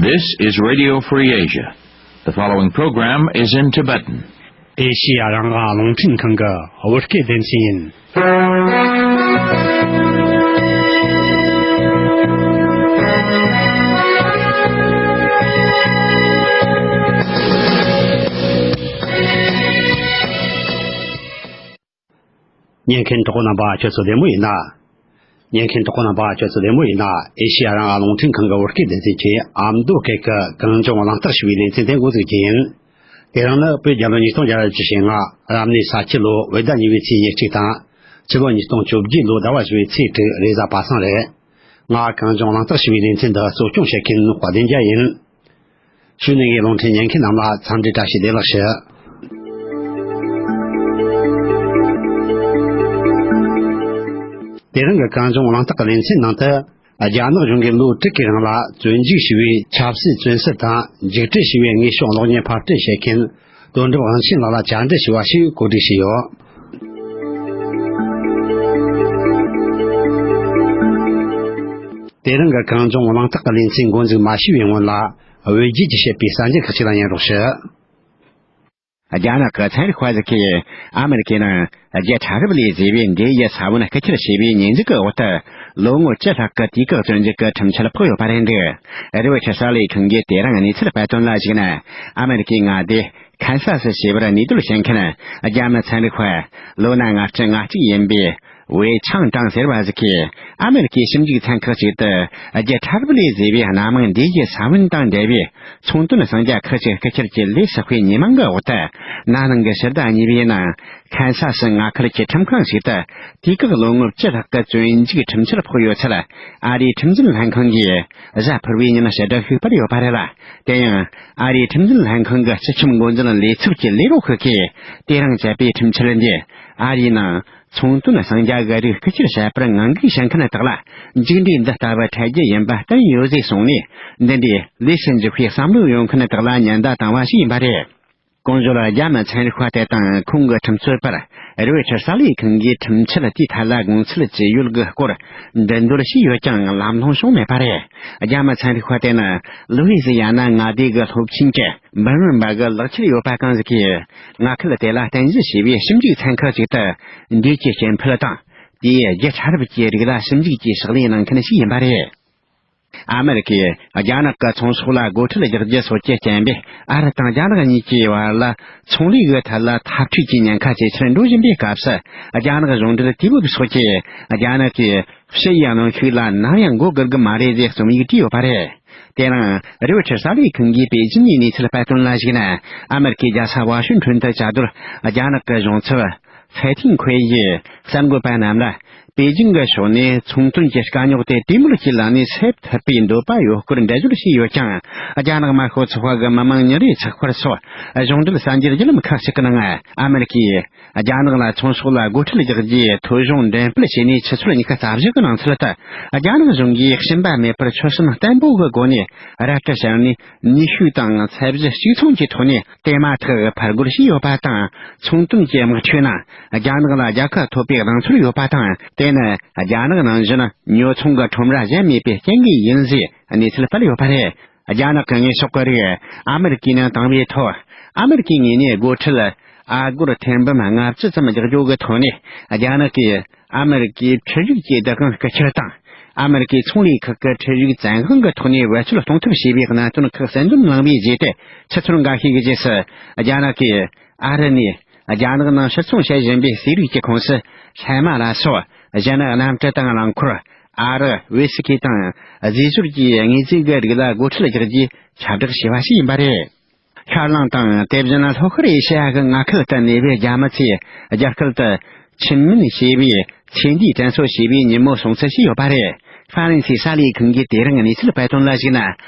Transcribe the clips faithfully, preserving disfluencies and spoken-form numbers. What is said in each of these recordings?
This is Radio Free Asia. The following program is in Tibetan. ཨེ་ཤི་ཡ་རང་དབང་རླུང་འཕྲིན་ཁང་གི་བོད་སྐད་སྡེ་ཚན་ཡིན། ཉན་མཁན་གྲོགས་པོ་རྣམ་པ་ཁྱོད་ཚོ་བདེ་མོ་ཡིན་ན། ཉན་མཁན་གྲོགས་པོ་རྣམ་པ་ཁྱོད་ཚོ་བདེ་མོ་ཡིན་ན། ཨེ་ཤི་ཡ་རང་དབང་རླུང་འཕྲིན་ཁང་གི་བོད་སྐད་སྡེ་ཚན་གྱི་ཨ་མདོ་སྐད་ཀྱི་གངས་ལྗོངས་གླེང་སྟེགས་ཞེས་པའི་ལེ་ཚན་དེ་འགོ་འཛུགས་རྒྱུ་ཡིན། དེ་རིང་ནི་བོད་རྒྱལ་ལོ་ཉིས་སྟོང་བརྒྱ་དང་བཞི་བཅུ་ཞེ་ལྔ། རབ་གནས་ས་ཁྱི་ལོ་བོད་ཟླ་གཉིས་པའི་ཚེས་ཉེར་གཅིག་དང་། ཕྱི་ལོ་ཉིས་སྟོང་བཅོ་བརྒྱད་ལོ་ཟླ་བ་བཞི་པའི་ཚེས་དྲུག་རེས་གཟའ་པ་སངས་རེད། ང་གངས་ལྗོངས་གླེང་སྟེགས་ཞེས་པའི་ལེ་ཚན་འདི་གཙོ་སྐྱོང་བྱེད་མཁན་དཔལ་ལྡན་རྒྱལ་ཡིན། གཞུག་ནས་ངས་རླུང་འཕྲིན་ཉན་མཁན་རྣམས་ལ་འཚམས་འདྲི་བཀྲ་ཤིས་བདེ་ལེགས་ཞུ། དེ་རིང་གི་གངས་ལྗོངས་གླེང་སྟེགས་ཀྱི་ལེ་ཚན་ནང་དུ། རྒྱ་ནག་གཞུང་གིས་ལོ་དྲུག་གི་རིང་ལ་བཙོན་འཇུག་བྱས་པའི་ཆབ་སྲིད་བཙོན་ཟུར་དང་། འཇིགས་སྐྲག་བྱས་པའི་དངོས་ཤུགས་གློག་བརྙན་ཕབ་སྐྲུན་བྱེད་མཁན་དོན་གྲུབ་དབང་ཆེན་ལགས་ལ་བཅར་འདྲི་ཞུ་བ་ཞིག་གོ་སྒྲིག་བྱས་ཡོད། དེ་རིང་གི་གངས་ལྗོངས་གླེང་སྟེགས་ཀྱི་ལེ་ཚན་འགོ་འཛུགས་མ་བྱས་པའི་སྔོན་ལ། བོད་བརྒྱུད་ཀྱིས་བཤད་པའི་གསར་འགྱུར་ཁག་ཅིག་ལ་ཉན་རོགས་ཞུ། རྒྱ་ནག་གི་ཚན་རིག་པ་ཞིག་གིས་ཨ་མེ་རི་ཀའི་ནང་རྒྱལ་ཕྲ་རབ་ལས་བཟོས་པའི་འབྲས་ཡོས་ས་བོན་རྐུ་འཁྱེར་བྱས་པའི་ཉེས་འཛུགས་ཀྱི་འོག་ཏུ། ལོ་ངོ་བཅུ་ལྷག་གི་དུས་བཀག་བཙོན་འཇུག་གི་ཁྲིམས་ཆད་ཕོག་ཡོད་པ་རེད་འདུག་རོའི་ཊར་གསར་ལས་ཁང་གིས་དེ་རིང་གནས་ཚུལ་སྤེལ་དོན་ལ་གཞིགས་ན། ཨ་མེ་རི་ཀའི་མངའ་སྡེ་ཁན་ས་སི་ཞེས་པར་གནས་སྡོད་བྱེད་མཁན་རྒྱ་མི་ཚན་རིག་པ་ལོ་ན་ལྔ་བཅུ་ང་གཅིག་ཡིན་པའི་ཝེ་ཆང་ཀྲང་ཟེར་བ་ཞིག་གིས། ཨ་མེ་རི་ཀའི་ཞིབ་འཇུག་ཚན་ཁག་ཅིག་ཏུ་རྒྱལ་ཕྲ་རབ་ལས་བཟོས་པའི་སྣ་མང་འབྲས་ཡོས་ས་བོན་དང་འབྲེལ་བའི་ཚོང་དོན་གསང་རྒྱ་ཁག་ཅིག་རྐུ་འཁྱེར་གྱི་ལས་བསགས་པའི་ཉེས་མིང་གི་འོག་ཏུ། ན་ནིང་གི་ཕྱི་ཟླ་གཉིས་པའི་ནང་ཁན་ས་སི་མངའ་ཁུལ་གྱི་ཁྲིམས་ཁང་ཞིག་ཏུ་དུས་བཀག་ལོ་ངོ་བཅུ་ལྷག་གི་བཙོན་འཇུག་ཁྲིམས་ཆད་ཕོག་ཡོད་ཚུལ་ཨ་རིའི་ཁྲིམས་འཛིན་ལྷན་ཁང་གིས་གཟའ་ཕུར་བུའི་ཉིན་ཕྱིར་བསྒྲགས་ཤིག་སྤེལ་ཡོད་པ་རེད་ལ། དེ་ཡང་ཨ་རིའི་ཁྲིམས་འཛིན་ལྷན་ཁང་གི་སྤྱི་ཁྱབ་འགོ་འཛིན་ལས་ཚབ་ཀྱི་ལས་རོགས་ཤིག་གིས་དེ་རིང་བཅད་པའི་ཁྲིམས་ཆད་འདི་ཨ་རིའི་ནང་ཚོང་དོན་གསང་རྒྱ་གི་རིགས་རྐུ་འཁྱེར་བྱས་པར་ངང་སྒུག་བྱེད་མཁན་དག་ལ་མཇུག་འབྲས་འདི་ལྟ་བུ་འཕྲད་རྒྱུ་ཡིན་པ་བསྟན་ཡོད་ཟེར་གསུངས་ནས། འདི་འདྲའི་ལས་སུ་འཇུག་པའི་བསམ་བློ་ཡོད་མཁན་དག་ལ་ཉེན་བརྡ་བཏང་བ་ཞིག་ཡིན་པ་རེད། གོང་བརྗོད་རྒྱ་མི་ཚན་རིག་པ་དེ་དང་ཁོང་གི་ཁྲིམས་རྩོད་པར་རོའི་ཊར་གསར་ལས་ཁང་གིས་ཁྲིམས་ཆད་དེའི་ཐད་ལ་དགོངས་ཚུལ་ཅི་ཡོད་ཀྱི་སྐོར་འགྲན་བསྡུར་བྱས་ཡོད་ཀྱང་ལམ་ལྷོང་བྱུང་མེད་པ་རེད། རྒྱ་མི་ཚན་རིག་པ་དེ་ནི་ལུའི་ཟི་ཡ་ན་མངའ་སྡེ་གི་སློབ་ཆེན་གྱི་འབུམ་རམས་པ་གི་ལག་ཁྱེར་ཡོད་པ་གང་ཟིག་གིས་མངའ་ཁུལ་དེ་ལ་རྟེན་གཞི་བྱས་པའི་ཞིབ་འཇུག་ཚན་ཁག་ཅིག་ཏུ་འབྲས་ཀྱི་སྐྱེ་འཕེལ་དང་དེའི་རྒྱུ་ཕྲ་རབ་ཀྱི་རིགས་ལ་ཞིབ་འཇུག་གྱིས་ཕྱག་ལས་གནང་མཁན་ཞིག་ཡིན་པ་རེད། ཨ་མེ་རི་ཀས་རྒྱ་ནག་གི་ཚོང་ཟོག་ལ་སྒོ་ཁྲལ་རྒྱག་རྒྱུ་སོགས་ཀྱི་རྐྱེན་པས་ཨ་རི་དང་རྒྱ་ནག་གཉིས་ཀྱི་བར་ལ་ཚོང་ལས་ཀྱི་ཐད་ལ་འཐབ་ཇུས་ཀྱི་ཉེན་ཁ་ཇེ་ཆེར་འགྲོ་བཞིན་པའི་སྐབས་སུ། རྒྱ་ནག་གཞུང་འབྲེལ་དུས་བབ་སོགས་ཀྱིས་རྒྱ་ནག་གིས་ཕྱི་ཡི་གནོན་ཤུགས་ལ་ནམ་ཡང་མགོ་སྒུར་གི་མ་རེད་ཅེས་རྩོམ་ཡིག་བྲིས་ཡོད་པ་རེད། དེ་རིང་རོའི་ཊར་གསར་ལས་ཁང་གིས་པེ་ཅིན་ནས་གནས་ཚུལ་སྤེལ་དོན་ལ་གཞིགས་ན། ཨ་མེ་རི་ཀའི་རྒྱལ་ས་ཝ་ཤིང་ཊོན་དུ་བཅའ་སྡོད་རྒྱ་ནག་གི་གཞུང་ཚབ་ཧྥེ་ཐིང་ཁོས་ཡིས་གསར་འགོད་པ་རྣམས་ལ། པེ་ཅིང་གི་ཕྱོགས་ནས་ཚོང་དོན་གྱི་དཀའ་རྙོག་དེ་དུས་མུར་གྱི་ལམ་ནས་སེལ་ཐུབ་པའི་འདོད་པ་ཡོད་སྐོར་འགྲེལ་བརྗོད་བྱས་ཡོད་ཀྱང་། རྒྱ་ནག་དམར་ཤོག་ཚོགས་པ་གི་མི་དམངས་ཉིན་རེའི་ཚགས་པར་སོགས་གཞུང་འབྲེལ་གསར་འགྱུར་བརྒྱུད་ལམ་ཁག་ཅིག་གི་ནང་། ཨ་མེ་རི་ཀས་རྒྱ་ནག་ལ་ཚོང་ཟོག་ལ་སྒོ་ཁྲལ་རྒྱག་རྒྱུའི་ཐོ་གཞུང་འགྲེམས་སྤེལ་བྱས་ནས་ཆུ་ཚོད་ཉི་ཤུ་རྩ་བཞི་གི་ནང་ཚུད་དུ། རྒྱ་ནག་གཞུང་གིས་གཤིན་པ་མེད་པར་ཆོད་སེམས་བརྟན་པོ་གི་སྒོ་ནས་རལ་གྲི་བཤམས་ནས། ནུས་ཤུགས་དང་ཚད་གཞི་གཅིག་མཚུངས་ཀྱི་ཐོག་ནས་དེ་མ་ཐག་ཕར་རྒོལ་བྱས་ཡོད་པ་དང་། ཚོང་དོན་གྱི་དམག་འཁྲུག་ནང་རྒྱ་ནག་ལ་རྒྱལ་ཁ་ཐོབ་པའི་གདེང་ཚོད་ཡོད་པ་དང་། དེ་ནི་རྒྱ་ནག་ནང་བཞིན་ཉོ་ཚོང་གི་ཁྲོམ་ར་གཞན་མེད་པའི་རྐྱེན་གྱིས་ཡིན་ཟེར་གནས་ཚུལ་སྤེལ་ཡོད་པ་རེད། རྒྱ་ནག་གི་དངོས་ཟོག་གི་རིགས་ཨ་མེ་རི་ཀའི་ནང་བཏང་བའི་ཐོག་ཨ་མེ་རི་ཀའི་ངོས་ནས་སྒོ་ཁྲལ་ཨ་སྒོར་ཐེར་འབུམ་ལྔ་བཅུ་ཙམ་རྒྱག་རྒྱུ་གི་ཐོག་ནས། རྒྱ་ནག་གིས་ཨ་མེ་རི་ཀའི་ཁྲིམས་ཞིབ་ཀྱི་བདག་དབང་རྐུ་འཁྱེར་དང་། ཨ་མེ་རི་ཀའི་ཚོང་ལས་ཁག་གི་ཁྲིམས་ཞིབ་བཙན་དབང་གི་ཐོག་ནས་བེད་སྤྱོད་གཏོང་ཐབས་བྱས་པའི་གནད་དོན་ཁག་གསལ་འདོན་གནང་བའི་རྗེས་ཏེ། ཆུ་ཚོད་འགའ་ཤས་ཀྱི་རྗེས་སུ། རྒྱ་ནག་གིས་ཨ་རི་ནས་རྒྱ་ནག་ནང་ཕྱིར་ཚོང་བྱེད་བཞིན་པའི་ཟས་རིགས་ཀྱི་ཁོངས་སུ། ཤ་མ་ལ་སོགས་གཞན་གནམ་གྲུ་དང་རླངས་འཁོར། ཨ་རག་བྷི་སི་ཀི་དང་། རྫས་སྦྱོར་གྱི་དངོས་རྫས་ཀྱི་རིགས་ལ་སྒོ་ཁྲལ་རྒྱག་རྒྱུའི་ཁྱབ་བསྒྲགས་བྱས་པ་ཞིག་ཡིན་པ་རེད། ཤར་གླིང་དང་དེ་བཞིན་ལྷོ་ཤར་ཨེ་ཤེ་ཡ་གི་མངའ་ཁུལ་དུ་གནས་པའི་རྒྱ་མི་ཚོས་རྒྱ་སྐད་དུ་ཆིན་མིན་ཞེས་པའི་ཚེ་འདིའི་དྲན་གསོ་ཞེས་པའི་ཉིན་མོ་སྲུང་བརྩི་བྱས་ཡོད་པ་རེད། ཧྥ་རན་སིའི་གསར་ལས་ཁང་གིས་དེ་རིང་གནས་ཚུལ་སྤེལ་དོན་ལ་གཞིགས་ན།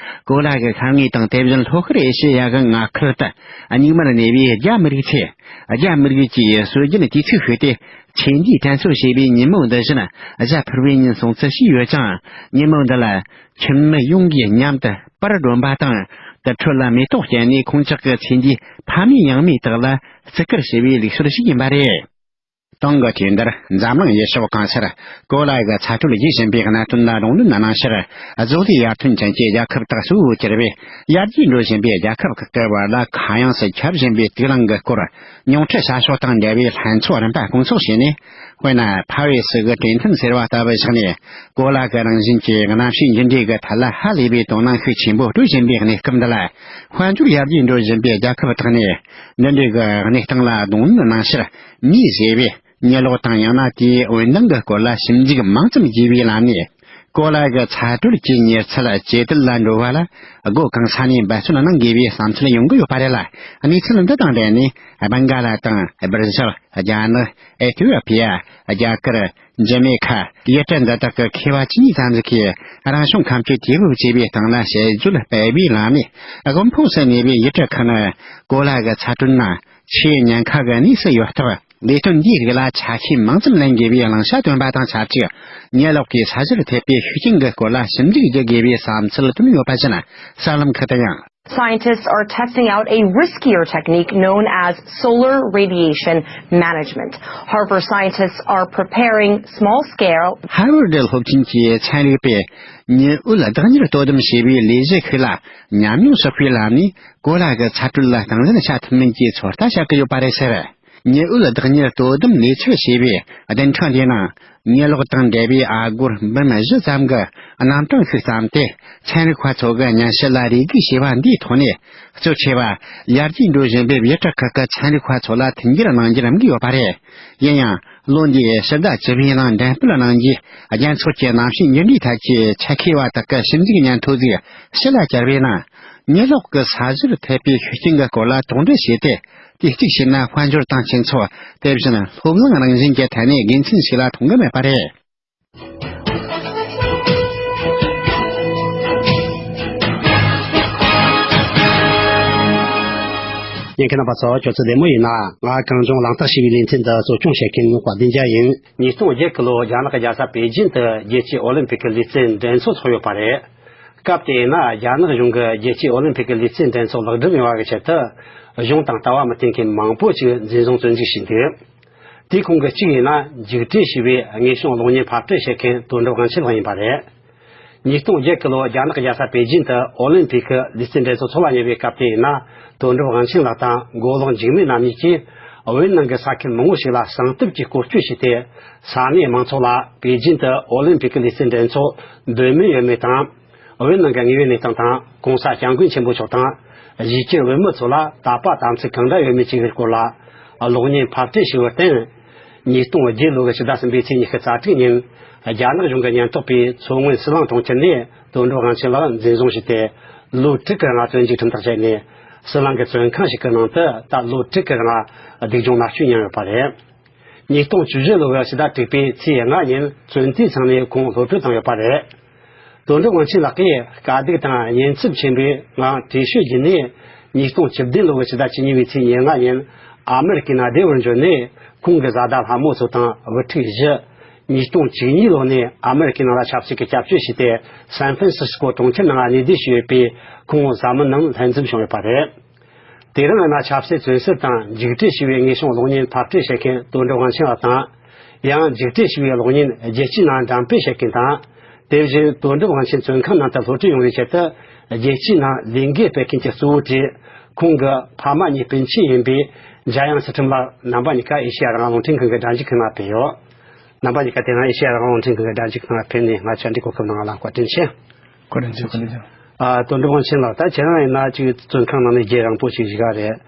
གོ་ལ་གི་ཤར་ངོས་དང་དེ་བཞིན་ལྷོ་ཤར་ཨེ་ཤེ་ཡ་གི་མངའ་ཁུལ་དུ་གཉུག་མར་གནས་པའི་རྒྱ་མི་རིགས་ཚོས་རྒྱ་མི་རིགས་ཀྱི་སྲོལ་རྒྱུན་དུས་ཚིགས་ཤིག་སྟེ། ཚེ་འདིའི་དྲན་གསོ་ཞེས་པའི་ཉིན་མོ་འདི་བཞིན་གཟའ་ཕུར་བུའི་ཉིན་སྲུང་བརྩི་བྱས་ཡོད་ཅིང་། ཉིན་མོ་འདི་ལ་ཁྱིམ་མི་ཡོངས་ཀྱིས་མཉམ་དུ་པར་སྒྲོན་པ་དང་། དུར་ཁྲོད་ལ་མེ་ཏོག་བརྐྱལ་ནས་ཁོང་ཅག་གི་ཚེ་འདིའི་ཕ་མེས་ཡང་མེས་དག་ལ་བརྩི་བཀུར་ཞུ་བའི་ལུགས་སྲོལ་ཞིག་ཡིན་པ་རེད། ཏང་གི་དུས་འདིར་འཛམ་གླིང་ཡུལ་ཕྱོགས་གང་སར་གོ་ལ་གི་ཚ་དྲོད་རྒྱས་བཞིན་པའི་གནད་དོན་ལ་གདོང་ལེན་གནང་ཕྱིར། བཟོ་ལས་ཡར་ཐོན་ཅན་གྱི་རྒྱལ་ཁབ་དག་གཙོ་བོར་གྱུར་པའི་ཡར་རྒྱས་འགྲོ་བཞིན་པའི་རྒྱལ་ཁབ་ཁག་གི་བར་ལ་གང་ཡོང་སུ་ཁྱབ་བཞིན་པའི་དུག་རླངས་ཀྱི་སྐོར་ཉུང་འཕྲི་བྱ་ཕྱོགས་དང་འབྲེལ་བའི་ལྷན་ཚོགས་རིམ་པ་སྐོང་ཚོགས་བྱས་ནས། དཔེར་ན། ཕ་རོལ་སུ་གི་གྲོས་མཐུན་ཟེར་བ་ལྟ་བུ་བཞག་ནས། གོ་ལ་གི་རང་བཞིན་གྱི་གནམ་གཤིས་འགྱུར་འགྲོས་ཀྱི་ཐད་ལ་ཧ་ལས་པའི་དོ་སྣང་ཤུགས་ཆེན་པོ་སྤྲོད་བཞིན་པའི་གནས་སྐབས་འདི་ལ། དཔལ་འབྱོར་ཡར་རྒྱས་འགྲོ་བཞིན་པའི་རྒྱལ་ཁབ་དག་ནས་འདི་འདྲའི་གི་གནས་སྟངས་ལ་གདོང་ལེན་གནང་ཕྱིར། མིས་བཟོས་པའི་ཉི་གློག་དང་ཡང་ན་དེའི་འོད་མདངས་ཀྱི་སྐོར་ལ་ཞིབ་འཇུག་མང་ཙམ་བགྱིས་པའི་ལམ་ནས། གོ་ལ་གི་ཚ་དྲོད་ཀྱི་མྱུར་ཚད་ཇེ་དལ་ལ་འགྲོ་བ་ལ་སྒོ་གང་ས་ནས་འབད་བརྩོན་གནང་དགོས་པའི་བསམ་ཚུལ་ཡོང་གི་ཡོད་པ་རེད་ལ། གནས་ཚུལ་འདི་དང་འབྲེལ་ནས་སྦན་ག་ལ་དང་སྦིར་ཞིལ། རྒྱ་ནག། ཨི་ཐི་ཡོ་པི་ཡ། རྒྱ་གར། འཇར་མ་ནི་ཁ། ཡུལ་གྲུ་འདི་དག་གི་མཁས་པ་ཇི་སྙེད་ཙམ་ཞིག་གིས་རང་བྱུང་ཁམས་ཀྱི་དུས་བབ་བཅས་པའི་སྟེང་ལ་དཔྱད་བརྗོད་སྤེལ་བའི་ལམ་ནས། དབུལ་ཕོངས་སུ་གནས་པའི་ཡུལ་གྲུ་ཁག་ནི་གོ་ལ་གི་ཚ་དྲོད་ནང་ཆེས་ཉེན་ཁ་གི་གནས་སུ་ཡོད་སྟབས། ལས་དོན་འདིའི་རིགས་ལ་ཆ་ཤས་མང་ཙམ་ལེན་དགོས་པའི་བླང་བྱ་བཏོན་པ་དང་ཆབས་ཅིག་ཉི་གློག་གིས་ས་གཞིར་ཐེབས་པའི་ཤུགས་རྐྱེན་གྱི་སྐོར་ལ་ཞིབ་འཇུག་བགྱི་དགོས་པའི་བསམ་ཚུལ་བཏོན་ཡོད་པ་བཞིན། གསར་ལམ་ཁག་ཏུ་ཡང་། Scientists are testing out a riskier technique known as solar radiation management. Harvard scientists are preparing small scale. ཧར་ཝར་ཌི་སློབ་ཆེན་གྱི་ཚན་རིག་པས་ཉི་འོད་བདག་གཉེར་དོ་དམ་བྱེད་པའི་ལས་གཞི་ཤིག་ལ་ཉམས་མྱོང་བསགས་པའི་ལམ་ནས་གོ་ལ་གི་ཚ་དྲོད་ལ་སྟངས་འཛིན་བྱ་ཐུབ་མིན་གྱི་ཚོད་ལྟ་བྱ་གི་ཡོད་པ་རེད་ཟེར། ཉི་འོད་བདག་གཉེར་དོ་དམ་ལས་འཆར་ཞེས་པའི་བདུན་ཕྲག་འདིའི་ནང་། ཉི་གློག་དང་འབྲེལ་བའི་ཨ་སྒོར་འབུམ་བཞི་ཙམ་གྱི་རྣམ་གྲངས་ཤིག་བརྩམས་ཏེ། ཚན་རིག་པ་ཚོ་གི་སྙན་ཞུ་ལ་རེ་སྒུག་བྱས་པ་འདིའི་ཐོག་ནས། གཙོ་ཆེ་བ་ཡར་རྒྱས་འགྲོ་བཞིན་པའི་ཡུལ་གྲུ་ཁག་གི་ཚན་རིག་པ་ཚོ་ལ་མཐུན་འགྱུར་གནང་རྒྱུར་དམིགས་ཡོད་པ་རེད། ཡིན་ཡང་། ལོ་འདིའི་ཕྱི་ཟླ་བཅུ་པའི་ནང་འགྲེམས་སྤེལ་གནང་རྒྱུའི་རྒྱལ་ཚོགས་ཀྱི་གནམ་གཤིས་འགྱུར་འགྲོས་ཐད་ཀྱི་ཆེད་མཁས་པ་དག་གི་ཞིབ་འཇུག་སྙན་ཐོ་ཟིག་ཕྱི་ལ་གྱར་བའི་ནང་། ཉི་གློག་གི་ས་གཞིར་ཐེབས་པའི་ཤུགས་རྐྱེན་གྱི་སྐོར་ལ་དོགས་འདྲི་བྱས་ཏེ། དེ་གཅིག་བྱས་ན་དཔལ་འབྱོར་དང་སྤྱི་ཚོགས། དེ་བཞིན་སློབ་གླིང་རང་བཞིན་གྱི་ཐད་ནས་དགེ་མཚན་ཞིག་ལ་མཐོང་གི་མེད་པ་རེད། ཉན་མཁན་རྣམ་པ་ཚོ་ཁྱོད་ཚོ་བདེ་མོ་ཡིན་ན། ང་གངས་ལྗོངས་གླེང་སྟེགས་ཞེས་པའི་ལེ་ཚན་འདི་གཙོ་སྐྱོང་བྱེད་མཁན་ནི་དཔལ་ལྡན་རྒྱལ་ཡིན། ཉིས་སྟོང་བརྒྱད་ཀྱི་ལོ་རྒྱ་ནག་གི་རྒྱལ་ས་པེ་ཅིན་དུ་རྒྱལ་སྤྱིའི་ཨོ་ལིམ་ཕིག་གི་ལུས་རྩལ་འགྲན་ཚོགས་འཚོགས་ཡོད་པ་རེད། སྐབས་དེ་ཡིན་ན་རྒྱ་ནག་གཞུང་གིས་རྒྱལ་སྤྱིའི་ཨོ་ལིམ་ཕིག་གི་ལུས་རྩལ་འགྲན་ཚོགས་ལེགས་འགྲུབ་ཡོང་བ་གི་ཆེད་དུ། གཞུང་དང་ལྟ་བ་མི་མཐུན་མཁན་མང་པོ་ཞིག་འཛིན་བཟུང་བཙོན་འཇུག་བྱས་འདུག་དེའི་ཁོངས་ཀྱི་གཅིག་ཡིན་ན་འཇིགས་བྲལ་ཞེས་པའི་དངོས་བྱུང་གློག་བརྙན་ཕབ་སྐྲུན་བྱེད་མཁན་དོན་གྲུབ་དབང་ཆེན་ལགས་ཡིན་པ་རེད། ཉིས་སྟོང་བརྒྱད་ཀྱི་ལོ་རྒྱ་ནག་རྒྱལ་ས་པེ་ཅིན་དུ་ཨོ་ལིམ་ཕིག་གི་ལུས་རྩལ་འགྲན་ཚོགས་འཚོགས་ལ་ཉེ་བའི་སྐབས་དེ་ཡིན་ན། དོན་གྲུབ་དབང་ཆེན་ལགས་དང་མགོ་ལོག་འཇིགས་མེད་རྣམ་གཉིས་ཀྱིས་བོད་ནང་གི་ས་ཁུལ་མང་བོ་ཞིག་ལ་གསང་གཏམ་གྱི་སྐོར་སྐྱོད་བྱས་ཏེ། ས་གནས་མང་ཚོགས་ལ་པེ་ཅིན་དུ་ཨོ་ལིམ་ཕིག་གི་ལུས་རྩལ་འགྲན་ཚོགས་འདོད་མོས་ཡོད་མེད་དང་། བོད་ནང་གི་དངོས་ཡོད་གནས་སྟངས་དང་། ྋགོང་ས་ྋསྐྱབས་མགོན་ཆེན་པོ་མཆོག་དང་། གཞིས་བྱེས་བོད་མི་ཚོ་ལ་དད་པ་དམ་ཚིག་གང་འདྲ་ཡོད་མེད་བཅས་ཀྱི་སྐོར་ལ་གློག་བརྙན་ཕབ་སྐྲུན་ཞུས་པར་བརྟེན། ཉིས་སྟོང་བརྒྱད་ལོ་གི་ཕྱི་ཟླ་གསུམ་པའི་ཚེས་ཉི་ཤུ་རྩ་དྲུག་ཉིན། རྒྱ་ནག་གཞུང་གི་ཉེན་རྟོག་པས་མཚོ་སྔོན་ཟི་ལིང་གྲོང་ཁྱེར་ནས་དོན་གྲུབ་དབང་ཆེན་ལགས་འཛིན་བཟུང་བྱས་ཏེ། ལོ་དྲུག་གི་རིང་བཙོན་འཇུག་ཁྲིམས་ཐག་བཅད་ནས། ཟི་ལིང་གི་བཙོན་ཁང་ཞིག་གི་ནང་དུ་ད་ལོ་དྲུག་གི་རིང་སྡུག་སྦྱོང་མནར་གཅོད་མྱངས་ཡོད་པ་རེད། ཉིས་སྟོང་བཅུ་བཞི་ལོ་གི་ཕྱི་ཟླ་དྲུག་པའི་ཚེས་ལྔ་ཉིན་བཙོན་དུས་ཚང་ནས་ཁོང་གློད་གྲོལ་བཏང་ཡོད་པ་རེད། དོན་གྲུབ་དབང་ཆེན་ལགས་ཀྱིས་དཀའ་སྡུག་དང་ཉེན་ཚབས་ཆེན་པོའི་ངང་བྲོས་བྱོལ་བརྒྱུད་ནས། ཉིས་སྟོང་བཅུ་བདུན་ལོ་གི་ཕྱི་ཟླ་བཅུ་གཉིས་པའི་ཚེས་ཉེར་ལྔ་ཉིན་ཨ་མེ་རི་ཀའི་ནང་བདེ་བར་འབྱོར་ནས། ཁོང་གི་བཟའ་ཟླ་ལྷ་མོ་ཚོ་དང་བུ་ཕྲུག་བཞི། ཉིས་སྟོང་བཅུ་གཉིས་ལོ་ནས་ཨ་མེ་རི་ཀའི་ནང་ལ་ཆབ་སྲིད་ཀྱི་སྐྱབས་བཅོལ་བྱས་ཏེ། སན་ཧྥན་སིས་ཀོ་གྲོང་ཁྱེར་ནང་གནས་སྡོད་བྱས་ཡོད་པའི་ཁོང་བཟའ་མི་རྣམས་ལྷན་འཛོམས་བྱུང་ཡོད་པ་རེད། དེ་རིང་ཡིན་ན་ཆབ་སྲིད་བཙོན་ཟུར་དང་འཇིགས་བྲལ་ཞེས་པའི་དངོས་བྱུང་གློག་བརྙན་ཕབ་སྐྲུན་བྱེད་མཁན་དོན་གྲུབ་དབང་ཆེན་ལགས་དང་། ཡང་འཇིགས་བྲལ་ཞེས་པའི་གློག་བརྙན་རྒྱལ་སྤྱིའི་ནང་འགྲེམས་སྤེལ་བྱེད་མཁན་དང་། དེ་བཞིན་དོན་གྲུབ་དབང་ཆེན་བཙོན་ཁང་ནང་དུ་གློད་གྲོལ་ཡོང་བའི་ཆེད་དུ། རྒྱལ་སྤྱིའི་ནང་ལས་འགུལ་སྤེལ་མཁན་གྱི་གཙོ་བོ་གྲས་ཁོང་གི་ཕ་མ་གཉིས་སྤུན་མཆེད་ཡིན་པའི་འཇམ་དབྱངས་ཚུལ་ཁྲིམས་ལགས་རྣམ་པ་གཉིས་ཀ་ཨེ་ཤེ་ཡ་རང་དབང་རླུང་འཕྲིན་ཁང་གི་སྒྲ་འཇུག་ཁང་ལ་ཕེབས་ཡོད། རྣམ་པ་གཉིས་ཀ་དེ་སྔ་ཨེ་ཤེ་ཡ་རང་དབང་རླུང་འཕྲིན་ཁང་གི་སྒྲ་འཇུག་ཁང་ལ་ཕེབས་ནས་ང་བཅར་འདྲིའི་གོ་སྐབས་གནང་བ་ལ་བཀའ་དྲིན་ཆེ། བཀའ་དྲིན་ཆེ། བཀའ་དྲིན་ཆེ། ཨ། དོན་གྲུབ་དབང་ཆེན་ལགས། ད་ཁྱེད་རང་ཡིན་ན་ཅིག་བཙོན་ཁང་ནང་ནས་རྗེས་རིང་པོ་ཅིག་བཞུགས་པ་རེད།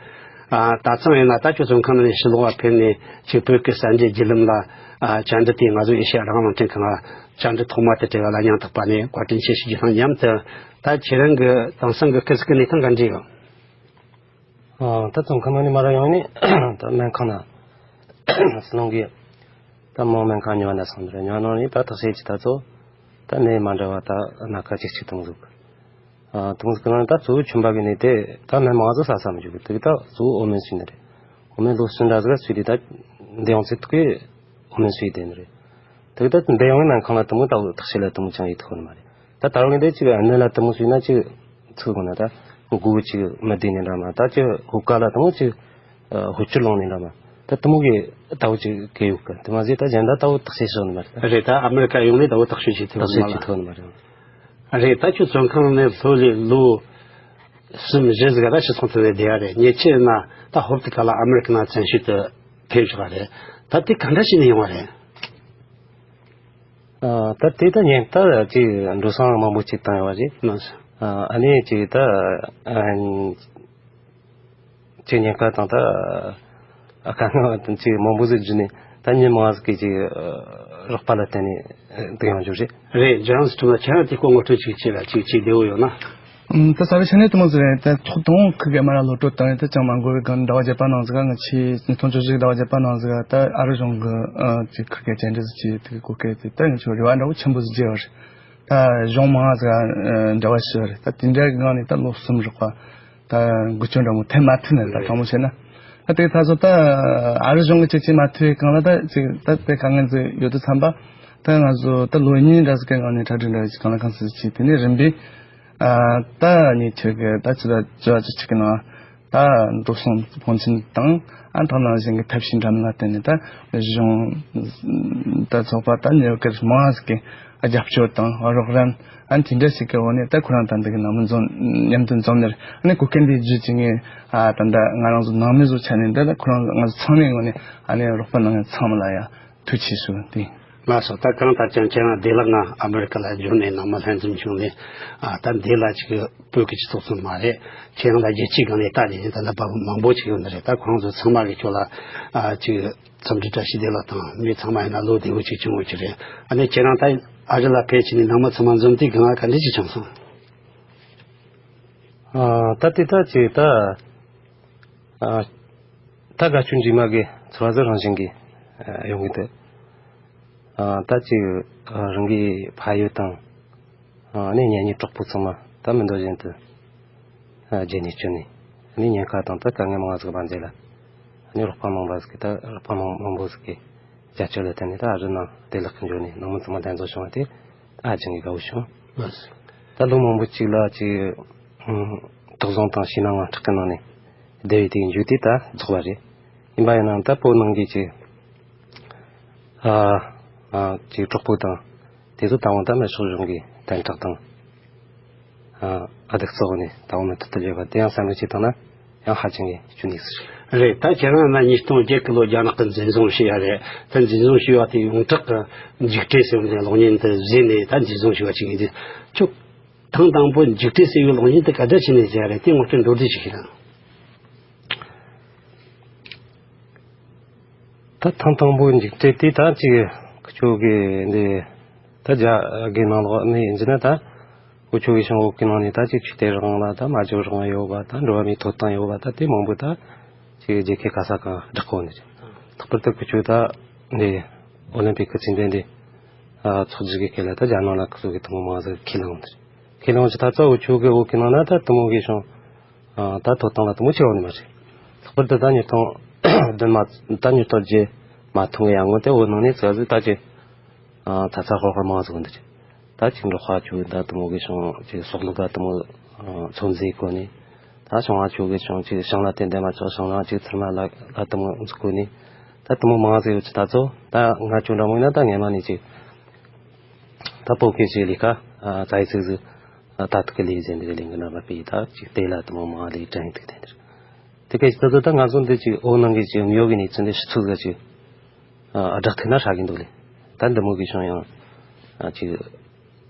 ཨ། ད་ཐེངས་ཡིན་ན་ད་ཁྱོད་བཙོན་ཁང་ནང་ནས་ཕྱིར་ལོག་པ་ཕེབས་ནས་ཅིག་བོད་ཀྱི་གསར་འགྱུར་བརྒྱུད་ལམ་ལ། ཨ། བཅར་འདྲི་དེ་ང་ཚོ་ཨེ་ཤེ་ཡ་རང་དབང་རླུང་འཕྲིན་ཁང་ལ་བཅར་འདྲི་ཐོག་མ་དེ་སྤྲད་པ་ལ་སྙིང་ཐག་པ་ནས་བཀའ་དྲིན་ཆེ་ཞུ་རྒྱུ་དང་མཉམ་དུ། ད་ཁྱེད་རང་གི་དེང་སང་གི་སྐུ་གཟུགས་ཀྱི་གནས་སྟངས་ག་འདྲ་ཡོད། ཨ། ད་བཙོན་ཁང་ནང་ནས་མར་ཡོང་ནས་ད་སྨན་ཁང་ནང་། ཟི་ལིང་གི་ད་མོ་སྨན་ཁང་ཉོ་བ་ན་སོང་ནས་ཉོ་ནང་ནས་ད་དག་ཤེས་ཀྱི་ད་ཚོ་ད་ནད་མ་འདྲ་བ་ད་སྣ་ཁ་ཅིག་ཅིག་གཏོང་ཟུག་ཨ། གཏོང་ཟུག་ནང་ད་གཙོ་བོ་ཆུན་པ་གི་ནད་དེ་ད་སྨན་མང་ཟིག་ཟ་ས་མི་འཇུག་གི། དེ་གི་ད་གཙོ་བོ་འོ་སྨན་ཟོས་ནི་རེད། འོ་སྨན་ལོ་གསུམ་འདྲ་ཟིག་ཟོས་དེ་ད་འདི་ཡོང་ཚེ་ཐུག་གི་འོ་སྨན་ཟོས་དེ་ནི་རེད། དེ་གི་ད་འདི་ཡོང་གི་སྨན་ཁང་ལ་དེ་མོ་ད་དག་ཤེས་ལ་དེ་མོ་ཅང་ཡིད་ཐུག་ནི་མ་རེད། ད་ད་རུང་འདི་ཅིག་སྣུམ་ལ་དེ་མོ་ཟོས་ན་ཅིག་ཚིག་གོ་ན་ད་མགོ་ཅིག་མི་བདེ་ནི་འདྲ་མ། ད་ཅིག་ཧུ་ཀ་ལ་དེ་མོ་ཅིག་ཨ། ཧུ་ཅུ་ལོང་ནི་འདྲ་མ། ད་དེ་མོ་གི་ལྟ་བུ་ཅིག་གི་ཡོད་གི། དེ་མ་ཟད་ད་གཞན་དག་ལྟ་བུ་བརྟག་དཔྱད་བྱེད་ནི་མ་རེད། རེད། ད་ཨ་མི་རི་ཀ་ཡོང་ནས་ལྟ་བུ་བརྟག་དཔྱད་བྱེད་ཐུབ་བརྟག་དཔྱད་བྱེད་ཐུབ་ནི་མ་རེད། རེད། ད་ཁྱོད་བཙོན་ཁང་ནས་ལྷོད་ལས་ལོ་གསུམ་བཞི་ཟིག་ག་ད་སྤྱི་ཚོགས་ཐོག་ནས་བསྡད་ཡ་རེད། ཉེ་ཆར་ན་ད་ཧོབ་ཏེ་ཁ་ལ་ཨ་མི་རི་ཀ་ནང་བཙན་བྱོལ་དུ་ཕེབས་བཞག་པ་རེད། ད་དེ་ག་འདྲ་བྱས་ནས་ཡོང་བ་རེད། ཨ། ད་དེ་ད་ཉེན་ཁ་ཅིག་འགྲོ་སོང་མང་པོ་ཅིག་བཏང་ཡོད་པ་རེད། ལགས་སོ། ཨ། ཨ་ནི་ཅིག་ད་ཨ་ཅིག་ཉེན་ཁ་དང་ད་ཨ་དཀའ་ངལ་དང་ཅིག་མང་པོ་ཟིག་བརྒྱུད་ནས་ད་མི་མང་ཟིག་གིས་ཅིག་རོགས་པ་ལ་བརྟེན་ནས་འདུག་ཡོང་རྒྱུ་རེད། རེད། ཇོན་སི་ཁྲིན་ལགས། ཁྱེད་རང་དེ་སྐོར་ངོ་སྤྲོད་ཅིག་བྱས་ལ་ཅིག་ཅིག་བདེ་བོ་ཡོད་ན། ཨུམ། ད་ས་བའི་ཆ་ནས་དེ་མོ་ཟིག་རེད། ད་ཐོག་དང་པོ་ཁི་གེ་མ་ར་ལོ་སྤྲོད་བཏང་རེད། ད་ཅང་མ་འགོར་བའི་སྒང་ཟླ་བ་བརྒྱད་པ་ནང་ཟིག་ག་ང་ཆེ་ཉིས་སྟོང་བཅུ་བཞི་ཟླ་བ་བརྒྱད་པ་ནང་ཟིག་ག་ད་ཨ་རི་གཞུང་གི་ཨ་ཅིག་ཁི་གེ་བཅར་འདྲི་ཟིག་བྱས། དེ་གི་གོ་སྐབས་དེ་ད་ང་ཆོ་རེ་བ་འདྲ་བོ་ཆེན་པོ་ཟིག་བརྗེ་བ་རེད། ད་གཞུང་མང་ཟིག་ག་འབྲེལ་བ་ཞུས་པ་རེད། ད་དེ་འདྲ་གི་སྒང་ནས་ད་ལོ་གསུམ་རག་པ་ད་འགུལ་སྐྱོད་འདྲ་མོ་ཐེབས་མ་ཐུབ་ནི་རེད། ད་དྲང་མོ་བཤད་ན། ད་དེ་ད་གཟོད་ད་ཨ་རི་གཞུང་གི་ཅིག་བྱེད་མ་ཐུབ་པའི་སྒང་ལ་ད་ཅིག་ད་དེ་དཀའ་ངལ་ཟིག་ཡོད་དུས་ཙམ་པ། ད་ང་ཚོ་ད་ལོ་གཉིས་འདྲ་ཟིག་གི་སྒང་ནས་གྲ་སྒྲིག་འདྲ་ཟིག་གང་ལ་གང་འཚམ་ཟིག་བྱས། དེ་ནས་རིམ་པས། ཨ། ད་ཉེ་ཆར་གི་ད་ཕྱི་ཟླ་བཅུ་པ་བཅུ་གཅིག་གི་ནང་ད་འགྲོ་སོང་ཕོན་ཆེན་དང་། ཨ། ད་ནང་བཞིན་གི་ཐབས་ཤེས་འདྲ་མིན་ལ་བརྟེན་ནས་ད་གཞུང་ད་ཚོགས་པ་ད་ཉེ་གར་མང་ཟིག་གི་རྒྱབ་སྐྱོར་དང་རོགས་རམ། ཨ། དེ་འདྲ་ཞིག་གི་འོག་ནས་ད་ཁོ་རང་ད་འདི་གི་ནང་མི་འཛོམས། མཉམ་དུ་འཛོམས་ནས། ཨ་ནི་གོ་སྐབས་འདི་བརྒྱུད་ཅིག་ངས། ཨ། ད་ད་ང་རང་ཚོ་ནང་མི་ཚོ་ཆ་ནས་འདི་ད་ཁོ་རང་ང་ཚོ་ཚང་མའི་ངོས་ནས་ཨ་ནི་རོགས་པ་གནང་མཁན་ཚང་མ་ལ་ཡ། ཐུགས་རྗེ་ཆེ་ཞུ། དེ། ལགས་སོ། ད་གང་ལྟར་ཀྱང་ཁྱེད་རང་བདེ་བླག་ངང་ཨ་མི་རི་ཀ་ལ་འབྱོར་ནས་ནང་མི་ལྷན་འཛོམས་བྱུང་ནས། ཨ། ད་འདི་ལ་ཅིག་བོད་ཀྱི་སྤྱི་ཚོགས་ཙམ་མ་རེད། ཁྱེད་རང་ལ་རྒྱལ་སྤྱིའི་སྒང་ནས་ལྟ་ནས་ད་ལྟ་བར་མང་པོ་ཅིག་ཡོད་ནི་རེད། ད་ཁོང་ཚོ་ཚང་མ་གིས་ཁྱོད་ལ། ཨ། ཅིག་འཚམས་འདྲི་བཀྲ་ཤིས་བདེ་ལེགས་དང་། མི་ཚང་མ་ཡིན་ན་ལོ་བདེ་པོ་ཅིག་བྱུང་ཡོད་ཀྱི་རེད། ཨ་ནི་ཁྱེད་རང་ད་ཨ་རི་ལ་ཕེབས་བྱས་ནས་ནང་མི་ཚང་མ་འཛོམས་དུས་དགའ་ངལ་ག་འདྲ་ཅིག་བྱུང་སོང་། ཨ། ད་དེ་ད་ཅིག་ད། ཨ། ད་དགའ་སྐྱོ་འཇིགས་མ་གི་ཚོར་བ་ཟིག་རང་བཞིན་གྱིས་ཡོང་གི་འདུག། ཨ། ད་ཅིག་རང་གི་ཕ་ཡུལ་དང་། ཨ་ནི་གཉེན་ཉེ་གྲོགས་པོ་ཚང་མ་ད་མི་འདོད་བཞིན་དུ་རྒྱུན་ནས་བསྐྱོད་ནས། ཨ་ནི་ཉེན་ཁ་དང་ད་དཀའ་ངལ་མང་ཟིག་མ་མཛད་ལ། ཨ་ནི་རོགས་པ་མང་པ་ཟིག་གིས། ད་རོགས་པ་མང་མང་པོ་ཟིག་གིས་རྒྱབ་སྐྱོར་ལ་བརྟེན་ནས་ད་ཨ་རི་ནང་བདེ་བླག་གི་འབྱོར་ནས་ནང་མི་ཚང་མ་ལྷན་འཛོམས་བྱུང་བ་དེ་ད་ཧ་ཅང་གི་དགའ་བོ་བྱུང་། ད་ལོ་མང་པོ་ཅིག་ལ་ཅིག་ཨ། དོགས་ཟོན་དང་ཞེད་སྣང་དངངས་སྐྲག་གི་ནང་ནས་བསྡད་པའི་དེའི་མཇུག་དེ་ད་རྫོགས་པ་རེད། ཡིན་པ་ཡིན་ནའང་ད་བོད་ནང་གི་ཅིག་ཨ། ཨ། ཅིག་གྲོགས་པོ་དང་དེ་ཚོ་ད་དུང་ད་མི་ཚོགས་གཞུང་གི་དམ་དྲག་དང་། ཨ། ཨ། སྡུག་བསྔལ་ནས་ད་དུང་མུ་མཐུད་དུ་ཡོད་པ་དེ་ཡང་བསམ་བློ་བྱས་བཏང་ན་ཡང་ཧ་ཅང་གི་སྐྱོ་གནས་ཟིག་རེད། ད་ཁྱེད་རང་ན་ཉིས་སྟོང་བརྒྱད་གི་ལོ་རྒྱ་ནག་གི་འཛིན་བཟུང་བྱས་ཡ་རེད། ད་འཛིན་བཟུང་བྱས་པ་དེ་ཡོངས་གྲགས་ཀྱི་འཇིགས་བྲལ་ཟེར་བའི་གློག་བརྙན་དེ་གཟིགས་ནས་ད་འཛིན་བཟུང་བྱས་པ་ཅིག་ཡིན་དུས། ཁྱོད་ཐེངས་དང་པོ་འཇིགས་བྲལ་ཟེར་བའི་གློག་བརྙན་དེ་ག་འདྲ་བྱས་ནས་གཟིགས་ཡ་རེད། དེ་ངོ་སྤྲོད་མདོར་བསྡུས་ཅིག་བྱས་ན། ད་ཐེངས་དང་པོ་འཇིགས་བྲལ་དེ་ད་ཅིག་ཁྱོད་ཀྱི་འདི་ད་རྒྱ་དགེ་ནང་ལོགས་ནས་ཡིན་ཟེར་ན། ད་འུ་ཆོ་གི་ཤང་འོག་གི་ནང་ནས་ད་ཅིག་ཆོས་དད་རང་ལ་ད་སྨྲ་བརྗོད་རང་ཡོད་པ། ད་འགྲོ་བ་མིའི་ཐོབ་ཐང་ཡོད་པ། ད་དེ་མང་པོ་ད་ཅིག་རྒྱལ་ཁའི་ག་ས་གང་བསྒྲགས་གོ་ནི་རེད། ལྷག་པར་དུ་ཁོ་ཆོ་ད་འདི་ཨོ་ལིམ་པིག་གི་རྩེད་འགྲན་འདི་ཚོགས་རྒྱུ་གི་སྐོར་ལ་ད་རྒྱ་ནག་ལ་ཁོ་ཚོ་གི་དེ་མོ་མང་ཟིག་ཁས་བླངས་ནི་རེད། ཁས་བླངས་ཀྱི་ད་ཚོ་འུ་ཆོ་གི་འོག་གི་ནང་ན་ད་དེ་མོ་གི་ཤང་ཨ། ད་ཐོབ་ཐང་ལ་དེ་མོ་ཆེ་བ་ནི་མ་རེད། ལྷག་པར་དུ་ད་ཉིས་སྟོང་བདུན་མ། ད་ཉིས་སྟོང་བརྒྱད་མ་ཐོན་གི་ཡང་སྔོན་དེ་བོད་ནང་ནས་ཙག་ཙིག་ད་ཅིག་ཨ། ད་ཚ་ཧོར་ཧོར་མང་ཟིག་འདི་རེད། ད་ཅིག་འབྲོག་པ་ཆོ་ད་དེ་མོ་གི་ཤང་ཅིག་སྲོག་བླུ་ག་དེ་མོ་ཚོད་འཛིན་གོ་ནི། ད་ཤང་བ་ཆོ་གི་ཤང་ཅིག་ཤང་ལ་བརྟེན་བསྡད་མ་ཆོག་ཤང་ལ་ཅིག་ཚུར་མ་ལ་ལ་དེ་མོ་འཛུགས་གོ་ནི། ད་དེ་མོ་མང་ཟིག་ཡོད་ཅི། ད་ཚོ་ད་ང་ཆོ་འདྲ་མོ་ཡིན་ན་ད་ངེས་མ་ནས་ཅིག་ད་བོད་སྐད་ཀྱི་ལས་ཀ་ཨ། རྩ་ཡི་ཚིག་ཟིག་ཨ། ད་ཐུག་གི་ལས་ཟེར་འདི་གི་ལས་འགུལ་རྣམ་པ་སྤེལ། ད་ཅིག་དེ་ལ་དེ་མོ་མང་ལས་དྲན་ཐུག་དེ་འདིར། དེ་སྐད་ཅིག་ད་ཚོ་ད་ང་ཚོ་འདི་ཅིག་འོ་ནང་གི་ཅིག་དངོས་ཡོད་ཀྱི་གནས་ཚུལ་འདི་ཞིབ་ཚུལ་ཟིག་ཅིག་ཨ། བསྒྲགས་ཐུབ་ན་ཧྲ་གི་འདུག་ལེ། ད་འདི་མོ་གི་ཤང་ཡང་ཨ། ཅིག་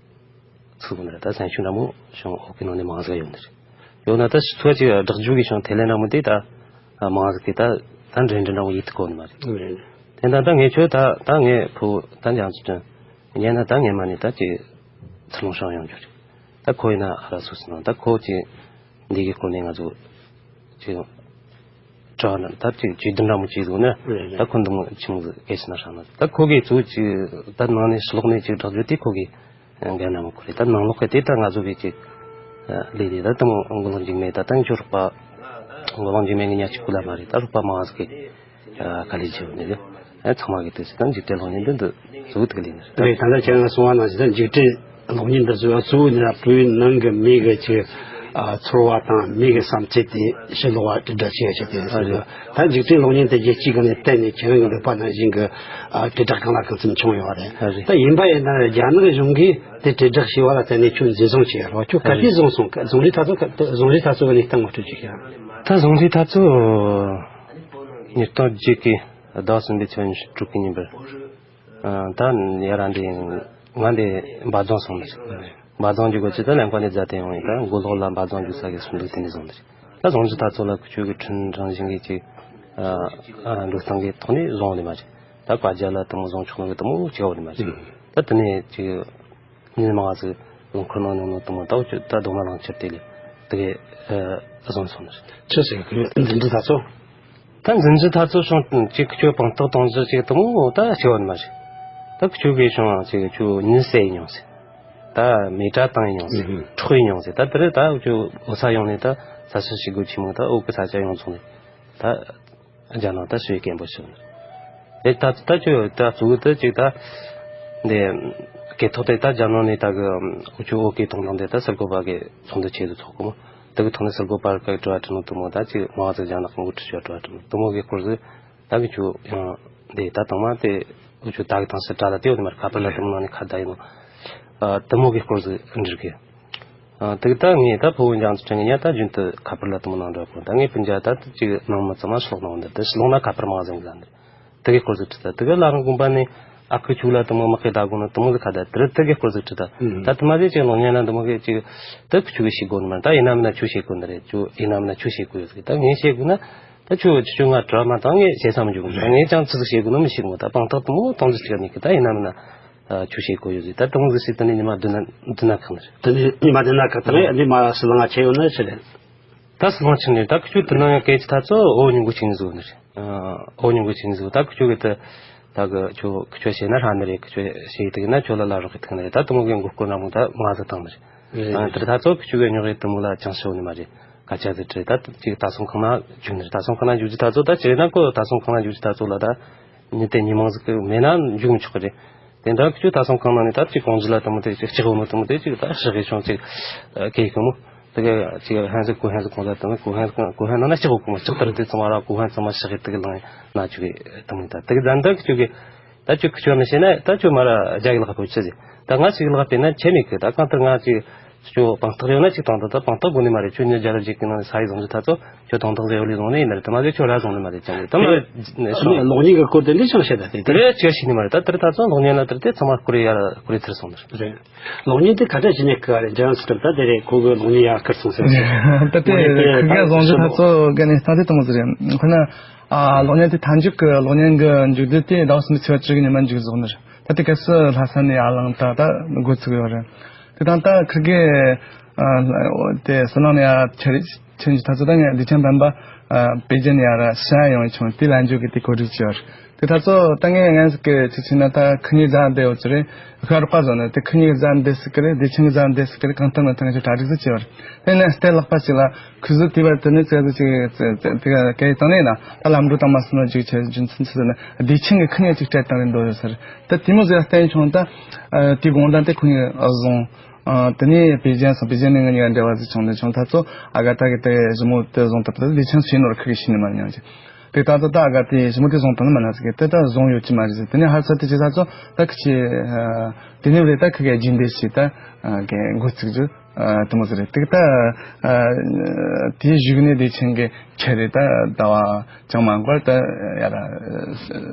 ཚུགས་ནི་རེད། ད་སེམས་ཤུགས་འདྲ་མོ་ཤང་འོག་གི་ནང་ནས་མང་ཟིག་ཡོང་ནི་རེད། ཡོད་ན་ད་ཚོ་ཅིག་བསྒྲགས་རྒྱུ་གི་ཤང་དེ་ལས་འདྲ་མོ་དེ་ད་མང་ཟིག་གི་ད་ད་འདྲེ་འདྲེ་འདྲ་མོ་ཡིད་དུ་འོང་ནི་མ་རེད། དེ་འདྲ་ད་ངས་ཁྱོད་ད་ད་ངས་ཕུ་ད་འཇང་ཚུལ་ཁྲིམས་ཉན་ན་ད་ངས་མ་ནི་ད་ཅིག་ཚུར་ལོང་ཤང་ཡོང་རྒྱུ་རེད། ད་ཁོ་ཡིན་ན་ཨ་ར་སུ་སི་ནང་ད་ཁོ་ཅིག་འདི་གི་སྐོར་ནས་ང་ཚོ་ཅིག་དྲི་བ་ན་ད་ཅིག་ཇུས་འདོན་འདྲ་མོ་ཅིག་འདུག་ན། ད་ཁོ་འདི་མོ་ཆི་མོ་ཟིག་སྐད་ཆ་ན་ཧྲ་ན། ད་ཁོ་གིས་ཚུར་ཅིག་ད་ནང་ནས་ཕྱི་ལོགས་ནས་ཅིག་བསྒྲགས་རྒྱུ་དེ་ཁོ་གི་འགན་འདྲ་མོ་ཁུར་རེད། ད་ནང་ལོགས་གི་དེ་ད་ང་ཚོ་གི་ཅིག་ལས་དེ་ད་དེ་མོ་མགོ་ལོག་འཇིགས་མེད། ད་ད་ངས་ཁྱོད་རོགས་པ་མགོ་ལོག་འཇིགས་མེད་ངས་ཉག་ཅིག་གོ་ལ་མ་རེད། ད་རོགས་པ་མང་ཟིག་གི་དཀའ་ལས་བརྒྱབ་ནས་ཨ། ཚང་མ་གི་དུས་སུ་ད་འཇིགས་བྲལ་གློག་བརྙན་འདི་འདི་བཟོ་ཐུབ་ལེ་ནི་རེད། ད་ལྟ་ཁྱེད་རང་གསུང་བ་ནང་བཞིན་འཇིགས་བྲལ་གློག་བརྙན་འདི་བཟོ་བ་གཙོ་བོ་ནི་བོད་ནང་གི་མི་གི་ཅིག་ ཨ། ཚོར་བ་དང་མིག་གི་བསམ་ཚུལ་དེ་ཕྱི་ལོགས་ལ་དྲིལ་བསྒྲགས་བྱེད་ཡ་ཆེད་དུ་ཡིན་ཟེར་གི། ད་འཇིག་རྟེན་གློག་བརྙན་དེ་རྒྱལ་སྤྱིའི་སྒང་ནས་བལྟས་ནས་ཁྱེད་རང་གི་ལུག་པ་ནང་བཞིན་གྱི། ཨ། དྲིལ་བསྒྲགས་གང་ལ་གང་འཚམ་བྱུང་ཡོད་རེད། ཨ། རེད། ད་ཡིན་པ་ཡིན་ན་རྒྱ་ནག་གཞུང་གིས་དེ་དྲིལ་བསྒྲགས་བྱས་པ་ལ་བརྟེན་ནས་ཁྱོད་འཛིན་བཟུང་བྱས་ཡོད་རེད་བ། ཁྱོད་ག་དུས། རེད། བཟུང་སོང་། བཟུང་ལས་ཐག་ཚོ་ག་བཟུང་ལས་ཐག་ཚོ་གི་གནས་སྟངས་ངོ་སྤྲོད་ཅིག་བྱ། ད་བཟུང་ལས་ཐག་ཚོ་ཉིས་སྟོང་བརྒྱད་ཀྱི་ཟླ་གསུམ་པའི་ཚེས་ཉི་ཤུ་དྲུག་གི་ཉིན་པར། ཨ། ད་ཡ་ར་འདི་ང་འདི་འབའ་རྫོང་སོང་ནས། འབའ་རྫོང་གི་སྒོ་ཆེ་ད་ལན་ཀ་ནས་རྫ་དེ་ཡོང་ཡིན། ད་མགོ་ལོག་ལ་འབའ་རྫོང་རྒྱུག་ས་གི་སུ་འདུག་དེ་ནས་བཟུང་ནས། ད་བཟུང་རྒྱུ་ད་ཚོ་ལ་ཁུ་ཆོས་གི་ཁྲིམས་རང་བཞིན་གི་ཅིག་ཨ། ཨ། འགྲོ་སྟངས་གི་ཐོག་ནས་བཟུང་ནས་མ་རེད། ད་བཀའ་རྒྱ་ལ་དེ་མོ་བཟུང་ཆོག་ནོ་གི་དེ་མོ་བྱེད་བ་ནས་མ་རེད། ད་དེ་ནས་ཅིག་ཉིན་མང་ཟིག་ལུང་འཁོར་ནང་ཉོ་ནོ་དེ་མོ་ད་འུ་ཅོ་ད་རྡོག་མ་ལང་ཁྱེར་དེ་ལས་དེ་གི་ཨ། བཟུང་སོང་ནས། ཆི་ཟེར་གི་འཛིན་གྲྭ་ད་ཚོ། ད་འཛིན་གྲྭ་ད་ཚོ་བྱུང་ཅིག་ཁྱོད་དཔང་རྟགས་གཏོང་རྒྱུ་ཅིག་དེ་མོ་ད་བྱེད་བ་ནི་མ་རེད། ད་ཁྱོད་གིས་བྱུང་ཅིག་ཁྱོད་ཉིན་བསད་ཡིན་ཡོང་ཟེར། ད་མེ་དྲ་བཏང་ཡིན་ཡོང་ཟེར། ཨུ་ཧུ། འཕྲོག་ཡིན་ཡོང་ཟེར། ད་དེ་རེད། ད་འུ་ཅོ་འོ་ས་ཡོང་ནས་ད་ས་ཆ་ཞིག་དགོས་ཆེ་མོ་ད་འོ་གི་ས་ཆ་ཡོང་སོང་ནས་ད། རྒྱ་ནང་ད་ཞུ་སྐད་འབོད་ཞུ། དེ་ད་ད་ཁྱོད་ད་གཙོ་བོ་དེ་ཅིག་ད་འདི་སྐད་ཐོག་དེ་ད་རྒྱ་ནང་ནས་ད་གི་འུ་ཆོ་བོད་སྐད་གཏོང་སྟངས་དེ་ད་སུལ་ཀོ་པ་གི་ཚོགས་འདུ་ཆེད་དུ་ཚོགས་གོ་མོ། དེ་གི་ཐོག་ནས་སུལ་ཀོ་པ་གི་དྲི་བ་དྲི་ནོ་དེ་མོ་ད་ཅིག་མང་ཙིག་རྒྱ་ནག་གི་འགོ་ཁྲིད་ཆོ་དྲི་བ་དྲི་ནོ་དེ་མོ་གི་སྐོར་ཟིག་ད་གི་ཁྱོད་ཡང་འདི་ད་དང་མ་དེ་འུ་ཆོ་ད་གི་དང་སུ་དྲ་ལ་དེ་ཡོད་ནི་མར་ཁ་པར་ལ་དེ་མོ་ནང་ནས་ཁ་བརྡ་ཡིན་ནོ། ཨ། དེ་མོ་གི་སྐོར་ཟིག་འདྲི་གི། ཨ། དེ་ད་ངས་ད་ཕུ་བོ་འཇང་ཚུལ་ཁྲིམས་ངས་ཉ་ད་རྒྱུན་དུ་ཁ་པར་ལ་དེ་མོ་ནང་འདྲ་གོ། ད་ངས་སྤུན་ཀྱག་ད་ཅིག་ནང་མི་ཚང་མ་ཤི་ལོག་ནང་འདིར་དེ་ཤི་ལོག་ན་ཁ་པར་མང་ཟིག་ལ་འདིར་དེ་གའི་སྐོར་ཟིག་དྲི་ད། དེ་གའི་ལ་རང་དགོན་པ་ནས་ཨ་ཁུ་ཆུ་ལ་དེ་མོ་དམག་གི་ད་གོ་ནོ་དེ་མོ་ཟིག་ཁ་ད་དེ་རེད། དེ་གའི་སྐོར་ཟིག་དྲི་ད། ཨུ། ད་དེ་མ་ཟིག་ཅིག་ལོག་ཉན་ན་དེ་མོ་གི་ཅིག་ད་ཁུ་ཆུ་གི་ཤེས་དགོ་ནི་མ། ད་ཡིན་ན་མིན་ན་ཁྱོད་ཤེས་དགོ་ནི་རེད། ཁྱོད་ཡིན་ན་མིན་ན་ཁྱོད་ཤེས་དགོ་ཡོད་ཟིག་ད་ངས་ཤེས་དགོ་ན་ད་ཁྱོད་ཁྱོད་ང་དྲི་བ་མ་བཏང་། ངས་བཤད་ས་མི་འཇུག་ད་ངས་ཅང་ཅི་ཟིག་ཤེས་དགོ་ནི་མི་ཤེས་གོ། ད་དཔང་རྟགས་དེ་མོ་གཏོང་རྒྱུ་ཅིག་མེད་གི། ད་ཡིན་ན་མིན་ན། ཨ། ཆུ་ཤེས་གོ་ཡོད་ཟིག་ད་དུང་ཟིག་ཟིག་ད་ནི་ཉི་མ་བདུན་ན་བདུན་ན་ཁང་རེད། ད་ནི་ཉི་མ་བདུན་ན་ཁང་ད་ངས་འདི་མ་སི་ལང་ང་ཆེ་ཡོད་ན་ཆི་རེད། ད་སི་ལང་ཆེ་ནི་ད་ཁུ་ཆུ་དུ་ན་ཡང་སྐད་ཆ་ད་ཚོ་འོ་ཉུང་གུ་ཆིང་ཟིག་ནི་རེད། ཨ། འོ་ཉུང་གུ་ཆིང་ཟིག་ད་ཁུ་ཆུ་གི་ད་ད་གི་ཁྱོད་ཁུ་ཆུ་བཤད་ན་ཧྲ་ནི་རེད། ཁུ་ཆུ་བཤད་དུ་ན་ཁྱོད་ལ་ལ་རོགས་གི་ཐུག་ནི་རེད། ད་དུང་གི་མགོ་སྐོར་ན་མོ་ད་མ་ཟིག་བཏང་ནི་རེད། ཨ། དེ་ད་ཚོ་ཁུ་ཆུ་གི་ཉོ་གི་དུ་མོ་ལ་ཅང་ཤོ་ནི་མ་རེད། སྐད་ཆ་དེ་དྲིས། ད་ཅིག་ད་སོང་ཁང་ན་རྒྱུག་རྒྱུ་ད་ཚོ་ད་ཅིག་ན་ཁོ་ད་སོང་ཁང་ན་རྒྱུག་རྒྱུ་ད་ཚོ་ལ་ད་ཉི་དེ་ཉི་མང་ཟིག་གི་མེད་ན་རྒྱུག་མི་ཆོག་གི་རེད། དེ་འདྲ་ཁྱོད་ད་སོང་ཁང་ན་ནི་ད་ཅིག་གོང་ཇི་ལ་དེ་མོ་དེ་ཅིག་ལྕགས་འོ་མོ་དེ་མོ་དེ་ཅིག་ད་ཤི་གི་ཆུང་ཅིག་གེ་གི་མོ་དེ་གི་ཅིག་ཧན་ཟིག་གོ་ཧན་ཟིག་གོང་ལ་དེ་མོ་གོ་ཧན་གོ་ཧན་ནང་ན་ལྕགས་འོ་གི་མོ་ལྕགས་དར་དེ་ཚང་མ་ར་གོ་ཧན་ཚང་མ་ཤི་གི་དེ་གི་ལང་ན་ཆུ་གི་དེ་མོ་ད་དེ་གི་ད་འདྲ་ཁྱོད་གི་ད་ཁྱོད་ཁྱོད་མི་ཤེས་ན་ད་ཁྱོད་མ་ར་རྒྱ་གི་ལག་པོ་ཆི་ཟིག་ད་ང་ཞིག་ལག་པས་ན་ཆེ་མེད་གི། ད་གང་ལྟར་ང་ཅིག་ཁྱོད་དཔང་རྟགས་ཡོད་ན་ཅིག་དང་ད་ད་དཔང་རྟགས་དགོས་ནི་མ་རེད། ཁྱོད་ཉི་བརྒྱ་ར་བརྒྱད་ཀྱི་ནང་ས་ཡི་བཟུང་རྒྱུ་ད་ཚོ་ཁྱོད་དོན་དག་ཟེར་བ་ལས་བཟུང་ནི་ཡིན་ན་རེད། དེ་མ་ཟེར་ཁྱོད་ར་བཟུང་ནི་མ་རེད། ཅང་རེད། དེ་མ་རེད། གློག་བརྙན་གྱི་སྐོར་དེ་འདྲ་ཅང་བཤད་ད་དེ་དེ་རེད་ཅིག་ཤེས་ནི་མ་རེད། ད་དེ་རེད། ད་ཚོ་གློག་བརྙན་ལ་དེ་རེད། དེ་ཚང་མ་བསྐུར་ཡ་ར་བསྐུར་ཚར་སོང་ནི་རེད། གློག་བརྙན་དེ་ག་འདྲ་བྱས་ནས་བསྐུར་བ་རེད། འཇང་སི་ཀྲིབ་ད་དེ་རེད། ཁོ་གི་གློག་བརྙན་ཡར་བསྐུར་སོང་ཟེར་ཟེར། ད་དེ་གློག་བརྙན་དེ་ཁུར་གེ་ད་བཟུང་རྒྱུ་ད་ཚོ་ག་ནས་ད་དེ་གཏོང་ཟེར་རེད། ཁོ་ན་ཨ་གློག་བརྙན་དེ་མཐའ་མཇུག་གི་གློག་བརྙན་གི་མཇུག་སྡུད་དེ་ཟླ་བ་གསུམ་པའི་ཚེས་པ་བཅུ་གི་ཉི་མ་མཇུག་རྫོགས་ནི་རེད། ད་དེ་གལ་སྲིད་ལྷ་ས་ནས་ཡར་ལངས་ད་ད་འགོ་ཚུགས་ཡོད་རེད། དེ་དང་ད་ཁུར་གེ་ཨ་དེ་སི་ལང་ནས་ཡར་ཁྱེར་ཁྱེར་འཇུག་ད་ཚོ་ད་ངས་བདེ་ཆེན་བན་པ་ཨ་པེ་ཅིན་ནས་ཡར་ཕྱིར་ཡོང་བྱུང་། དེ་ལ་འཇུག་གི་དེ་གོ་སྒྲིག་བྱས་ཡོད་རེད། དེ་ད་ཚོ་ད་ངས་ངན་ཟིག་གི་ཚིག་བྱས་ན་ད་ཁུ་ཉི་ཟ་འདི་ཡོད་ཚོད་རེད། ཤར་པ་བཟོ་ནས་དེ་ཁུ་ཉི་ཟ་འདི་ཟིག་གི་རེད། བདེ་ཆེན་གི་ཟ་འདི་ཟིག་གི་རེད། གང་ལྟར་ང་ད་ངས་ཁྱོད་གྲ་སྒྲིག་ཟིག་བྱས་ཡོད་རེད། དེ་ནས་སྟེ་ལག་པ་ཞིག་ལ་ཁུ་ཟུ་དེ་བར་དེ་ནས་ཙེ་ཙེ་ཅིག་ཙེ་ཙེ་དེ་ག་གའི་བཏང་ནས་ན་ད་ལམ་འགྲོ་དང་མ་སོང་ན་ཅིག་ཆེ་རྒྱུ་མཚན་ཚོད་ན་བདེ་ཆེན་གི་ཁུ་ཉི་ཅིག་སྤྲད་བཏང་རེད་འདོད་ཡོད་ཟེར། ད་དེ་མོ་ཟེར་བསྟན་བྱུང་། ད་ཨ་དེ་དགོང་དག་དེ་ཁུ་ཉི་བཟུང་། ཨ་དེ་ནས་པེ་ཅིན་སོང་། པེ་ཅིན་ནས་ང་གཉིས་ཀ་འབྲེལ་བ་ཟིག་བྱུང་ནས་བྱུང་། ད་ཚོ་ཨ་ག་ད་གི་དེ་ཞི་མོ་དེ་བཟུང་ཐུབ་ད་བདེ་ཆེན་ཞིག་ནོར་ཁུ་གི་ཤི་ནི་མ་ཉང་ཅིག་དེ་ད་ཚོ་ད་ཨ་ག་དེ་ཞི་མོ་དེ་བཟུང་ཐུབ་ནི་མ་ན་ཟིག་གི་དེ་ད་བཟུང་ཡོད་ཀྱི་མ་རེད་ཟིག་དེ་ནས་ཧར་ཚ་དེ་ཅི་ད་ཚོ་ད་ཁུ་ཆི་དེ་ནས་རེད། ད་ཁུ་གི་རྒྱུན་ལྡན་ཞིག་ད་གི་འགོ་ཚུགས་རྒྱུ། ཨ་དེ་མོ་ཟིག་རེད། དེ་ད་ཨ་དེའི་གཞུག་ནས་བདེ་ཆེན་གི་ཁྱེད་རེད། ད་ཟླ་བ་ཅང་མ་འགོར་ད་ཡར་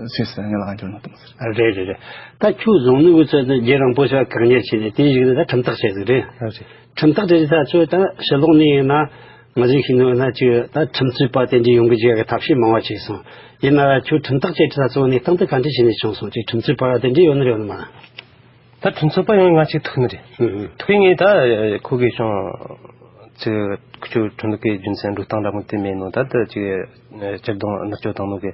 སུད་སི་ངའི་ལག་འབྱོར་ནོ་དེ་མོ་ཟིག་རེད། རེད་རེད་རེད། ད་ཁྱོད་བཟུང་ནི་འུ་ཚོ་ནི་རྒྱུན་རིང་པོ་ཞིག་བཀག་ཉར་བྱས་ནས་དེའི་གཞུག་ནས་ད་ཁྲིམས་ཐག་བཅད་ཟིག་རེད། རེད། ཁྲིམས་ཐག་བཅད་ད་ཚོ་ད་ཕྱི་ལོགས་ནས་ཡིན་ན་ང་ཚོས་ཤེས་ནོ་ན་ཅིག་ད་ཁྲིམས་རྩོད་པ་དེ་འདྲ་ཡོང་གི་ཅིག་གི་ཐབས་ཤེས་མང་བ་བྱས་སོང་། ཡིན་ན་ཁྱོད་ཁྲིམས་ཐག་བཅད་ད་ཚོ་གནས་སྟངས་དེ་ག་འདྲ་བྱས་ནས་བྱུང་སོང་། ཅིག་ཁྲིམས་རྩོད་པ་དེ་འདྲ་ཡོད་ནི་རེད་ཡོད་ནི་མ། ད་ཁྲིམས་རྩོད་པ་ཡོང་ང་ཅིག་ཐུག་ནི་རེད། ཨུ་ཨུ། ཐུག་ངས་ད་ཁོ་གིས་ཀྱང་ཅིག་ཁྱོད་ཁྲིམས་ལུགས་ཀྱི་རྒྱུ་མཚན་འགྲོ་སྟངས་འདྲ་མོ་དེ་མེད་ནོ། ད་ད་ཅིག་སྤྱིར་བཏང་མནར་གཅོད་བཏང་ནོ་གི་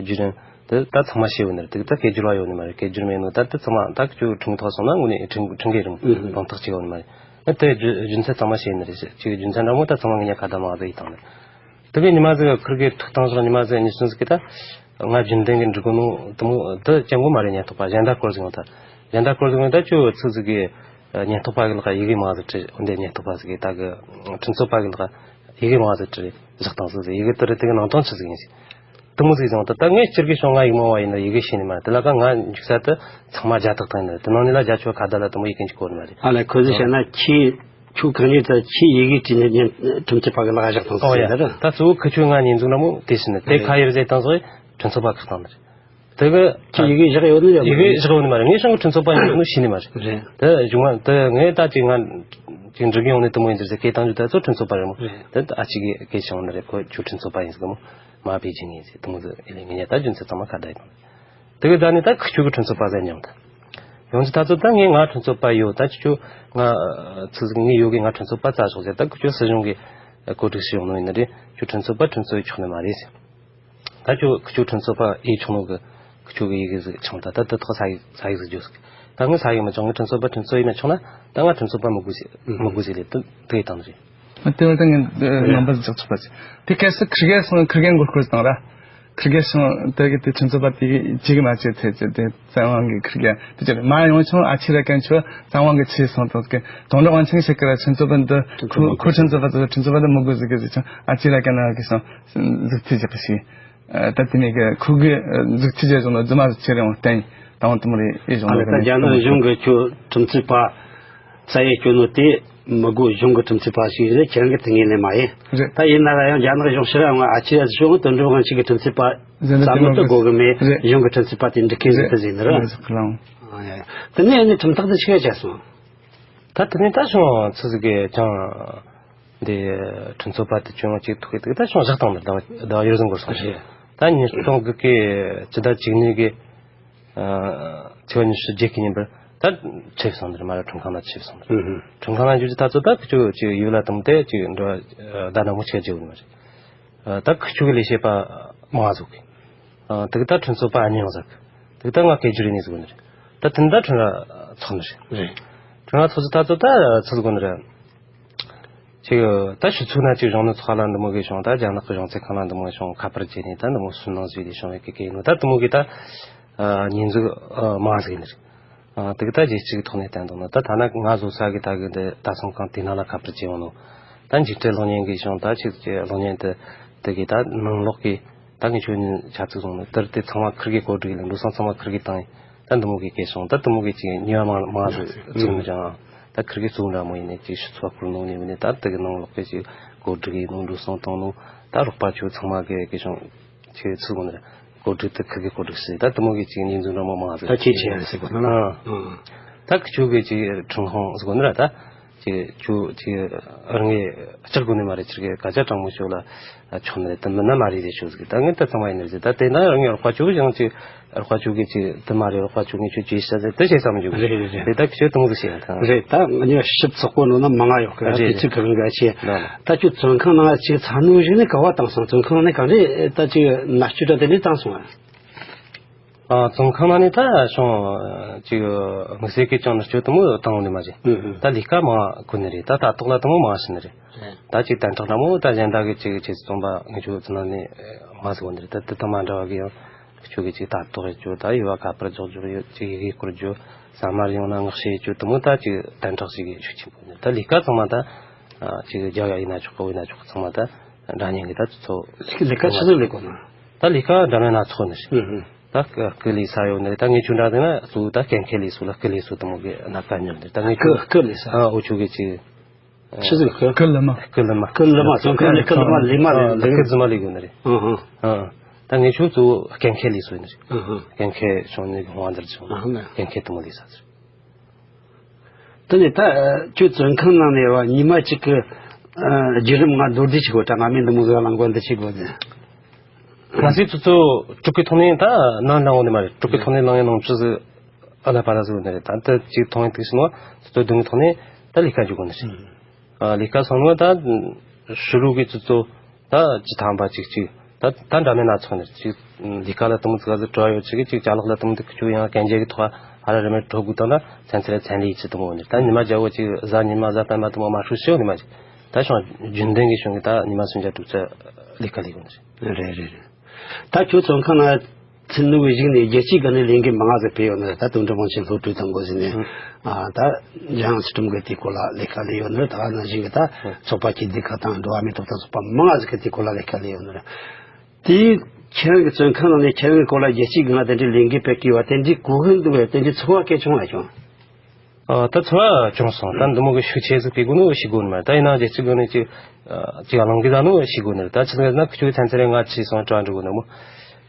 བརྒྱུད་རིམ་དེ་ད་ཚང་མ་ཤེས་ཡོད་ནི་རེད། དེ་ད་སྐད་སྒྱུར་བ་ཡོད་ནི་མ་རེད། སྐད་སྒྱུར་མེད་ནོ། ད་དེ་ཚང་མ་ད་ཁྱོད་ཁྲིམས་ཐོག་སོང་ན་དངོས་གནས་ཁྲིམས་ཁྲིམས་འགལ་རུང་ཨུ་ཧུ། དོན་དག་ཅིག་ཡོད་ནི་མ་རེད། ད་དེ་རྒྱུ་རྒྱུ་མཚན་ཚང་མ་ཤེས་ནི་རེད། ཅིག་རྒྱུ་མཚན་འདྲ་མོ་ད་ཚང་མ་ངས་ཉག་ཁ་བརྡ་མ་བརྡ་ཡིས་བཏང་ནི་རེད། དེ་གི་ཉི་མ་ཟིག་ཁུར་གི་ཐུག་བཏང་སོང་། ཉི་མ་ཟིག་ཉི་སུན་ཟིག་གི་ད་ང་རྒྱུན་ལྡན་གི་འགྲིག་གོ་ནོ་དེ་མོ་དེ་ཅང་གོ་མ་རེད། ཉན་ཐོག་པ་གཞན་དག་སྐོར་ཟིག་ཡོང་ད། གཞན་དག་སྐོར་ཟིག་ཡོང་ད་ཁྱོད་ཚིག་ཟིག་གི་ཉེན་རྟོག་པ་གི་ལག་ཡི་གེ་མང་ཟིག་བྲིས། འོན་ཏེ་ཉེན་རྟོག་པ་ཟིག་གིས་ད་གི་ཁྲིམས་རྩོད་པ་གི་ལག་ཡི་གེ་མང་ཟིག་བྲིས་བཞག་བཏང་ཟིག་ཟེར། ཡི་གེ་དེ་རེད། དེ་གི་ནང་དོན་ཆི་ཟིག་ཡིན་ཟིག་དེ་མོ་ཟིག་བྱུང་། ད་ད་ངས་སྤྱིར་གི་བྱུང་ང་ཡིག་མང་བ་ཡིན་ན་ཡི་གེ་ཤེས་ནི་མ་རེད། དེ་ལ་ཀ་ང་འཇུག་ས་དེ་ཚང་མ་རྒྱ་ཐག་ཐག་ཡིན་ནི་རེད། དེ་ནང་ནས་ལ་རྒྱ་ཆེ་བ་ཁ་བརྡ་ལ་དེ་མོ་ཡི་གེ་འཇུག་གོ་ནི་མ་རེད། ཨ་ལས། ཁོ་ཚོས་བཤད་ན་ཁྱེད་ཁྱོད་གང་ཡིན་ད་ཁྱེད་ཡི་གེ་བྲིས་ནས་ཉན་ཁྲིམས་རྩོད་པ་གི་ལག་བཞག་བཏང་ཟིག་ཟེར་ད་ར། ད་གཙོ་བོ་ཁི་ཆོས་ང་ཉེས་འཛུགས་ན་མོ་དེ་ཤི་ནི་དེ་ཁ་ཡར་ཟེར་བཏང་ཟིག་ཁྲིམས་རྩོད་པ་ཁག་བཏང་ནི་རེད། དེ་གི་ཁྱེད་ཡི་གེ་བཞག་ཡོད་ནི་ཡོད་ཡི་གེ་བཞག་ཡོད་ནི་མ་རེད། ངས་བྱུང་གི་ཁྲིམས་རྩོད་པ་ཡིན་ནོ་ཤེས་ནི་མ་རེད། རེད། དེ་བྱུང་བ་དེ་ངས་ད་ཅིག་ང་ཅིག་འགྲིག་གི་ཡོང་ནི་དེ་མོ་ཡིན་ཟེར་ཟེར་སྐད་བཏང་རྒྱུ་དེ་ཚོ་ཁྲིམས་རྩོད་པ་རེད་མོ། རེད། དེ་ཨ་ཅིག་གིས་སྐད་བྱུང་ནི་རེད། ཁོ་ཁྱོད་ཁྲིམས་རྩོད་པ་ཡིན་ཟེར་གི་མོ་མ་བེད་ཀྱི་ངེས་ཟེར་དེ་མོ་ཟེར་ཡིན་ལས་ངས་ཉན། ད་རྒྱུ་མཚན་ཚང་མ་ཁ་བརྡ་ཡིན། དེ་གི་ད་ནི་ད་ཁི་ཆོས་གི་ཁྲིམས་རྩོད་པ་ཟེར་མྱོང་། ད་ཡོང་ཅི་ད་ཚོད་ད་ངས་ང་ཁྲིམས་རྩོད་པ་ཡོད། ད་ཁྱོད་ང་ཚིག་ཟིག་ངས་ཡོད་གི་ང་ཁྲིམས་རྩོད་པ་རྩ་ཆོག་ཟེར། ད་ཁྱོད་སྲིད་གཞུང་གི་གོ་སྒྲིག་ཞིག་ཡོང་ནོ་ཡིན་ན་རེད། ཁྱོད་ཁྲིམས་རྩོད་པ་ཁྲིམས་རྩོད་ཡི་ཆོག་ནི་མ་རེད་ཟེར། ད་ཁྱོད་ཁྱོད་ཁྲིམས་རྩོད་པ་ཡི་ཆོག་ནོ་གི་ཁྱོད་གི་ཡི་གེ་ཟིག་བྱུང་། ད་ད་དེ་ཐོག་ས་ཡིག་ས་ཡིག་ཟིག་བརྗོད་ཟིག་ད་ངས་ས་ཡིག་མི་བྱུང་། ངས་ཁྲིམས་རྩོད་པ་ཁྲིམས་རྩོད་ཡིན་ན་ཆོག་ན་ད་ང་ཁྲིམས་རྩོད་པ་མི་དགོས་ཟེར་མི་དགོས་ཟེར་ལས་དེ་དེ་ཡི་དང་རེད། དེ་བར་དུ་ངས་འདི་རེད། རྣམ་པ་ཟིག་ཆགས་ཆོག་པ་ཟིག་དེ་གལ་སྲིད་ཁིར་གེ་སོང་ཁིར་གེ་མགོ་སྐོར་བཏང་ར། ཁིར་གེ་སོང་དེ་གི་དེ་ཁྲིམས་རྩོད་པ་དེ་གི་བྱེད་གི་མ་བྱེད་ཚེ་ཚེ་དེ་བཙན་དབང་གི་ཁིར་གེ་དེ་ཅི་རེད། མ་ཡོང་ཆུང་ཨ་ཆི་ར་གན་ཆོ་བཙན་དབང་གི་ཆེ་སོང་དང་གི་དོན་དག་དབང་ཆེན་ཞིག་གི་ར། ཁྲིམས་རྩོད་པ་འདི་ཁོ་ཁོ་ཁྲིམས་རྩོད་པ་དེ་ཁྲིམས་རྩོད་པ་འདི་མི་དགོས་ཟིག་གི་ཟིག་ཆུང་ཨ་ཆི་ར་གན་ན་གི་སོང་ཟིག་ཐི་ཅི་གི་ཞིག་ད་དེ་ནས་གི་ཁོ་གི་ཟིག་ཐི་ཅི་བྱུང་ན་རྫུན་མ་ཟིག་ཆེ་རེ་འོང་བསྟན་དང་དུ་མ་རེ་ཨེ་བྱུང་ཨ་ལེ། ད་རྒྱ་ནག་གཞུང་གི་ཁྱོད་ཁྲིམས་རྩོད་པ་རྩ་ཡེ་སྐྱོན་ནོ་དེ་མི་དགོས། གཞུང་གི་ཁྲིམས་རྩོད་པ་ཞིག་རེད། ཁྱེད་རང་གི་ཐུགས་ངེས་ལེན་མ་ཡིན། རེད། ད་ཡིན་ན་ར་ཡང་རྒྱ་ནག་གཞུང་ཕྱིར་ར་ཡོང་ཨ་ཆི་ར་གཞུང་དོན་གྲུབ་དབང་ཆེན་གྱི་ཁྲིམས་རྩོད་པ་རྩ་མེད་དུ་དགོས་གི་མེད། རེད། གཞུང་གི་ཁྲིམས་རྩོད་པ་དེ་འགྲིག་གི་འདུག་ཟེར་ནི་ར། རེད། ཨ་ཡ། དེ་ནས་ཨ་ནི་ཁྲིམས་ཐག་དེ་ཆི་ག་བཅད་སོང་། ད་དེ་ནས་ད་གཞུང་ཚུ་ཟིག་གི་ཅང་འདི་ཁྲིམས་རྩོད་པ་དེ་བཅོས་མ་བཅོས་ཐུག་གི་འདུག་ད་གཞུང་བཞག་བཏང་ནི་ད་ད་ཡོད་ཟིན་དགོས་སོང་ཞེས། ད་ཉིས་སྟོང་དགུ་གི་ཕྱི་ཟླ་བཅུ་གཉིས་གི་ཚེས་པ་ཉི་ཤུ་རྗེས་ཀྱི་ཉིན་པར་ད་ཁྲིད་སོང་ནི་རེད། མ་ར་ཁྲིམས་ཁང་ལ་ཁྲིད་སོང་ནི་རེད། ཁྲིམས་ཁང་ལ་འཇུག་རྒྱུ་ད་ཚོད་ད་ཁི་ཆོ་ཅིག་ཡུལ་ལ་དང་དེ་ཅིག་འགྲོ་བ་ད་ན་མོ་ཆེ་རྒྱུ་ནི་མ་རེད། ད་ཁི་ཆོ་གི་ལས་བྱེད་པ་མང་ཟིག་གི་དེ་གི་ད་ཁྲིམས་རྩོད་པ་ཨ་ཉང་ཟིག་གི་དེ་གི་ད་ང་སྐད་སྒྱུར་ཡིན་ནི་ཟིག་གོ་ནི་རེད། ད་དེ་ད་ཁྲིམས་ར་ཚོགས་ནི་རེད། རེད། ཁྲིམས་ར་ཚོགས་ཚོད་ད་ཚོད་ད་ཚོད་ཟིག་གོ་ནི་རེད། ཅིག་ད་ཕྱི་ཚུལ་ན་ཅིག་གཞུང་ནུ་ཚོགས་ལ་འདི་མོ་གི་བྱུང་། ད་རྒྱ་ནག་གི་གཞུང་ཚབ་ཁང་ལ་འདི་མོ་བྱུང་། ཁ་པར་བྱས་ནས་ད་འདི་མོ་སུན་སྣང་བཟོས་ཏེ་བྱུང་བའི་གི་གི་ཡིན་ནོ། ད་འདི་མོ་གི་ད་ཉེས་འཛུགས་མང་ཟིག་ཡིན་ནི་རེད། དེ་གི་ད་རྗེས་གཅིག་གི་ཐོག་ནས་བསྟན་འདུག་ན། ད་ཐ་ན་ང་བཟོ་ས་གི་ད་གི་འདི་ད་སོང་གང་དེ་ན་ལ་ཁ་པར་བྱས་ཡོང་ནོ། ད་འཇིགས་བྲལ་གློག་བརྙན་གི་བྱུང་། ད་ཅིག་གི་གློག་བརྙན་དེ་དེ་གི་ད་ནང་ལོགས་གི་ད་ངས་ཁྱོད་ནི་ཆ་ཚིག་བཟུང་ནོ་དེར་དེ་ཚང་མ་ཁིར་གི་གོ་སྒྲིག་ཡིན། འགྲོ་སོང་ཚང་མ་ཁིར་གི་བཏང་ཡིན། ད་འདི་མོ་གི་སྐད་སོང་། ད་འདི་མོ་གི་ཅིག་ཉེས་པ་མང་མང་ཟིག་བཙུགས་ནི་ཅང་། ད་ཁིར་གི་གཙོ་འདྲ་མོ་ཡིན་ནི་ཅིག་ཕྱི་ཚུལ་བ་ཁུར་ནོ་ནི་མིན་ནི། ད་དེ་གི་ནང་ལོགས་གི་ཅིག་གོ་སྒྲིག་ཡིན་ནོ་འགྲོ་སོང་བཏང་ནོ། ད་རོགས་པ་ཆོ་ཚང་མ་གི་གི་ཅང་ཅིག་ཚུལ་གོ་ནི་གོ་སྒྲིག་དེ་ཁིར་གི་གོ་སྒྲིག་ཟིག་ད་འདི་མོ་གི་ཅིག་ཉེས་འཛུགས་འདྲ་མོ་མང་ཟིག་ད་ཁྱེད་ཆེ་ཡ་ཟིག་གོ་ན། ཨ། ད་ཁི་ཆོ་གི་ཅིག་ཁྲིམས་ཁང་ཟིག་གོ་ནི་ར་ད། ཅིག་ཁྱོད་ཅིག་རང་ངས་ལྕགས་དགོས་ནི་མ་རེད། ཁྱེད་ཀྱི་སྐད་ཆ་དྲང་མོ་ཤོད་ལ་ཆོག་ནི་རེད། དེ་མིན་ན་མ་རེད་ཟེར་ཤོད་ཟིག་ད་ངས་ད་ཚང་མ་ཡིན་ནི་རེད་ཟེར། ད་དེ་ན་རང་ངས་རོགས་པ་ཆོ་གི་ཡང་ཅིག་རོགས་པ་ཆོ་གི་ཅིག་དེ་མ་རེད། རོགས་པ་ཆོ་ངས་ཁྱོད་ཅིག་བཤད་ཟེར་དེ་བཤད་བསམ་འཇུག་རེད་རེད་རེད། དེ་ད་ཁྱོད་དུང་ཟིག་བཤད་ཡང་ཐང་རེད། ད་ངས་ཞིབ་ཚགས་པོ་ནོ་ན་མང་ང་ཡོད་གི་རེད་དེ་རེད། ཚིག་གི་རང་ག་ཆེ། ད་ད་ཁྱོད་བཙོན་ཁང་ནང་ཅིག་ཚ་ནུ་ཞིག་ནས་ག་བ་བཏང་སོང་། བཙོན་ཁང་ནང་ནས་ག་རེ་ད་ཅིག་མནར་གཅོད་ད་དེ་ནས་བཏང་སོང་ཨ། ཨ། བཙོན་ཁང་ནང་ནས་ད་བྱུང་ཅིག་དམིགས་བསལ་གྱི་ཅང་མནར་གཅོད་དུ་མོ་བཏང་བ་ནི་མ་རེད། ཨུ་ཨུ། ད་ལས་ཀ་མང་གོ་ནི་རེད། ད་ལྟ་རྟོག་ལ་དུ་མོ་མང་ཞིག་ནི་རེད། རེད། ད་ཅིག་དན་ཁྲག་འདྲ་མོ་ད་གཞན་དག་གི་ཅིག་ཆེད་རྩོམ་པ་ངེད་ཆོ་ཚོ་ནང་ནས་མང་ཟིག་གོ་ནི་རེད། ད་དེ་དང་མ་འདྲ་བ་གི་ཡང་ཁྱོད་ཀྱི་ཅིག་ལྟ་རྟོག་རེད་ཅོ། ད་ཡུལ་བ་ཁ་པར་འཇོག་རྒྱུ་རེད། ཅིག་ཡི་གེ་སྐོར་རྒྱུ་ས་མར་ཡོང་ན་མངགས་བྱེད་རྒྱུ་དུ་མོ་ད་ཅིག་དན་ཁྲག་ཞིག་གི་ཤུགས་ཆེན་པོ་ནི་རེད། ད་ལས་ཀ་ཚང་མ་ད་ཅིག་རྒྱ་ཡ་ཡིན་ན་ཆོག་གི་བོད་ཡིན་ན་ཆོག་གི་ཚང་མ་ད་འདྲ་མཉམ་གི་ད་ཚོ་ལས་ཀ་ཆི་ཟིག་ལས་གོ་ན། ད་ལས་ཀ་འདྲ་མཉམ་སྣ་ཚོགས་ནི་རེད། ཨུ་ཨུ། ད་སྐུ་ལས་ས་ཡོད་ནི་རེད། ད་ངེད་ཆོ་འདྲ་ཟེར་ན་གཙོ་བོ་ད་གན་མཁན་ལས་སུ་ལ་སྐུ་ལས་སུ་དུ་མོ་གི་སྣ་ཁ་ཉོ་ནི་རེད། ད་ངེད་ཆོ་སྐུ་ལས་ས། ཨ། འུ་ཆོ་གི་ཅིག་ཆི་ཟིག་སྐུ། སྐུ་ལི་མ། སྐུ་ལི་མ། སྐུ་ལི་མ་བཙོན་ཁང་ནས་སྐུ་ལི་མ་ལི་མ་ལི་ལི་སྐུ་རྫུན་མ་ལི་གོ་ནི་རེད། ཨུ་ཧུ། ཨ། ད་ངེད་ཆོ་གཙོ་བོ་གན་མཁན་ལས་སུ་ཡིན་ནི་རེད། ཨུ་ཧུ། གན་མཁན་བྱུང་ནི་གི་ཧོང་འདིར་བྱུང་། ཨ་ཧ་ནི། གན་མཁན་དུ་མོ་ལས་ས་ཟེར། དེ་ནས་ད་ཁྱོད་བཙོན་ཁང་ནང་ནས་བ་ཉི་མ་གཅིག་གི་བརྒྱུད་རིམ་ང་མདོར་བསྡུས་ཅིག་གོ་ད་ང་མི་འདི་མོ་ཟིག་ལང་གོ་འདི་ཅིག་གོ་ནས། ང་སི་ཚོ་ཚོ་དྲུག་གི་ཐོག་ནས་ད་ནང་ལང་འོ་ནི་མ་རེད། དྲུག་གི་ཐོག་ནས་ལང་ཡང་ནང་ཆུ་ཟིག་ཨ་ལ་པ་ལ་ཟིག་འོ་ནི་རེད། ད་འདི་ཅིག་ཐོག་ནས་ཐུག་སོང་ནོ་ཚོ་ཚོ་བདུན་གི་ཐོག་ནས་ད་ལས་ཀ་འཇུག་གོ་ནི་རེད། ཨ་ལས་ཀ་སོང་ནོ་ད་ཕྱི་རུ་གི་ཚོ་ཚོ་ད་ཅི་ཐང་པ་ཅིག་ཅིག་ད་ད་འདྲ་མེད་སྣ་ཚོགས་ནི་ཅིག་ལས་ཀ་ལ་དུ་མོ་ཙི་ག་ཟིག་བྲོ་བ་ཡོད་ཅིག་གི་ཅིག་ཅ་ལག་ལ་དུ་མོ་དུ་ཁུ་ཆུ་ཡང་གན་རྒྱ་གི་ཐོག་ཧ་ར་རི་མེད་བྲོ་དགོས་དང་ད་ཚན་ཚེ་ལ་ཚན་ལི་ཅི་དུ་མོ་ནི་ད་ཉི་མ་རྒྱ་བོ་ཅིག་གཟའ་ཉི་མ་གཟའ་སྤེན་པ་དུ་མོ་མ་ཧྲུ་ཤི་ཡོད་ནི་མ་ཅིག་ད་ཤོང་རྒྱུན་ལྡན་གི་ཤོང་གི་ད་ཉི་མ་སུམ་བརྒྱ་དྲུག་ཅུ་ལས་ཀ་ལས་ཡོད་ནི་རེད། རེད་རེད་རེད། ད་ཁྱོད་བཙོན་ཁང་ན། ཚུད་ནུས་པའི་གཞུག་ནས་རྒྱལ་སྤྱིའི་སྒང་ནས་ལས་འགུལ་མང་ང་ཟིག་སྤེལ་ཡོད་ནི་རེད། ད་དོན་གྲུབ་དབང་ཆེན་སློབ་ཕྲུག་དང་འགོ་ཟིན་ནས་ཨ་ད་ལྗང་སི་ཁྲིམས་གི་དེའི་སྐོར་ལ་ལས་ཀ་ལས་ཡོད་ནི་རེད། ད་ནང་བཞིན་གི་ད་ཚོགས་པ་སྐྱིད་སྡུག་ཁག་དང་འགྲོ་བ་མིའི་ཐོབ་ཐང་ཚོགས་པ་མང་ང་ཟིག་གི་དེའི་སྐོར་ལ་ལས་ཀ་ལས་ཡོད་ནི་རེད། དེ་ཁྱེད་རང་གི་བཙོན་ཁང་ནང་ནས་ཁྱེད་རང་གི་སྐོར་ལ་རྒྱལ་སྤྱིའི་སྒང་ལ་དེ་འདྲའི་ལས་འགུལ་སྤེལ་གི་ཡོད་པ་དེ་འདྲའི་གོ་སྐབས་འདུག་གས། དེ་འདྲའི་ཚོར་བ་གལ་ཆུང་བ་བྱུང་། ཨ། ད་ཚོར་བ་བྱུང་སོང་། ད་འདི་མོ་གི་ཤུགས་ཆེ་ཟིག་སྤེལ་དགོས་ནོ་ཤེས་དགོས་ནི་མ་རེད། ད་ཡིན་ན་རྒྱལ་སྤྱིའི་སྒང་ནས་ཅིག་ཨ་ཅིག་གླེང་གི་ཟ་ནོ་ཤེས་དགོས་ནི་རེད། ད་ཆི་ཟིག་ན་ཁི་ཆོའི་ཚན་ཚན་རེ་ང་ཆི་སོང་དྲ་འགྲོ་གི་ནི་མོ།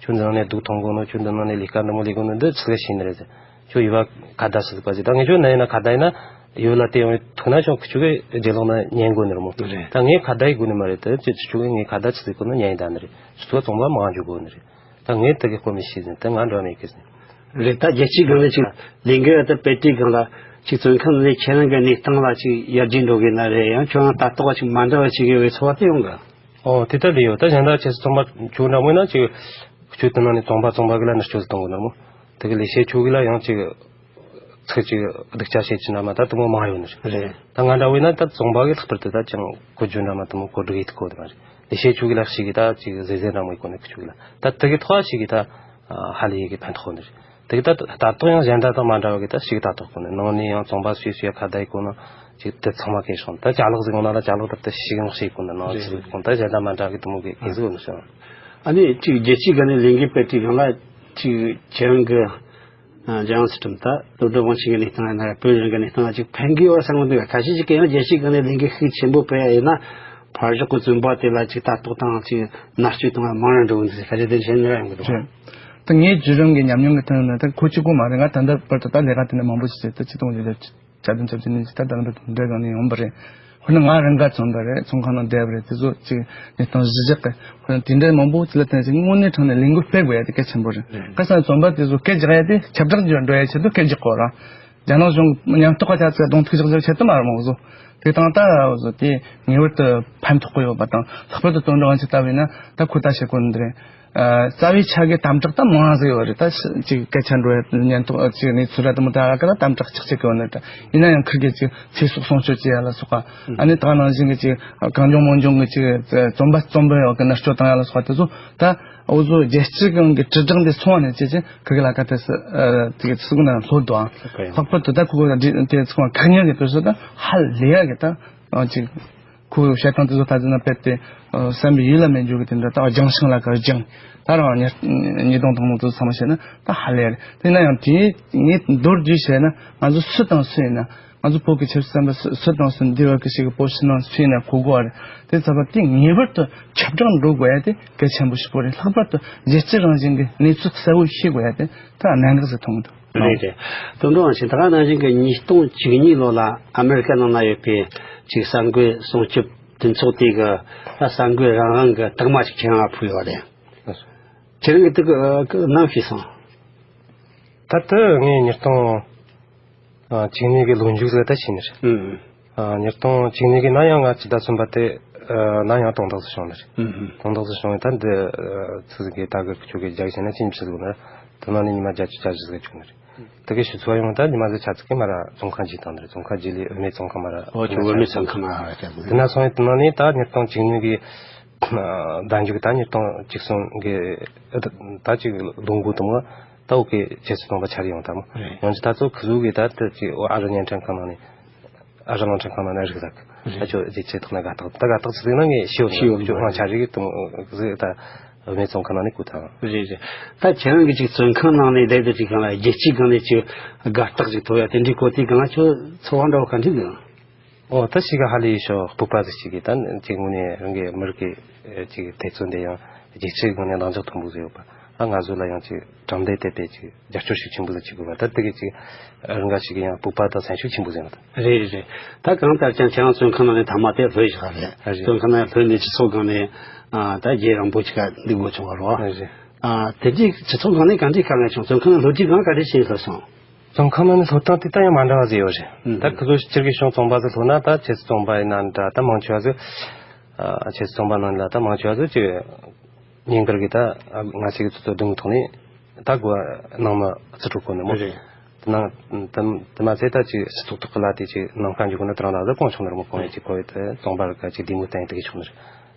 ཁྱོད་འདི་ནང་ནས་སྡུག་མཐོང་གོ་ནོ། ཁྱོད་འདི་ནང་ནས་ལས་ཀ་འདི་མོ་ལས་གོ་ནོ་འདི་ཆི་ཟིག་ཤེས་ནི་རེད་ཟེར། ཁྱོད་ཡུལ་བ་ཁ་བརྡ་ཟིག་པ་ཟིག། ད་ངས་ཁྱོད་ན་ཡིན་ན་ཁ་བརྡ་ཡིན་ན་ཡུལ་ལ་དེ་ཡོང་ཐུག་ན་ཁྱོད་ཁི་ཆོ་གི་རྗེས་ལོག་ན་ཉན་དགོས་ནི་རེད་མོ། རེད། ད་ངས་ཁ་བརྡ་ཡི་དགོས་ནི་མ་རེད། ད་ཁྱོད་ཁྱོད་གི་ངས་ཁ་བརྡ་ཆི་ཟིག་གོ་ནོ་ཉན་ཡི་ད་ནི་རེད། ཁྱོད་ཚོ་ཚང་མ་མང་འཇུག་དགོས་ནི་རེད། ད་ངས་དེ་གི་དཔེ་མི་ཤེས་ཟིན། དེ་ང་འདྲ་མེད་གི་ཟིན། རེད། ད་རྒྱལ་སྤྱིའི་སྒང་ལ་ཅིག་ལས་འགུལ་དེ་སྤེལ་དུས་སྒང་ལ་ཅིག་བཙོན་ཁང་ནས་ཁྱེད་རང་གི་གནས་སྟངས་ལ་ཅིག་ཡར་རྒྱས་འགྲོ་གི་ན་རེད། ཡང་ཁྱོད་རང་ལྟ་རྟོག་ཅིག་མ་འདྲ་བ་ཅིག་ཡོད་པའི་ཚོར་བ་དེ་ཡོང་གི། ཨོ་དེ་ལྟར་ལས་ཡོད། ད་གཞན་དག་ཁྱེད་ཚོ་ཚོང་པ་ཁྱོད་འདྲ་མོ་ཡིན་ན་ཅིག་ཁྱོད་དེ་ནང་ནས་ཙོང་པ་ཙོང་པ་གི་ལ་ནུ་སྐྱོ་ཟིག་གཏོང་གི་ན་མོ། དེ་གི་ལས་བྱེད་ཁྱོད་གི་ལ་ཡང་ཅིག་ཚིག་ཅིག་སྡུག་ཅག་བྱེད་ཀྱི་འདྲ་མ་ད་དུ་མོ་མང་ཡོད་ནི་རེད། རེད། ད་ང་འདྲ་བོ་ཡིན་ན་ད་ཙོང་པ་གི་ལྷག་པར་དུ་ད་ཅང་གོ་རྒྱུ་འདྲ་མ་དུ་མོ་གོ་སྒྲིག་ཡེད་གོ་དེ་མ་རེད། ལས་བྱེད་ཁྱོད་གི་ལ་ཞིག་གི་ད་ཅིག་ཟེ་ཟེ་འདྲ་མོ་ཡེད་གོ་ནི་ཁྱོད་གི་ལ་ད་དེ་གི་ཐོག་ཞིག་གི་ད་ཧ་ལས་ཡེ་གི་ཕན་ཐོགས་ནི་རེད། དེ་གི་ད་ད་ལྟ་ཡང་གཞན་དག་དང་མ་འདྲ་བ་གི་ད་ཞིག་ད་ཐོག་གོ་ནི་ནང་ནས་ཡང་ཙོང་པ་སུས་སུས་ཡ་ཁ་བརྡ་ཡེད་གོ་ནི་ཅིག་དེ་ཚང་མ་གས་སོང་། ད་ཅ་ལག་ཟིག་ཡོང་ན་ལ་ཅ་ལག་ད་ད་ཞིག་ཡང་ཞིག་གོ་ནི་ནང་ཅི་ཟིག་གོ་ད་གཞན་དག་མ་འདྲ་གི་དུ་མོ་གི་གི་ཟིག་ཡོད་ནི་སོང་། ཨ་ནི་ཅིག་རྒྱལ་སྤྱིའི་སྒང་ནས་ལས་འགུལ་སྤེལ་དུས་སྒང་ལ་ཅིག་ཁྱེད་རང་གི་ཨ་ལྗང་སི་ཁྲིམས་ད་དོ་དོ་དབང་ཆེན་གྱི་གནས་སྟངས་ཡིན་ན་བོད་རང་གི་གནས་སྟངས་ལ་ཅིག་ཕན་གི་ཡོད་བསམ་གི་འདུག་ཁ་ཤས་ཅིག་གིས་ཡང་རྒྱལ་སྤྱིའི་སྒང་ནས་ལས་འགུལ་ཤུགས་ཆེན་པོ་སྤེལ་ཡ་ཡིན་ན་ཕར་ཕྱོགས་གི་བཙོན་པ་དེ་ལ་ཅིག་ལྟ་རྟོག་དང་ཅིག་མནར་གཅོད་གཏོང་བ་མང་རུ་འགྲོ་གི་འདུག་ཁ་ཤས་དེ་གཞན་ནི་ར་ཡོང་གི་འདུག་རེད། ད་ངའི་བརྒྱུད་རིམ་གྱི་ཉམས་མྱོང་གི་ཐོག་ནས་ད་ཁོ་གཅིག་པོ་མ་རེད། ང་ད་ལྟ་བར་དུ་ད་ལས་ཀ་དེ་འདྲ་མང་པོ་ཞིག་བྱས། ད་ཆིག་སྟོང་དགུ་བརྒྱ་བརྒྱད་ཅུ་གྱ་བདུན་གྱ་བརྒྱད་ནས་ད་ལྟ་འདི་འདྲ་སྒང་ནས་ཡོང་པ་རེད། དཔེར་ན་ང་རང་ག་བཙོན་པ་རེད། ཚོང་ཁང་ནང་བསྡད་པ་རེད། དེ་ཚོ་ཅིག་གནས་སྟངས་གཞི་བཞག་གི་དཔེར་ན་དེ་འདྲའི་མང་པོ་ཅིག་ལ་བརྟེན་ཅིག་དངོས་གནས་དྲང་ནས་ལས་འགུལ་སྤེལ་དགོས་ཡ་དེ་གལ་ཆེན་པོ་རེད། རེད། ག་ས་བཙོན་པ་དེ་ཚོ་སྐད་རྒྱག་ཡ་དེ་ཁྱབ་བསྒྲགས་ཀྱི་འགྲོ་ཡ་ཆེད་དུ་སྐད་རྒྱག་དགོས་ར། རྒྱ་ནག་གཞུང་ཉམས་རྟོགས་པ་ཆ་ཚང་གདོང་ཐུག་རྒྱག་རྒྱག་ཆེད་དུ་མ་རེད་མང་བཟོ། དེ་དང་ད་བཟོ་དེ་ངེས་པར་དུ་ཕན་ཐོགས་ཀྱི་ཡོད་པ་དང་ལྷག་པར་དུ་དོན་གྲུབ་དབང་ཆེན་ལྟ་བས་ན་ད་ཁོ་ད་བཤད་དགོས་ནི་རེད། རྩ་བའི་ཆ་གི་དམ་དྲག་ད་མང་ཟིག་ཡོད་རེད། ད་ཅིག་སྐད་ཆ་འགྲོ་ཡ་ཉན་ཐོག་ཅིག་གནས་ཚུལ་ར་དེ་མོ་ད་ག་ད་དམ་དྲག་ཆག་ཆག་གི་ཡོད་ནི་རེད། ཡིན་ན་ཡང་ཁིར་གི་ཅིག་ཚེ་སྲོག་སྲུང་སྐྱོབ་བྱེད་ཡ་ལ་སོགས་པ་ཨ་ནི་ད་ནང་བཞིན་གི་ཅིག་གང་བྱུང་མང་བྱུང་གི་ཅིག་བཙོན་པ་བཙོན་པ་ཡོད་གི་མནར་གཅོད་བཏང་ཡ་ལ་སོགས་པ་དེ་ཚོ་ད་འུ་ཚོ་རྒྱལ་སྤྱི་གང་གི་དྲིལ་བསྒྲགས་འདི་སོང་བ་ནས་ཅི་ཅི་ཁིར་གི་ལ་ཀ་དེ་སི་ཨ་ཅིག་ཚུགས་ན་ལྷོད་དོ་ཨ། ལྷག་པར་དུ་ད་ཁོ་གི་དེ་ཚོ་གང་ཉག་གི་དུས་སུ་ད་ཧ་ལས་ཡ་གི་ད་ཅིག་ཁོའི་བཤད་སྟངས་དེ་ཚོ་ད་ཚོད་ན་དཔེ་དེ་བསམ་པའི་ཡུལ་ལ་མེད་འཇུག་གི་དེ་འདྲ་ད་ལྗང་ཤིང་ལ་ཀར་ལྗང་ད་རང་ཉེ་ཉེ་དོང་དང་མོ་ཚོ་ཚང་མ་བཤད་ན་ད་ཧ་ལས་རེད། དེ་ན་ཡང་དེ་ངས་མདོར་བསྡུས་བཤད་ན་ང་ཚོ་སུ་དང་སུ་ཡིན་ན་ང་ཚོ་བོད་ཀྱི་ཆབ་སྲིད་བསམ་པ་སུ་སུ་དང་སུ་འདི་བར་གྱི་ཞིག་གི་བོད་ཕྱི་ནང་སུ་ཡིན་ན་གོ་དགོས་པ་རེད། དེ་ཚ་བ་དེ་ངེས་པར་དུ་ཁྱབ་བསྒྲགས་འགྲོ་དགོས་ཡ་དེ་གལ་ཆེན་པོ་ཞིག་པོ་རེད། ལྷག་པར་དུ་རྒྱལ་སྤྱི་རང་བཞིན་གྱི་གནས་ཚུལ་གསལ་བོ་ཤེས་དགོས་ཡ་དེ་ད་གནད་འགག་ཟིག་མཐོང་གི་འདུག་རེད་རེད། དོན་གྲུབ་དབང་ཆེན་ད་ག་ནང་བཞིན་གྱི་ཉིས་སྟོང་བཅུ་གཉིས་ལོ་ལ་ཨ་མེ་རི་ཀ་ནང་ན་ཡོད་པའི་ཅིག་གསར་འགོད་སྲུང་སྐྱོབ་མཐུན་ཚོགས་དེ་གི་ད་གསར་འགོད་རང་དབང་གི་རྟགས་མ་ཅིག་ཁྱེད་རང་ལ་ཕུལ་ཡོད་རེད། ཁྱེད་རང་གི་དེ་གི་ནམ་ཤེས་སོང་། ད་དེ་ངས་ཉིས་སྟོང་བཅུ་གཉིས་གི་ལོ་མཇུག་ཟིག་ད་ཤེས་ནི་རེད། ཨུམ། ཨ། ཉིས་སྟོང་བཅུ་གཉིས་གི་ན་ཡང་ང་ཅི་ད་གསུམ་པ་དེ་ཨ་ན་ཡང་དོན་དག་ཟིག་བྱུང་ནི་རེད། ཨུམ། དོན་དག་ཟིག་བྱུང་ད་འདི་ཨ་ཚིག་ཟིག་གི་ད་གི་ཁྱོད་ཀྱི་རྒྱག་བྱས་ན་ཅི་མི་ཤེས་ཟིག་ན་དེ་ནང་ནས་ཉི་མ་བརྒྱད་ཅུ་གྱ་བཞི་ཟིག་བྱུང་ནི་རེད། དེ་གི་ཤུ་ཚོ་ཡོང་ད་ཉི་མ་ཟིག་ཆ་ཚིག་གི་མ་ར་ཙོང་ཁ་འཇིག་དང་ནི་རེད། ཙོང་ཁ་འཇིག་ལས་བུད་མེད་ཙོང་ཁ་མ་ར། ཨོ་ཁྱོད་བུད་མེད་ཙོང་ཁ་མ་ར་རེད། དེ་ན་སོང་ཡིན་དེ་ནང་ནས་ད་ཉིས་སྟོང་བཅུ་གཉིས་གི་ཨ་ཟླ་མཇུག་ད་ཉིས་སྟོང་བཅུ་གསུམ་གི་ད་ཅིག་ལོ་འགོ་དུ་མ་ད་འུ་གི་ཁྱེད་ཚོ་ཚོང་པ་ཆ་རེ་ཡོང་ད་མོ། རེད། ཡོང་ཅི་ད་ཚོ་ཁུ་ཟུག་གི་ད་ད་ཅིག་ཨ་རི་བརྙན་འཕྲིན་ཁང་ནང་ནས་ཨ་རི་གླིང་ཕྲན་ཁང་ནང་ནས་རིག་ཟག་རེད། ཨ་ཅོ་རྗེས་ཆེད་ཐོག་ན་དགའ་རྟགས་ད་དགའ་རྟགས་ཚིག་ན་ངས་ཤེས་ཡོད་ཤེས་ཡོད་ཅོ་ཨང་ཆ་རེ་གི་དུ་ཟིག་ད་བུད་མེད་ཚོང་ཁང་ནང་ནས་གོ་ཐང་། རེད་རེད། ད་ཁྱེད་རང་གི་ཅིག་བཙོན་ཁང་ནང་ནས་བསྡད་དུ་ཅིག་གང་ལ་རྒྱལ་སྤྱིའི་སྒང་ནས་ཅིག་དགའ་རྟགས་ཅིག་ཐོབ་ཡ་དེ་འདྲའི་གོ་དུས་གང་ལ་ཁྱོད་ཚོར་བ་འདྲ་བོ་ག་འདྲ་འདུག་ཨོ་ད་ཞིག་ག་ཧ་ལས་ཤོག་སྤོབས་པ་ཟིག་ཞིག་གི་ད་ཅིག་དངོས་གནས་རང་གི་མི་རིགས་ཀྱི་ཅིག་དེ་ཚོ་འདི་ཡང་རྒྱལ་སྤྱིའི་སྒང་ནས་ལྡང་འཇགས་མཐོན་པོ་ཟིག་ཡོད་པ་ཨ་ང་ཚོ་ལ་ཡང་ཅིག་དྲང་བདེན་དེ་དཔེ་ཅིག་རྒྱབ་སྐྱོར་ཤུགས་ཆེན་པོ་ཟིག་བྱེད་དགོས་པ་ད་དེ་གི་ཅིག་རང་ག་ཞིག་གི་ཡང་སྤོབས་པ་དང་སེམས་ཤུགས་ཆེན་པོ་ཟིག་ཡོད། རེད་རེད་རེད། ད་གང་ལྟར་ཀྱང་ཁྱེད་རང་བཙོན་ཁང་ནང་ནས་ཐ་མ་དེ་ལྷོད་བཞག་རེད། རེད། བཙོན་ཁང་ནང་ལྷོད་ནས་སྤྱི་ཚོགས་སྒང་ནས་ཨ་ད་རྒྱལ་རིང་པོ་ཅིག་ག་འདུག་དགོས་བྱུང་བ་རེད། རེད། ཨ་དེ་འདྲའི་སྤྱི་ཚོགས་སྒང་ནས་ག་འདྲའི་དཀའ་ངལ་བྱུང་། བཙོན་ཁང་ནང་ལྷོད་དུས་སྒང་ག་འདྲའི་བྱས་ལྷོད་སོང་། བཙོན་ཁང་ནང་ནས་ལྷོད་སྟངས་དེ་ད་ཡང་མ་འདྲ་བ་ཟིག་ཡོད་རེད། ཨུམ། ད་ཁོ་ཚོ་སྤྱིར་གི་བྱུང་བཙོན་པ་ཟིག་ལྷོད་ན་ད་ཁྱེད་ཚོ་བཙོན་པ་ཡིན་ན་འདྲ་ད་མང་ཆེ་བ་ཟིག་ཨ་ཁྱེད་ཚོ་བཙོན་པ་ནང་ལ་ད་མང་ཆེ་བ་ཟིག་ཅིག་ཉེན་ཁར་གི་ད་ང་ཚོ་གི་ཚོ་ཚོ་སྒྲུང་ཐོག་ནས་ད་གོ་ནང་མི་རྩིས་སྤྲོད་གོ་ནི་མོ། རེད། དེ་ན་དེ་དེ་མ་ཚད་ད་ཅིག་སྤྱི་ཚོགས་ཐོག་གི་ལ་དེ་ཅིག་ནང་ཁ་འཇུག་གོ་ན་དེ་རང་ལ་ད་གོང་ཆུང་ནར་མོ་གོང་ཡ་ཅིག་གོ་ཡ་དེ་བཙོན་པ་ར་ག་ཅིག་བདེ་མོ་བསྟན་ཡ་དེ་གི་ཆུང་ནར་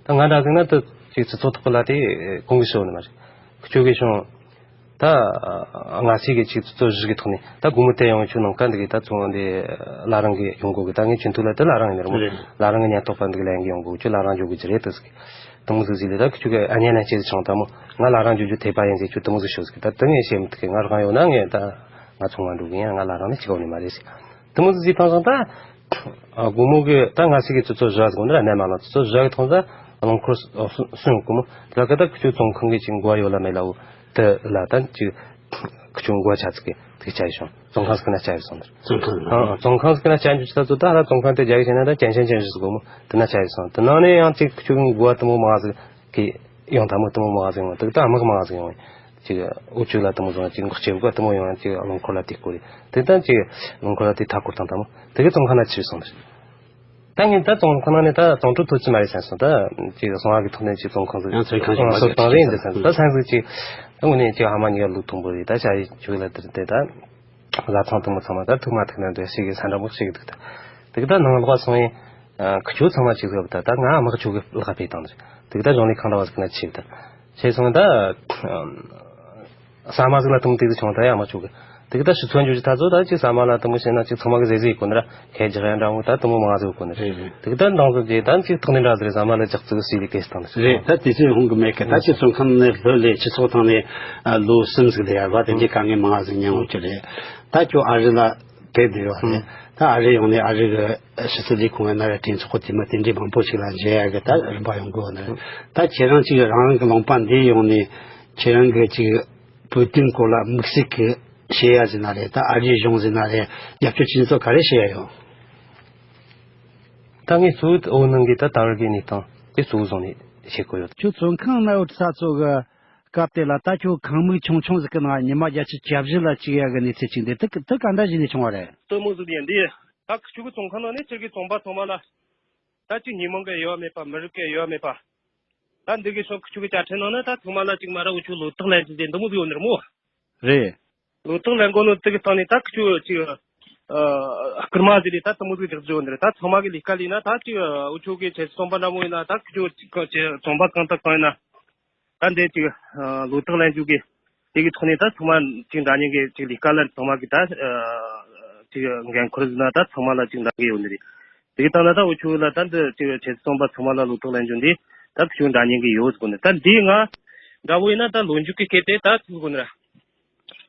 ད་ང་འདྲ་ཟིག་ན་ད་ཅིག་སྤྱི་ཚོགས་ཐོག་གི་ལ་དེ་གོང་གི་ཤོ་ནི་མ་རེད། ཁྱོད་གི་ཤོང་ ད་ང་སྲིད་གི་ཆིག་ཚོ་བཞི་གི་ཐོག་ནས་ད་སྒོར་མོ་དེ་ཡོང་ཆུ་ནང་ཀ་འདི་གི་ད་ཚོང་འདི་བླ་རང་གི་ཡོང་སྒོ་གི་ད་ངས་ཆུན་ཐུག་ལ་དེ་བླ་རང་ཡིན་ནི་རེད་མོ། རེད། བླ་རང་གི་ཉེན་རྟོག་པ་འདི་གི་ལན་གི་ཡོང་སྒོ་ཆུ་བླ་རང་འཇོག་གི་ཅི་རེད་དུ་ཟིག་དུ་མོ་ཟིག་ཟིག་ལས་ད་ཁྱོད་གི་ཨ་ཉན་ན་ཅི་ཟིག་ཆང་ད་མོ་ང་བླ་རང་འཇོག་རྒྱུ་དེ་པ་ཡིན་ཟིག་ཁྱོད་དུ་མོ་ཟིག་ཤོད་ཟིག་ད་དུ་ངས་བཤད་མི་ཐུབ་གི་ང་རང་ཡོང་ན་ངས་ད་ང་ཚོང་ང་འགྲོ་གི་ཡིན་ང་བླ་རང་ནི་ཅི་ག་ནི་མ་རེད་ཟིག་དུ་མོ་ཟིག་ཟིག་ཐང་སང་ད་སྒོར་མོ་གི་ད་ང་སྲིད་གི་ཚོ་ཚོ་བཞག་ཟིག་འདི་ར་ནས་མ་ལ་ཚོ་ཚོ་བཞག་གི་ཐང་ད་རླངས་འཁོར་སུན་སྒོར་མོ་ལ་ཀ་ད་ཁྱོད་ཚོང་ཁང་གི་ཅིག་འགོ་ཡོད་ལ་མེད་ལ་འུ་དུ་ལ་ད་ཅིག་ཁྱོད་འགོ་ཆ་ཚིག་གི་དེ་ཆ་ཡི་སོང་བཙོན་ཁང་ཟིག་ན་ཆ་ཡི་སོང་། བཙོན་ཁང་ཟིག་ཨང་། བཙོན་ཁང་ཟིག་ན་ཆ་འཇུ་ཆ་ཚོ་ད་ལ་བཙོན་ཁང་དེ་རྒྱ་གི་ཆ་ན་ད་ཅན་ཅན་ཅན་ཞིག་སྒོ་མོ་དེ་ན་ཆ་ཡི་སོང་། དེ་ནང་ནས་ཡང་ཅིག་ཁྱོད་འགོ་དུ་མོ་མ་ཟིག་གི་ཡང་ད་མོ་དུ་མོ་མ་ཟིག་ཡོང་དུ་ད་དམག་མ་ཟིག་ཡོང་ཅིག་འུ་ཆུ་ལ་དུ་མོ་ཟིག་ཅིག་འགོག་ཆེ་བུ་ག་དུ་མོ་ཡོང་ཅིག་རླངས་འཁོར་ལ་དེ་སྐོར་རེད་དེ་ད་ཅིག་རླངས་འཁོར་ལ་དེ་ཐ་སྐོར་དང་ད་མོ་དེ་གི་བཙོན་ཁང་ན་ཆི་སོང་། ད་ངས་ད་བཙོན་ཁང་ནང་ནས་ད་བཙོན་གྲོལ་ཐོབ་ཀྱི་མ་རེད་བསམ་སོང་། ད་ཅིག་གསང་བ་གི་ཐོག་ནས་ཅིག་བཙོན་ཁང་ཟིག་ཡང་བཙོན་ཁང་ཞིག་མ་སོང་བཙོན་ཁང་རེད་འདི་བསམ་སོང་། ད་སང་ཟིག་ཅིག་ད་དངོས་གནས་ཅིག་ཧ་མ་ཉི་ག་ལུག་མཐོན་པོ་རེད། ད་ཤ་ཡི་ཆུ་ལ་དེར་དེ་ད་བཟའ་ཚང་དུ་མོ་ཚང་མ་ད་ཐུག་མ་ཐུག་ན་འདོད་ཤེས་གི་ས་འདྲ་མོ་ཤེས་གི་འདུག་ད་དེ་གི་ད་ནང་ལོགས་སོང་ཡིན་ཁུ་ཆུ་ཚང་མ་ཅིག་ཟོབ་ད་ད་ང་དམག་ཆུ་གི་ལག་པས་བཏང་ནས་དེ་གི་ད་གཞུང་ལས་ཁང་ར་བ་ཟིག་ན་ཆེ་ད་ཆེ་སོང་ད། ཟ་མ་ཟིག་ལ་དུམ་དེ་ཟིག་བྱུང་ད་ཡ་མ་བྱུང་གི། དེ་གི་ད་ཕྱི་ཚོན་འཇུ་ཅི་ད་ཚོ་ད་ཅིག་ཟ་མ་ལ་དུམ་བྱས་ན་ཅིག་ཚང་མ་གི་ཟེ་ཟེ་གོ་ནི་ར་ཁའི་རྒྱག་ཡ་འདྲ་བོ་ད་དུམ་མོ་མ་ཟིག་གོ་ནི་རེད། དེ་གི་ད་འདང་ཟིག་རྗེས་ད་ཅིག་ཐོག་ནི་འདྲ་ཟིག་རེད། ཟ་མ་ལ་ཇག་ཙིག་སི་ལི་གེ་སི་དང་རེད། ད་དེ་ཚོའི་ཧོང་གི་མེད་གི། ད་ཅིག་བཙོན་ཁང་ནས་ལྷོད་ལས་སྤྱི་ཚོགས་ཐང་ནས་ལོ་གསུམ་ཟིག་ལས་ཡ་བ་དེ་འདྲའི་དཀའ་ངལ་མང་ཟིག་མྱངས་ཡོད་ཀྱི་རེད། ད་ཁྱོད་ཨ་རི་ལ་ཕེབས་བསྡད་ཡོད་རེད། ད་ཨ་རི་ཡོང་ནས་ཨ་རི་གི་ཕྱི་སྲིད་ལས་ཁུངས་ན་ར་གྲོས་ཚོགས་དེ་མ་དེ་འདྲའི་མང་པོ་ཞིག་ལ་མཇལ་ཡ་གི་ད་རིམ་པ་ཡོང་གི་ཡོད་ནི་རེད། ད་ཁྱེད་རང་ཅིག་རང་རང་གི་ལུང་པ་འདི་ཡོང་ནས་ཁྱེད་རང་གི་ཅིག་བོད་དོན་སྐོར་ལ་དམིགས་བསལ་གྱི་བཤད་ཡ་ཟེར་ན་རེད། ད་ཨ་རིའི་གཞུང་ཟེར་ན་རེད། རྒྱབ་སྐྱོར་བྱེད་མཁན་ཚོ་ག་རེ་བཤད་ཡ་ཡོད། ད་ངས་གཙོ་བོ་འོ་ནང་གི་ད་ད་བར་གྱི་གནས་སྟངས་དེ་གཙོ་བོ་བཟུང་ནས་བཤད་དགོས་ཡོད། ཁྱོད་བཙོན་ཁང་ན་ཡོད་ས་ཚོ་གི་སྐབས་དེ་ལ་ད་ཁྱོད་ཁང་མིག་ཆུང་ཆུང་ཟིག་གི་ནང་ཉི་མ་བརྒྱད་ཅུ་གྱ་བཞི་ལ་བཅུག་ཡ་གི་གནས་ཚུལ་ཅིག་འདི་དེ་དེ་ག་འདྲ་བྱས་ནས་བྱུང་བ་རེད། དེ་མོ་ཟིག་ཡིན་དེ། ད་ཁྱོད་གི་བཙོན་ཁང་ནང་ནས་ཁྱོད་ཀྱི་བཙོན་པ་ཚང་མ་ལ་ད་ཅིག་ཉེས་མིང་གི་དབྱེ་བ་མེད་པ། མི་རིགས་ཀྱི་དབྱེ་བ་མེད་པ། ད་འདི་གི་ཤོག་ཁུ་ཆུ་གི་བཅའ་ཁྲིམས་ནང་ན་ད་ཚང་མ་ལ་ཅིག་མ་ར་འུ་ཆུ་བློ་ཐག་ལེན་རྒྱུ་དེ་འདི་མོ་ཟིག་ཡོད་ནི་རེད་མོ། རེད། བློ་ཐག་ལེན་དགོས་ནོ་དེ་གི་སྟེང་ནས་ད་ཁུ་ཆུ་ཅིག་ཨ་སྐུལ་མ་ཟིག་ལས་ད་དེ་མོ་ཟིག་བསྒྲགས་རྒྱུ་ཡོད་ནི་རེད། ད་ཚང་མ་གི་ལས་ཀ་ལས་ན་ད་ཅིག་འུ་ཆུ་གི་ཆེད་བཙོན་པ་འདྲ་མོ་ཡིན་ན་ད་ཁུ་ཆུ་ཅིག་ཅིག་བཙོན་པ་གང་དང་གང་ཡིན་ན་ད་འདི་ཅིག་བློ་ཐག་ལེན་རྒྱུ་གི་དེ་གི་ཐོག་ནས་ད་ཚང་མ་ཅིག་འདྲ་མཉམ་གི་ཅིག་ལས་ཀ་ལ་ཚང་མ་གི་ད་ཅིག་འགན་ཁུར་ཟིན་ན་ད་ཚང་མ་ལ་ཅིག་འདྲ་གི་ཡོད་ནི་རེད། དེ་གི་སྟེང་ན་ད་འུ་ཆུ་ལ་ད་འདི་ཅིག་ཆེད་བཙོན་པ་ཚང་མ་ལ་བློ་ཐག་ལེན་རྒྱུ་འདི་ད་ཁྱོད་འདྲ་མཉམ་གི་ཡོད་ཟེར་གོ་ནི། ད་འདི་ང་འདྲ་བོ་ཡིན་ན་ད་ལོ་མཇུག་གི་སྐད་དེ་ད་ཚིག་གོ་ནི་ར།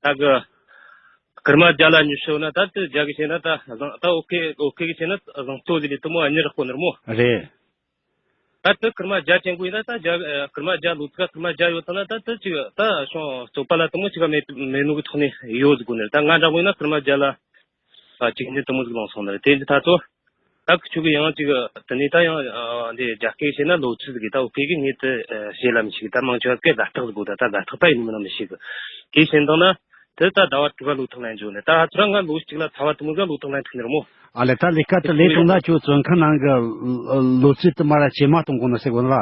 ད་གི་སྐར་མ་བརྒྱ་ལ་ཉི་ཤུ་ན་ད་དེ་བརྒྱ་གི་བྱས་ན་ད་བཟང་ད་ཨོ་ཁེ་ཨོ་ཁེ་གི་བྱས་ན་བཟང་ཏོ་ཟིག་ལས་དེ་མོ་ཨ་ཉི་རག་གོ་ནི་ར་མོ། རེད། ད་དེ་སྐར་མ་བརྒྱ་ཅན་གོ་ཡིན་ན་ད་བརྒྱ་སྐར་མ་བརྒྱ་ལོ་ཚིགས་སྐར་མ་བརྒྱ་ཡོད་ཐང་ན་ད་དེ་ཅིག་ད་ཤོང་རྩོད་པ་ལ་དེ་མོ་ཅིག་ག་མེད་མེད་ནོ་གི་ཐོག་ནས་ཡོད་ཟེར་གོ་ནི་ར། ད་ང་འདྲ་བོ་ཡིན་ན་སྐར་མ་བརྒྱ་ལ། ཨ་གཅིག་ནི་དེ་མོ་ཟིག་ལངས་སོང་ནི་རེད། དེ་འདི་ད་ཚོ་ད་ཁི་ཆོ་གི་ཡང་ཅིག་དེ་ནས་ད་ཡང་ཨ་འདི་རྒྱ་སྐད་བཤད་ན་ལོ་ཚིགས་ཟིག་གི་ད་འུ་སྐད་གི་ངས་དེ་བཤད་ལ་མི་ཤེས་གི། ད་མང་ཆེ་བ་སྐད་དགའ་རྟགས་ཟིག་གོ་ད་ད་དགའ་རྟགས་ད་ཡིན་མིན་ན་མི་ཤེས་གི། དེ་བཤད་འདང་ན་དེ་ད་ཟླ་བ་དྲུག་ག་ལོ་ཐོག་ལ་འཇོག་ནས་ད་ཚོ་ར་ང་ལོ་གཅིག་ལ་ཚ་བ་དེ་མོ་ཟིག་ལོ་ཐོག་ལ་ཐུག་ནི་རེད་མོ། ཨ་ལེ་ད་ལས་ཀ་དེ་ལས་བཏང་ན་ཁྱོད་བཙོན་ཁང་ནང་གི་ལོ་ཚིགས་དེ་མ་ར་ཇེ་མང་གཏོང་དགོས་ནི་ཟེར་གོ་ནི་ལ།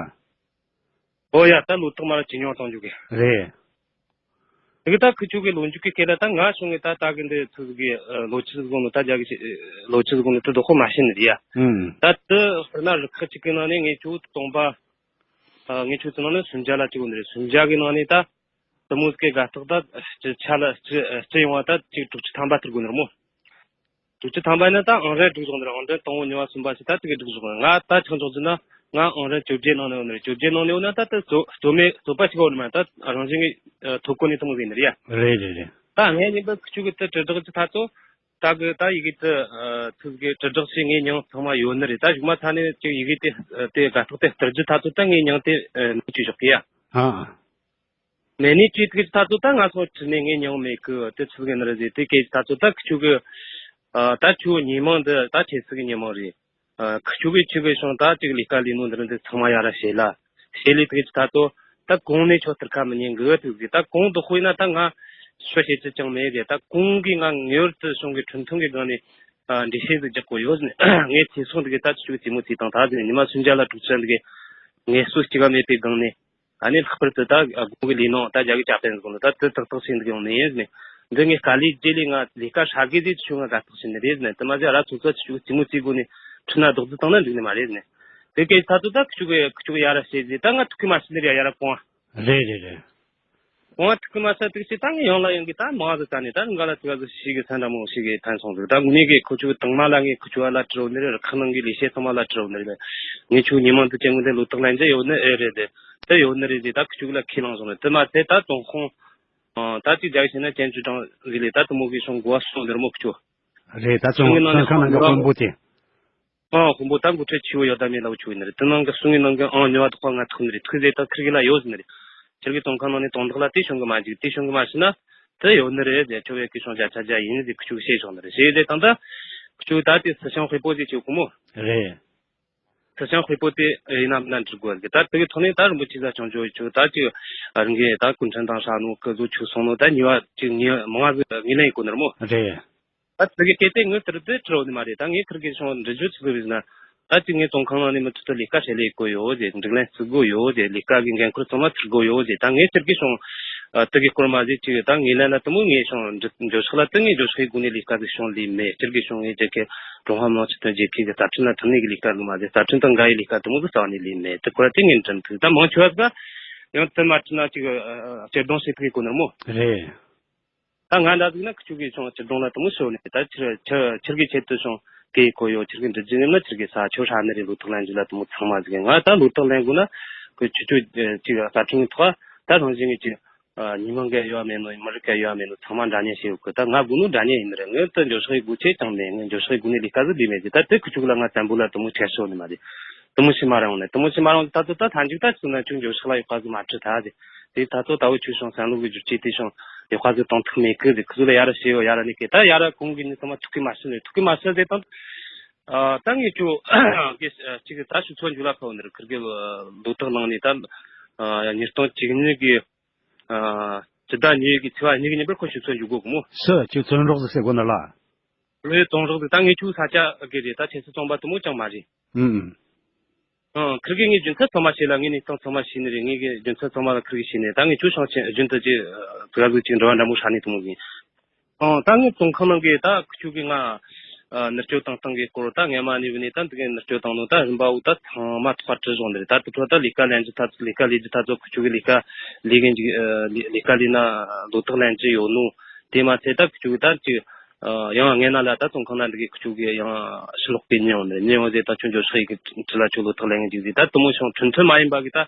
ཨོ་ཡ་ད་ལོ་ཐོག་མ་ར་ཇེ་ཉུང་གཏོང་རྒྱུ་གི། རེད། དེ་གི་ད་ཁི་ཆོ་གི་ལོ་མཇུག་གི་སྐད་ལ་ད་ང་བྱུང་གི་ད་ད་གི་འདི་ཚོ་གི་ལོ་ཆི་ཟིག་གོ་ནོ་ད་རྒྱ་གི་ལོ་ཆི་ཟིག་གོ་ནོ་དེ་དོ་ཁོ་མ་ཤེས་ནི་རེད་ཡ། ཨུམ། ད་དེ་དཔེར་ན་རི་ཁག་ཅིག་གི་ནང་ནས་ངས་ཁྱོད་སྟོང་པ། ངས་ཁྱོད་ཚོ་ནང་ནས་སུམ་བརྒྱ་ལ་ཅིག་གོ་ནི་རེད། སུམ་བརྒྱ་གི་ནང་ནས་ད་དེ་མོ་སྐད་དགའ་རྟགས་ད་སྤྱི་ཆ་ལ་སྤྱི་སྤྱི་ཡོང་བ་ད་ཅིག་དྲུག་ཅུ་ཐམ་པ་ཐུར་གོ་ནི་རེད་མོ། དྲུག་ཅུ་ཐམ་པ་ཡིན་ན་ད་ཨང་རན་དྲུག་བཟུང་ནི་རེད། ཨང་རན་དང་པོ་གཉིས་པ་གསུམ་པ་ཞིག་ད་དེ་གི་དྲུག་བཟུང་ང་ད་ཆང་འཇོག་རྒྱུ་ན་ང་ཨང་རན་བཅོ་བརྒྱད་ནང་ནས་ཡོད་ནི་རེད། བཅོ་བརྒྱད་ནང་ནས་ཡོད་ན་ད་དེ་རྩོ་རྩོད་མེད་རྩོད་པ་ཞིག་ཡོད་ནི་མ་ད་རང་བཞིན་གྱི་ཐོབ་གོ་ནི་དེ་མོ་ཟིག་ཡིན་ནི་རེད་ཡ། རེད་རེད་རེད། ད་ངས་ཉིན་པ་ཁི་ཆོ་གི་དེ་དྲིལ་བསྒྲགས་ཀྱི་ཐ་ཚོ་ད་གི་ད་ཡི་གེ་དེ་ཐུག་གི་དྲིལ་བསྒྲགས་བྱས་ངས་མྱིང་ཚང་མ་ཡོད་ནི་རེད། ད་གཞུག་མ་ཚ་ནས་ཅིག་ཡི་གེ་དེ་དེ་དགའ་ཐོག་དེ་བསྟར་རྒྱུ་ཐ་ཚོ་ད་ངས་མྱིང་དེ་མི་བཅོས་ཞོག་གི་ཡ། ཨ། མེ་ནི་ཅི་ཐིག་ཐ་ཚོ་ད་ང་སོང་ཁྲིད་ནས་ངས་མྱོང་མེད་གི། དེ་ཚུལ་གི་ནི་རེད་ཟེར་དེ་སྐད་ཐ་ཚོ་ད་ཁི་ཆོ་གི་ཨ་ད་ཁྱོད་ཉི་མ་འདི་ད་ཁྱེད་ཚུལ་གི་ཉི་མ་རེད། ཨ་ཁི་ཆོ་གི་ཆུ་གི་ཤོང་ད་ཅིག་ལས་ཀ་ལས་ནོ་འདི་རིང་འདི་ཚང་མ་ཡ་ར་བྱེད་ལ་བྱེད་ལས་དེ་ཐ་ཚོ་ད་གོང་ནས་ཁྱོད་སྟར་ཁ་མི་ཉན་གི་ཐུག་གི། ད་གོང་དུ་དཔེར་ན་ད་ང་ཤོ་བྱེད་ཚུལ་ཅང་མེད་གི། ད་གོང་གི་ང་ངེས་པར་དུ་གཞུང་གི་འཕྲིན་ཐུང་གི་སྒང་ནས་ཨ་འགྲེལ་བཤད་ཟིག་རྒྱག་དགོས་ཡོད་ཟེར་ནས་ངས་ཚེ་སྲོག་འདི་གི་ད་ཁྱོད་ཀྱི་རྩེད་མོ་རྩེ་དང་ད་ཟེར་ནས་ཉི་མ་སུམ་བརྒྱ་ལ་དྲུག་ཅུ་འདི་གི་ངལ་གསོ་གཅིག་ག་མེད་པའི་སྒང་ནས། ཨ་ནི་ལྷག་པར་དུ་ད་དགོང་གི་ལས་ནང་ད་རྒྱ་གི་ཅག་པན་ཟིག་ལ་ད་དེ་ཏག་ཏག་བྱས་འདུག་ཡོང་ནི་ཡིན་ནི། འདི་ངས་དཀའ་ལས་རྗེས་ལས་ང་ལས་ཀ་ཧྲ་གི་ཟིག་ཆུ་ང་དགའ་ཐག་བྱས་ནི་རེད་ནི། དེ་མ་ཟད་ར་ཚོ་ཚོ་ཆུ་རྩེད་མོ་རྩེ་དགོས་ནི་ཁྲི་ན་རྡོག་རྫི་བཏང་ན་འགྲིག་ནི་མ་རེད་ནི། དེ་སྐད་ད་ཚོ་ད་ཁུ་ཆུ་གི་ཁུ་ཆུ་གི་ཡ་ར་བྱས་ཟིག་ད་ང་ཐུག་གི་མ་ཤི་ནི་རེད་ཡ་ར་གོང་། རེད་རེད་རེད། ཁོང་ཐུག་གི་མ་ཚད་དུས་ཅི་ད་ངས་ཡང་ལ་ཡང་གི་ད་མང་ཟིག་ད་ནས་ད་འགའ་ལ་ཐུག་ག་ཟིག་ཞིག་གི་ཚན་འདྲ་མོ་ཞིག་གི་ཐན་སོང་ཟིག་ད་ངུ་ནས་གི་ཁོ་ཆུ་དང་མ་ལ་ངས་ཁོ་ཆུ་བ་ལ་དྲི་རོ་ནི་རེད། ཁག་ནང་གི་ལས་བྱེད་ཚང་མ་ལ་དྲི་རོ་ནི་རེད། ངས་ཆུ་ཉི་མང་དུ་ཅན་གི་འདི་ལོ་ཏོག་ལན་ཅི་ཡོད་ནི་ཨེ་རེད། དེ་དེ་ཡོད་ནི་རེད། དེ་ད་ཁོ་ཆུ་གི་ལ་ཁས་བླངས་སོང་ནི་དེ་མ་ཚད་ད་ཙོང་ཁོང་ད་ཅིག་རྒྱ་གི་ཤེས་ན་ཅན་ཆུ་དྲང་ཟིག་ལས་ད་དུ་མོ་གི་སོང་གོ་བ་སོང་ནི་རེད་མོ་ཁོ་ཆུ། རེད། ད་ཙོང་ཁང་ནང་གི་དཔོན་པོ་དེ། ཨང་། དཔོན་པོ་ད་འགོ་ཁྲིད་ཆེ་བོ་ཡོད་ད་མེད་ལ་བུ་ཆུ་ཡིན་ནི་རེད། དེ་ནང་གི་སུ་ངའི་ནང་གི་ཨང་ཉོ་བ་དོག་པ་ང་ཐུག་ནི་རེད། ཐུག་ཟེ་ད་ཁིར་གི་ལ་ཡོད་ཟེར་ནི་རེད། ཁིར་གི་ཙོང་ཁང་ནང་ནས་དོན་དག་ལ་དེ་བྱུང་གི་མ་འཇུག་དེ་བྱུང་གི་མ་ཤི་ན་དེ་ཡོད་ནི་རེད་ཟེར། ཁྱོད་བས་ཀི་བྱུང་བྱ་ཆ་བྱ་ཡིན་ཟེར་ཁི་ཆུ་བཤད་བྱུང་ནི་རེད། བཤད་ཟེ་དང་ད་ཁི་ཆུ་ད་དེ་སི་ཤང་དཔེ་པོ་ཟེར་ཆེ་གོ་མོ། རེད། སི་ཤང་དཔེ་པོ་དེ་ཡིན་ན་མིན་ན་འགྲིག་དགོས་ཟེར། ད་དེ་གི་ཐོག་ནས་ད་རིན་པོ་ཆེ་ས་ཆུང་ཆུང་ཆུ་ད་ཅིག་རིན་གི་ད་ཀུན་ཁྲན་དང་ཧྲ་ནོ་ཀི་བཟོ་ཆུ་སོང་ནོ་ད་ཉི་བ་ཅིག་ཉི་མང་ཟིག་ངོས་ལེན་ཡིན་གོ་ནི་རེད་མོ། རེད། ད་དེ་གི་སྐད་དེ་ངོས་ལྟར་དུ་ཁྲིད་ནི་མ་རེད། ད་ངས་ཁིར་གི་སོང་འདྲི་རྒྱུ་ཚིག་ཟིག་ན། ད་ཅིག་ངས་ཙོང་ཁང་ནང་ནས་མི་ཐུབ་ཐུབ་ལས་ཀ་བྱེད་ལས་དགོས་ཡོད་ཟེར། སྒྲིག་ལན་བརྩི་དགོས་ཡོད་ཟེར། ལས་ཀ་གི་འགན་ཁུར་ཚང་མ་ཚུར་དགོས་ཡོད་ཟེར། ད་ངས་ཁིར་གི་སོང་དེ་གི་སྐོར་མ་ཟེར་ཅིག་ད་ངས་ལན་ལ་དུ་མོ་ངས་སོང་འགྲོ་ཕྱོགས་ལ་དུ་ངས་འགྲོ་ཕྱོགས་སྒོ་ནས་ལས་ཀ་ཟིག་སོང་ལས་མེད། ཁིར་གི་སོང་ངས་རྒྱལ་ཁབ་ཀྲུང་ཧྭ་མི་དམངས་སྤྱི་མཐུན་རྒྱལ་ཁབ་ཀྱི་རྩ་ཁྲིམས་ལ་མཐུན་ནས་གི་ལས་ཀ་ཟིག་མ་ཟེར། རྩ་ཁྲིམས་དང་འགལ་བའི་ལས་ཀ་དུ་མོ་ཟིག་རྩ་བ་ནས་ལས་མེད། དེ་ཁོ་ར་དེ་ངས་འདྲི་ཐུབ། ད་མང་ཆེ་བ་ཟིག་ཡང་དུ་མ་ཁྲིད་ན་ཅིག་སྤྱིར་བཏང་བྱེད་ཐུབ་གི་གོ་ནི་རེད་མོ། རེད། ད་ང་འདྲ་ཟིག་ན་ཁི་ཆུ་གི་ཆུང་སྤྱིར་བཏང་ལ་དུ་མོ་ཤོར་ནས་ད་ཁྱེར་ཁྱེར་གི་ཆེད་དུ་སོང་གི་གོ་ཡོད། ཁྱེར་གི་འདྲི་རྒྱུ་ཡིན་ན་ཁྱེར་གི་ས་ཆོ་ཧྲ་ནི་རེད། ལོ་ཐོག་ལན་རྒྱུ་ལ་དུ་མོ་ཚང་མ་ཟིག་ང་ད་ལོ་ཐོག་ལན་དགོས་ན་ཁི་ཆུ་ཆུ་ཅིག་རྩ་ཁྲིམས་ཐོག་ད་རང་བཞིན་གི་ཅིག་ཉི་མ་འགའ་ཡོད་མེད་ནོ་མི་རིགས་འགའ་ཡོད་མེད་ནོ་ཚང་མ་འདྲ་མཉམ་བྱེད་ཡོད་གི། ད་ང་དགོས་ནོ་འདྲ་མཉམ་ཡིན་ནི་རེད། ངས་ད་འགྱོ་ཤག་གི་སྒོ་ཆེ་ཅང་མེད། ངས་འགྱོ་ཤག་གི་སྒོ་ནས་ལས་ཀ་ཟིག་ལས་མེད་ཟིག་ད་དེ་ཁི་ཆུ་གི་ལ་ང་བཙན་པོ་ལ་དུ་མོ་ཁྲལ་ཤོར་ནི་མ་རེད། དུ་མོ་ཞིག་མ་རང་ནས་དུ་མོ་ཞིག་མ་རང་ད་ཚོ་ད་ཐན་ཅིག་ད་ཚོ་ན་ཆུང་འགྱོ་ཤག་ལ་ཡོད་པ་ཟིག་མ་ཁྲིད་ད་ཟེར། དེ་ད་ཚོ་ད་བོ་ཆུ་སོང་བསམ་བློ་གི་བསྒྱུར་བྱེད་དེ་སོང་ཡག་པ་ཟིག་གཏོང་ཐུབ་མེད་གི་ཟེར། ཁི་ཚོ་ལ་ཡ་ར་བྱས་ཡོད་ཡ་ར་ནི་གི་ད་ཡ་ར་གོང་གི་ནི་ཚང་མ་ཐུག་གི་མ་སྲིད་ནི་ཐུག་གི་མ་སྲིད་ཟེར་དང་། ད་ངས་ཁྱོད་གི་ཅིག་ད་ཞུ་ཚོད་འཇུ་ལ་ཕེབས་ནི་རེད། ཁིར་གི་ལོ་ཐོག་ནང་ནས་ད་ཉིས་སྟོང་བཅུ་གཉིས་གི་སྤྱི་ཟླ་གཉིས་གི་ཚེས་པ་གཉིས་གི་ཉིན་པར་ཁོ་ཞུ་ཚོད་འཇུ་དགོས་གི་མོ། སུ་ཁྱོད་ཚོན་རོགས་ཟིག་ཟེར་གོ་ནི་ལ། ལོས་གཏོང་རོགས་ཟིག་ད་ངས་ཁྱོད་ས་ཆ་གི་རེད། ད་ཁྱེད་ཚོ་ཚོང་པ་དུ་མོ་ཅང་མ་རེད། ཨུམ། ཨང་། ཁིར་གི་ངས་རྒྱུ་མཚན་ཚང་མ་བཤད་ལ། ངས་གནས་སྟངས་ཚང་མ་ཤེས་ནི་རེད། ངས་གི་རྒྱུ་མཚན་ཚང་མ་ལ་ཁིར་གི་ཤེས་ནི། ད་ངས་ཁྱོད་ཤང་ཆེན་རྒྱུན་དུ་ཅི་དུ་ག་ཟིག་ཅིག་འགྲོ་བ་འདྲ་མོ་ཧྲ་ནས་དུ་མོ་གི། ཨང་། ད་ངས་ཙོང་ཁང་ནང་གི་ད་ཁི་ཆོ་གི་ང་ནུར་སྐྱོད་བཏང་སྟངས་གི་སྐོར་ད་ངས་མ་ནི་བུ་ནས་ད་འདི་གི་ནུར་སྐྱོད་བཏང་ནོ་ད་རིམ་པ་བོ་ད་ཚང་མ་ཐོག་བྲིས་བཞག་ནི་རེད། ད་དུ་ཁྲོ་ད་ལས་ཀ་ལེན་རྒྱུ་ད་ལས་ཀ་ལས་རྒྱུ་ད་ཚོ་ཁི་ཆོ་གི་ལས་ཀ་ལས་གི་འཇུག་ལས་ཀ་ལས་ན་ལོ་ཐོག་ལེན་རྒྱུ་ཡོད་ནོ། དེ་མ་ཚད་ད་ཁི་ཆོ་གི་ད་ཅིག་ཡང་ངས་ན་ལ་ད་ཙོང་ཁང་ན་འདི་གི་ཁི་ཆོ་གི་ཡང་ཕྱི་ལོགས་པའི་ཉིན་ཡོང་ནི་རེད། ཉིན་ཡོང་ཟེར་ད་ཁྱོད་འགྱོ་ཤག་ཡི་གི་ཁྲི་ལ་ཁྱོད་ལོ་ཐོག་ལེན་གི་འཇུག་ཟེར། ད་དུ་མོ་ཤོང་ཁྲིན་ཁྲིན་མ་ཡིན་པ་གི་ད་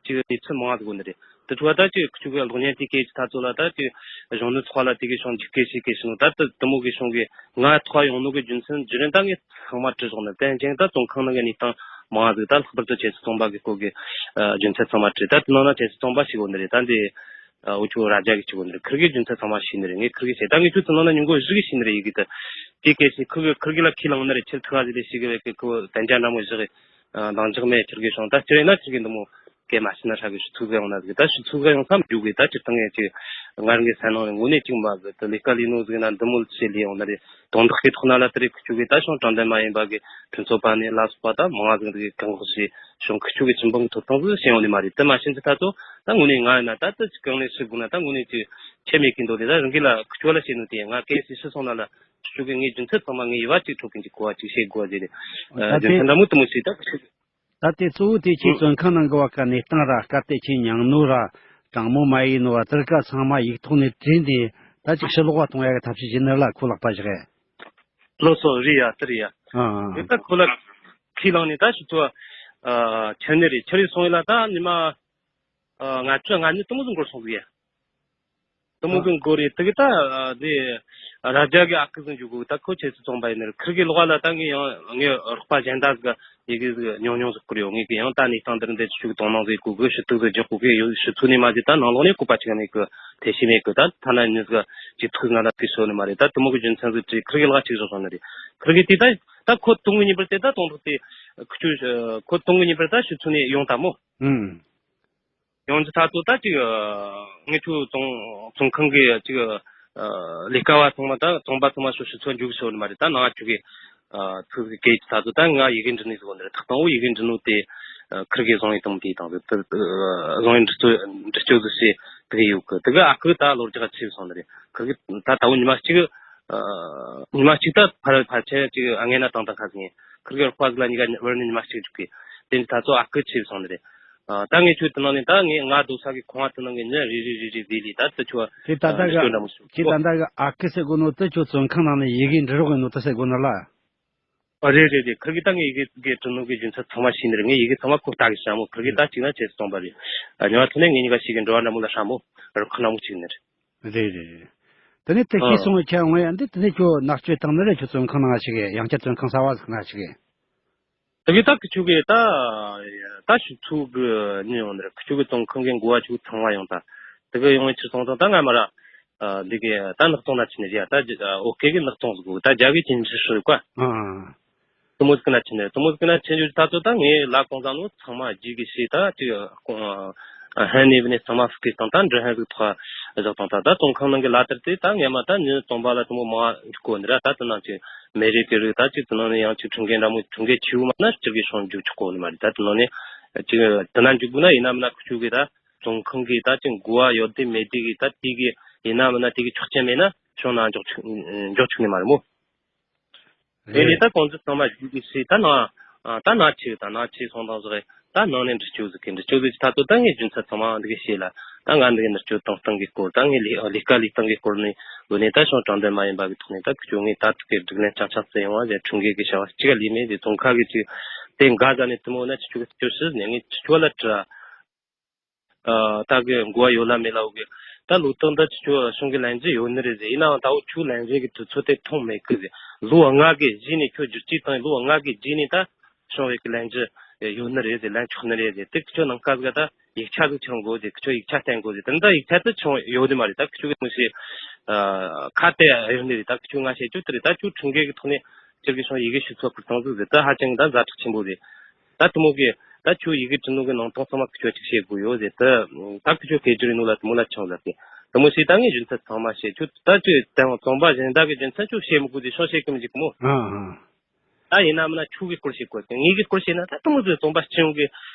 ཅིག་གནས་ཚུལ་མང་ཟིག་གོ་ནི་རེད། དེ་ཁྲོ་ད་ཅིག་ཁྱོད་གི་གློག་བརྙན་དེ་སྐད་ཅིག་ད་ཚོ་ལ་ད་ཅིག་གཞུང་ནུ་ཚོགས་ལ་དེ་གི་ཤོང་འཇིགས་སྐད་ཤིག་སྐད་ཤིག་ནོ། ད་དུ་དུ་མོ་གི་ཤོང་གི་ང་ཐོག་ཡོང་ནོ་གི་རྒྱུ་མཚན་བརྒྱུད་རིམ་ད་ངས་ཚང་མ་བྲིས་སོང་ནི། དེ་ཅན་ད་ཙོང་ཁང་ནང་གི་གནས་སྟངས་མང་ཟིག་ད་ལྷག་པར་དུ་ཁྱེད་ཚོ་ཚོང་པ་གི་སྐོར་གི་རྒྱུ་མཚན་ཚང་མ་བྲིས། ད་དེ་ནང་ན་ཁྱེད་ཚོ་ཚོང་པ་ཞིག་གོ་ནི་རེད། ད་འདི་འུ་ཅོ་ར་རྒྱ་གི་ཅིག་གོ་ནི་རེད། ཁིར་གི་རྒྱུ་མཚན་ཚང་མ་ཤེས་ནི་རེད། ངས་ཁིར་གི་བཤད། ད་ངས་ཁྱོད་ཚོ་ནང་ན་ཉུང་གོ་བཞི་གི་ཤེས་ནི་རེད། ཡི་གི་ད་དེ་སྐད་ཤིག་ཁིར་གི་ཁིར་གི་ལ་ཁས་བླངས་ནི་རེད། ཁྱེད་ཐུག་ཨ་ཟི་ལས་ཤིག་གི་བས་གི་ཁོ་དན་ཅན་འདྲ་མོ་བཞི་གི་འདང་རྒྱག་མེད། ཁྱེད་ཀྱི་བྱུང་ད་སྤྱིར་ཡིན་ན་ཁྱེད་ཀྱི་འདི་མོ་སྐད་མ་ཤེས་ན་ཧྲ་གི་ཞུ་ཚུལ་ག་ཡོང་ན་ཟིག་ད་ཞུ་ཚུལ་ག་ཡོང་ས་མི་འཇུག་གི་ད་སྤྱིར་བཏང་ངས་ཅིག་ང་རང་གི་སེམས་ནང་ནས་དངོས་གནས་ཅིག་མ་ཟིག་ད་ལས་ཀ་ལས་ནོ་ཟིག་ན་འདི་མོ་ལ་ཆེ་ལས་ཡོང་ན་རེད། དོན་དག་གི་ཐོག་ན་ལ་དེ་རེད། ཁི་ཆོ་གི་ད་བྱུང་དྲང་བདེན་མ་ཡིན་པ་གི་ཕུན་ཚོགས་པ་ནས་ལ་སོགས་པ་ད་མང་ང་ཟིག་འདི་གི་གང་གོ་ཞིག་བྱུང་ཁི་ཆོ་གི་ཁྱིམ་པང་གི་ཐོབ་ཐང་ཟིག་ཤེས་ཡོང་ནི་མ་རེད། དེ་མ་ཤེས་ཚེ་ད་ཚོ་ད་དངོས་གནས་ང་ཡིན་ན་ད་དེ་ཅིག་གང་ལས་ཤི་དགོས་ན་ད་དངོས་གནས་ཅིག་ཆད་མེད་ཀི་འདོད་དེ་ད་རང་གི་ལ་ཁི་ཆོ་ལ་བཤད་ནོ་དེ་ང་གལ་སྲིད་ཤི་སོང་ན་ལ་ཁྱོད་ཀྱི་ངའི་རྒྱུ་མཚན་ཚང་མ་ངའི་ཡིད་བ་གཅིག་འཕྲོག་གིན་གྱི་གོ་བ་གཅིག་བཤད་དགོས་ཟེར་ནས། ད་རྒྱུ་མཚན་དེ་འདྲ་མོ་དུ་མོ་ཞིག་ད་ཁྱོད། ད་དེ་གཙོ་བོ་དེ་ཁྱེད་བཙོན་ཁང་ནང་གི་བ་ཀ་གནས་སྟངས་ར་སྐབས་དེ་ཁྱེད་མྱངས་ནོ་ར་དྲང་མོ་མ་ཡིན་ནོ་བ་དེར་ཀ་ཚང་མ་ཡིག་ཐོག་ནས་བྲིས་ནས་ད་ཅིག་ཕྱི་ལོགས་བ་གཏོང་ཡ་གི་ཐབས་ཤེས་བྱེད་ནི་ལ་ཁོ་ལག་པ་བཞག་ཡ། ལོ་སོ་རི་ཡ་དེ་རི་ཡ། ཨ་ཨ། དེ་ད་ཁོ་ལ་ཁས་བླངས་ནས་ད་ཞུ་ཚོ་ཁྱེར་ནི་རེད། ཁྱེར་རེ་སོང་ཡ་ལ་ད་ཉི་མ་ང་ཚོ་ང་ནི་དུ་མོ་ཟིག་འགོར་སོང་ཟིག་ཡ། དུ་མོ་གི་མགོ་རེད། དེ་གི་ད་དེ་ར་རྒྱ་གི་ཨ་ཁུ་ཟིག་འཇུག་གོ། ད་ཁོ་ཁྱེད་ཚོ་ཚོང་པ་ཡིན་ནི་རེད། ཁིར་གི་ལོག་ལ་ད་ངས་ཡང་ངའི་རོགས་པ་གཞན་དག་ཟིག་ཡི་གེ་ཟིག་ཉུང་ཉུང་ཟིག་བསྐུར་ཡོང་། ངས་གི་ཡང་ད་གནས་སྟངས་འདིར་འདི་ཆུ་གི་དོ་སྣང་ཟིག་གོ་གི་ཞུ་གཏུག་ཟིག་རྒྱག་གོ་གི་ཡོད། ཞུ་ཚུལ་ནས་མ་ཟིག་ད་ནང་ལོགས་ནས་བཀོད་པ་ཅིག་མེད་གི། ཐེ་ཤི་མེད་གི། ད་ཐ་ན་ཉི་ཟིག་ཅིག་ཐུག་ང་ལ་ཐུག་ཤོར་ནི་མ་རེད། ད་དུ་མོ་གི་རྒྱུ་མཚན་ཟིག་བྲིས། ཁིར་གི་ལག་ཅིག་བཞག་སོང་ནི་རེད། ཁིར་གི་དེ་ད་ད་ཁོ་དུང་གི་ཉིན་པར་དེ་ད་དོན་དག་དེ་ཁུ་ཆུ་ཁོ་དུང་གི་ཉིན་པར་ད་ཞུ་ཚུལ་ནས་ཡོང་ད་མོ། ཨུམ། ཡོང་རྒྱུ་ད་ཚོ་ད་ཅིག་ངེད་ཚོ་ཙོང་ཙོང་ཁང་གི་ཅིག་ལས་ཀ་བ་ཚང་མ་ད་ཙོང་པ་ཚང་མ་ཞུ་ཞུ་ཚོད་འཇུག་ཞོར་ནི་མ་རེད། ད་ནང་ཆུ་གི་ཚུགས་གི་སྐད་ཅིག་ད་ཚོ་ད་ང་ཡི་གེ་འབྲི་ནི་ཟིག་ཡོད་ནི་རེད། ཐག་དང་བོ་ཡི་གེ་འབྲི་ནོ་དེ་ཁིར་གི་བཟང་ཡི་དང་དེ་དང་དེ་བཟང་ཡི་འབྲི་ཚོད་འབྲི་སྐྱོ་ཟིག་བྱས་དེ་གི་ཡོད་གི། དེ་གི་ཨ་ཁུ་ད་ལོ་རྒྱག་ཆེ་སོང་ནི་རེད། ཁིར་གི་ད་ད་བོ་ཉི་མ་གཅིག་ཉི་མ་གཅིག་ད་ཕར་ཕར་ཆེ་ཅིག་ཨ་ངེ་ན་དང་དང་ཁ་ཟིག་ཡིན། ཁིར་གི་རོགས་པ་ཟིག་ལ་གཉིས་ཀ་བར་ནི་ཉི་མ་གཅིག་འཇུག་གི། དེ་ནི་ད་ཚོ་ཨ་ཁུ་ཆེ་སོང་ནི་རེད། ཨ། ད་ངས་ཁྱོད་དེ་ནང་ནས་ད་ངས་ང་སྡོད་ས་གི་ཁང་བ་དེ་ནང་གི་མྱི་རེ་རེ་རེ་རེ་བསྡུས་ལས་ད་དེ་ཁྱོད་ཁྱེད་ད་ལྟ་གི་སྐྱོན་འདྲ་མོ་ཞིག་ཁྱེད་ད་ལྟ་གི་ཨ་ཁུ་ཟེར་གོ་ནོ་དེ་ཁྱོད་བཙོན་ཁང་ནང་ནས་ཡི་གེ་འབྲི་རོགས་ཡིན་ནོ་དེ་ཟེར་གོ་ནོ་ལ། ཨ། རེད་རེད་རེད། ཁིར་གིས་ད་ངས་ཡི་གེ་གི་བྲིས་ནོ་གི་རྒྱུ་མཚན་ཚང་མ་ཤེས་ནི་རེད། ངས་ཡི་གེ་ཚང་མ་ཁོ་ལྟ་གི་བྱ་མོ། ཁིར་གིས་ད་གཅིག་ན་བྱས་སོང་པ་རེད། ཨ། ཉི་མ་ཐོག་ནས་ངེད་གཉིས་ཀ་ཞིག་གི་འགྲོ་བ་འདྲ་མོ་ལ་ཧྲ་མོ་རུ་ཁ་ནང་མོ་གཅིག་ནི་རེད། རེད་རེད་རེད། དེ་ནས་དེ་ཨ། ཤེས་སོང་བའི་ཁྱེད་ངོས་ཡང་འདི་དེ་ནས་ཁྱོད་མནར་གཅོད་བཏང་ནི་རེད། ཁྱོད་བཙོན་ཁང་ནང་ཞིག་གི་ཡང་བསྐྱར་བཙོན་ཁང་གསར་བ་ཟིག་ན་ཞིག་གི་དེ་གི་ད་ཁི་ཆོ་གི་ད་ད་ཞུ་ཚུལ་གི་ཉིན་ཡོང་ནི་རེད། ཁི་ཆོ་གི་བཙོན་ཁང་གི་འགོ་བ་ཆོ་ཚང་མ་ཡོང་ད། དེ་གི་ཡོང་བའི་ཕྱིར་སོང་ཙང་ད་ང་མ་ར། ཨ། འདི་གི་ད་ནག་ཚོང་ན་ཆི་ནི་རེད་ཡ། ད་ཨོ་ཀེ་གི་ནག་ཚོང་ཟིག་གོ་ད་རྒྱ་གི་ཅིན་ཆི་ཧྲི་ཀ་ཨ། དུ་མོ་ཟིག་ན་ཆི་ནི་རེད། དུ་མོ་ཟིག་ན་ཆི་ནི་རེད། ད་ཚོ་ད་ངས་ལ་གང་ཟ་ནོ་ཚང་མ་རྗེས་གི་ཤེས་ད་ཅི། ཧན་ནི་བི་ནི་ཚང་མ་ཧྥུ་ཀེ་སྟངས་ད་འདྲི་ཧན་ཟིག་ཐོག་བཞག་སྟངས་ད་ད་བཙོན་ཁང་ནང་གི་ལ་དར་དེ་ད་ངས་མ་ད་ཉིན་བཙོན་པ་ལ་དུ་མོ་མ་འཇུག་གོ་ནི་ར། ད་དུ་ནང་ཅི་མེ་རི་ཀི་རིགས་ད་ཅི་དུ་ནང་ནས་ཡང་ཅི་ཁྲིམས་འགལ་འདྲ་མོ་ཁྲིམས་འགལ་ཆེ་བོ་མ་ན་སྤྱིར་གི་སོང་འཇུག་ཆོག་གོ་ནི་མ་རེད། ད་དུ་ནང་ནས་ཅི་དུ་ན་འཇུག་དགོས་ན་ཡིན་ན་མིན་ན་ཁུ་ཆུ་གི་ད་བཙོན་ཁང་གི་ད་ཅི་འགོ་བ་ཡོད་དེ་མེད་དེ་གི་ད་དེ་གི་ཡིན་ན་མིན་ན་དེ་གི་ཆོག་མཆན་མེད་ན་ཤོང་ན་འཇོག་ཆོག་འཇོག་ཆོག་ནི་མ་རེད་མོ། དེ་ནས་ད་གོང་ཚོ་ཚང་མ་བཞུགས་དུས་སུ་ད་ནང་ད་ནང་ཆེ་ད་ནང་ཆེ་སོང་དང་ཟེར། ད་ནང་ནས་འདྲི་གཅོད་ཟིག་གི་འདྲི་གཅོད་ཟིག་ད་ཚོ་ད་ངས་རྒྱུ་མཚན་ཚང་མ་འདི་གི་བཤད་ལ། ད་ང་འདི་གི་འདྲི་གཅོད་བཏང་སྟངས་གི་སྐོར། ད་ངས་ལས་ལས་ཀ་ལས་སྟངས་གི་སྐོར་ནས་ལོ་ནས་ད་ཤོང་དྲང་བདེན་མ་ཡིན་པ་གི་ཐོག་ནས་ད་ཁྱོད་ངས་ད་ཐུག་གི་སྒྲིག་ལན་ཆང་ཆང་སུ་ཡོང་བ་ཟེར། ཁྲིམས་འགལ་གི་བྱ་བ་གཅིག་ལས་མེད་ཟེར། ཙོང་ཁ་གི་ཅིག་དེ་འགའ་ཟ་ནས་དུ་མོ་ན་ཆི་ཆུ་གི་ཆུ་ཤི་ནས་ངས་ཆི་ཆུ་ལ་དྲི། ཨ། ད་གི་འགོ་བ་ཡོད་ལ་མེད་ལ་འོ་གི། ད་ལོ་ཏོག་འདི་ཆུ་ཆུ་གསུང་གི་ལན་རྒྱུ་ཡོད་ནི་རེད་ཟེར། ཡིན་ནའང་ད་འོ་ཆུ་ལན་རྒྱུ་གི་དུས་ཚོད་དེ་ཐོན་མེད་གི་ཟེར། ལོ་ལྔ་གི་གཞི་ནས་ཁྱོད་བསྒྱུར་བཅོས་བཏང་ལོ་ལྔ་གི་རྗེས་ནས་ད་བྱུང་བའི་གི་ལན་རྒྱུ་ཡོད་ནི་རེད་ཟེར། ལན་ཆོག་ནི་རེད་ཟེར། དེ་ཁྱོད་ནང་སྐབས་ག་ད་ཡིག་ཆ་ཟིག་ཆགས་དགོས་ཟེར། ཁྱོད་ཡིག་ཆ་བསྟན་དགོས་ཟེར། དེ་འདྲ་ཡིག་ཆ་དེ་ཆུང་ཡོད་ནི་མ་རེད། ད་ཁྱོད་གི་མི་ཤེས། ཨ། ཁ་དེ་ཡོད་ནི་རེད། ད་ཁྱོད་ང་བཤད་རྒྱུ་དེ་རེད། ད་ཁྱོད་ཁྲིམས་འགལ་གི་ཐོག་ནས་སྤྱིར་གི་སོང་ཡི་གེ་ཞུ་ཚོད་ཁུར་བཏང་ཟིག་ཟེར། ད་ཧ་ཅང་གི་ད་ཛ་དྲག་ཆེན་པོ་རེད། ད་དུ་མོ་གི་ད་ཁྱོད་ཡི་གེ་བྲིས་ནོ་གི་ནང་དོན་ཚང་མ་ཁྱོད་ཅིག་བཤད་དགོས་ཡོད་ཟེར། ད་ད་ཁྱོད་སྐད་སྒྱུར་ཡིན་ནོ་ལ་དུ་མོ་ལ་ཆང་ཟ་སྟེ། དུ་མོ་ཞིག་ད་ངས་རྒྱུ་མཚན་ཚང་མ་བཤད། ཁྱོད་ད་ཁྱོད་དེང་བཙོན་པ་གཞན་དག་གི་རྒྱུ་མཚན་ཁྱོད་བཤད་མི་དགོས་ཟེར། ཤོང་བཤད་གི་མི་འཇུག་གི་མོ། ཨ་ཨ། ད་ཡིན་ན་མིན་ན་ཁྱོད་གི་སྐོར་བཤད་དགོས་ཟེར། ངེད་གི་སྐོར་བཤད་ན་ད་དུ་མོ་ཟེར་བཙོན་པ་སྤྱི་ཡོངས་གི་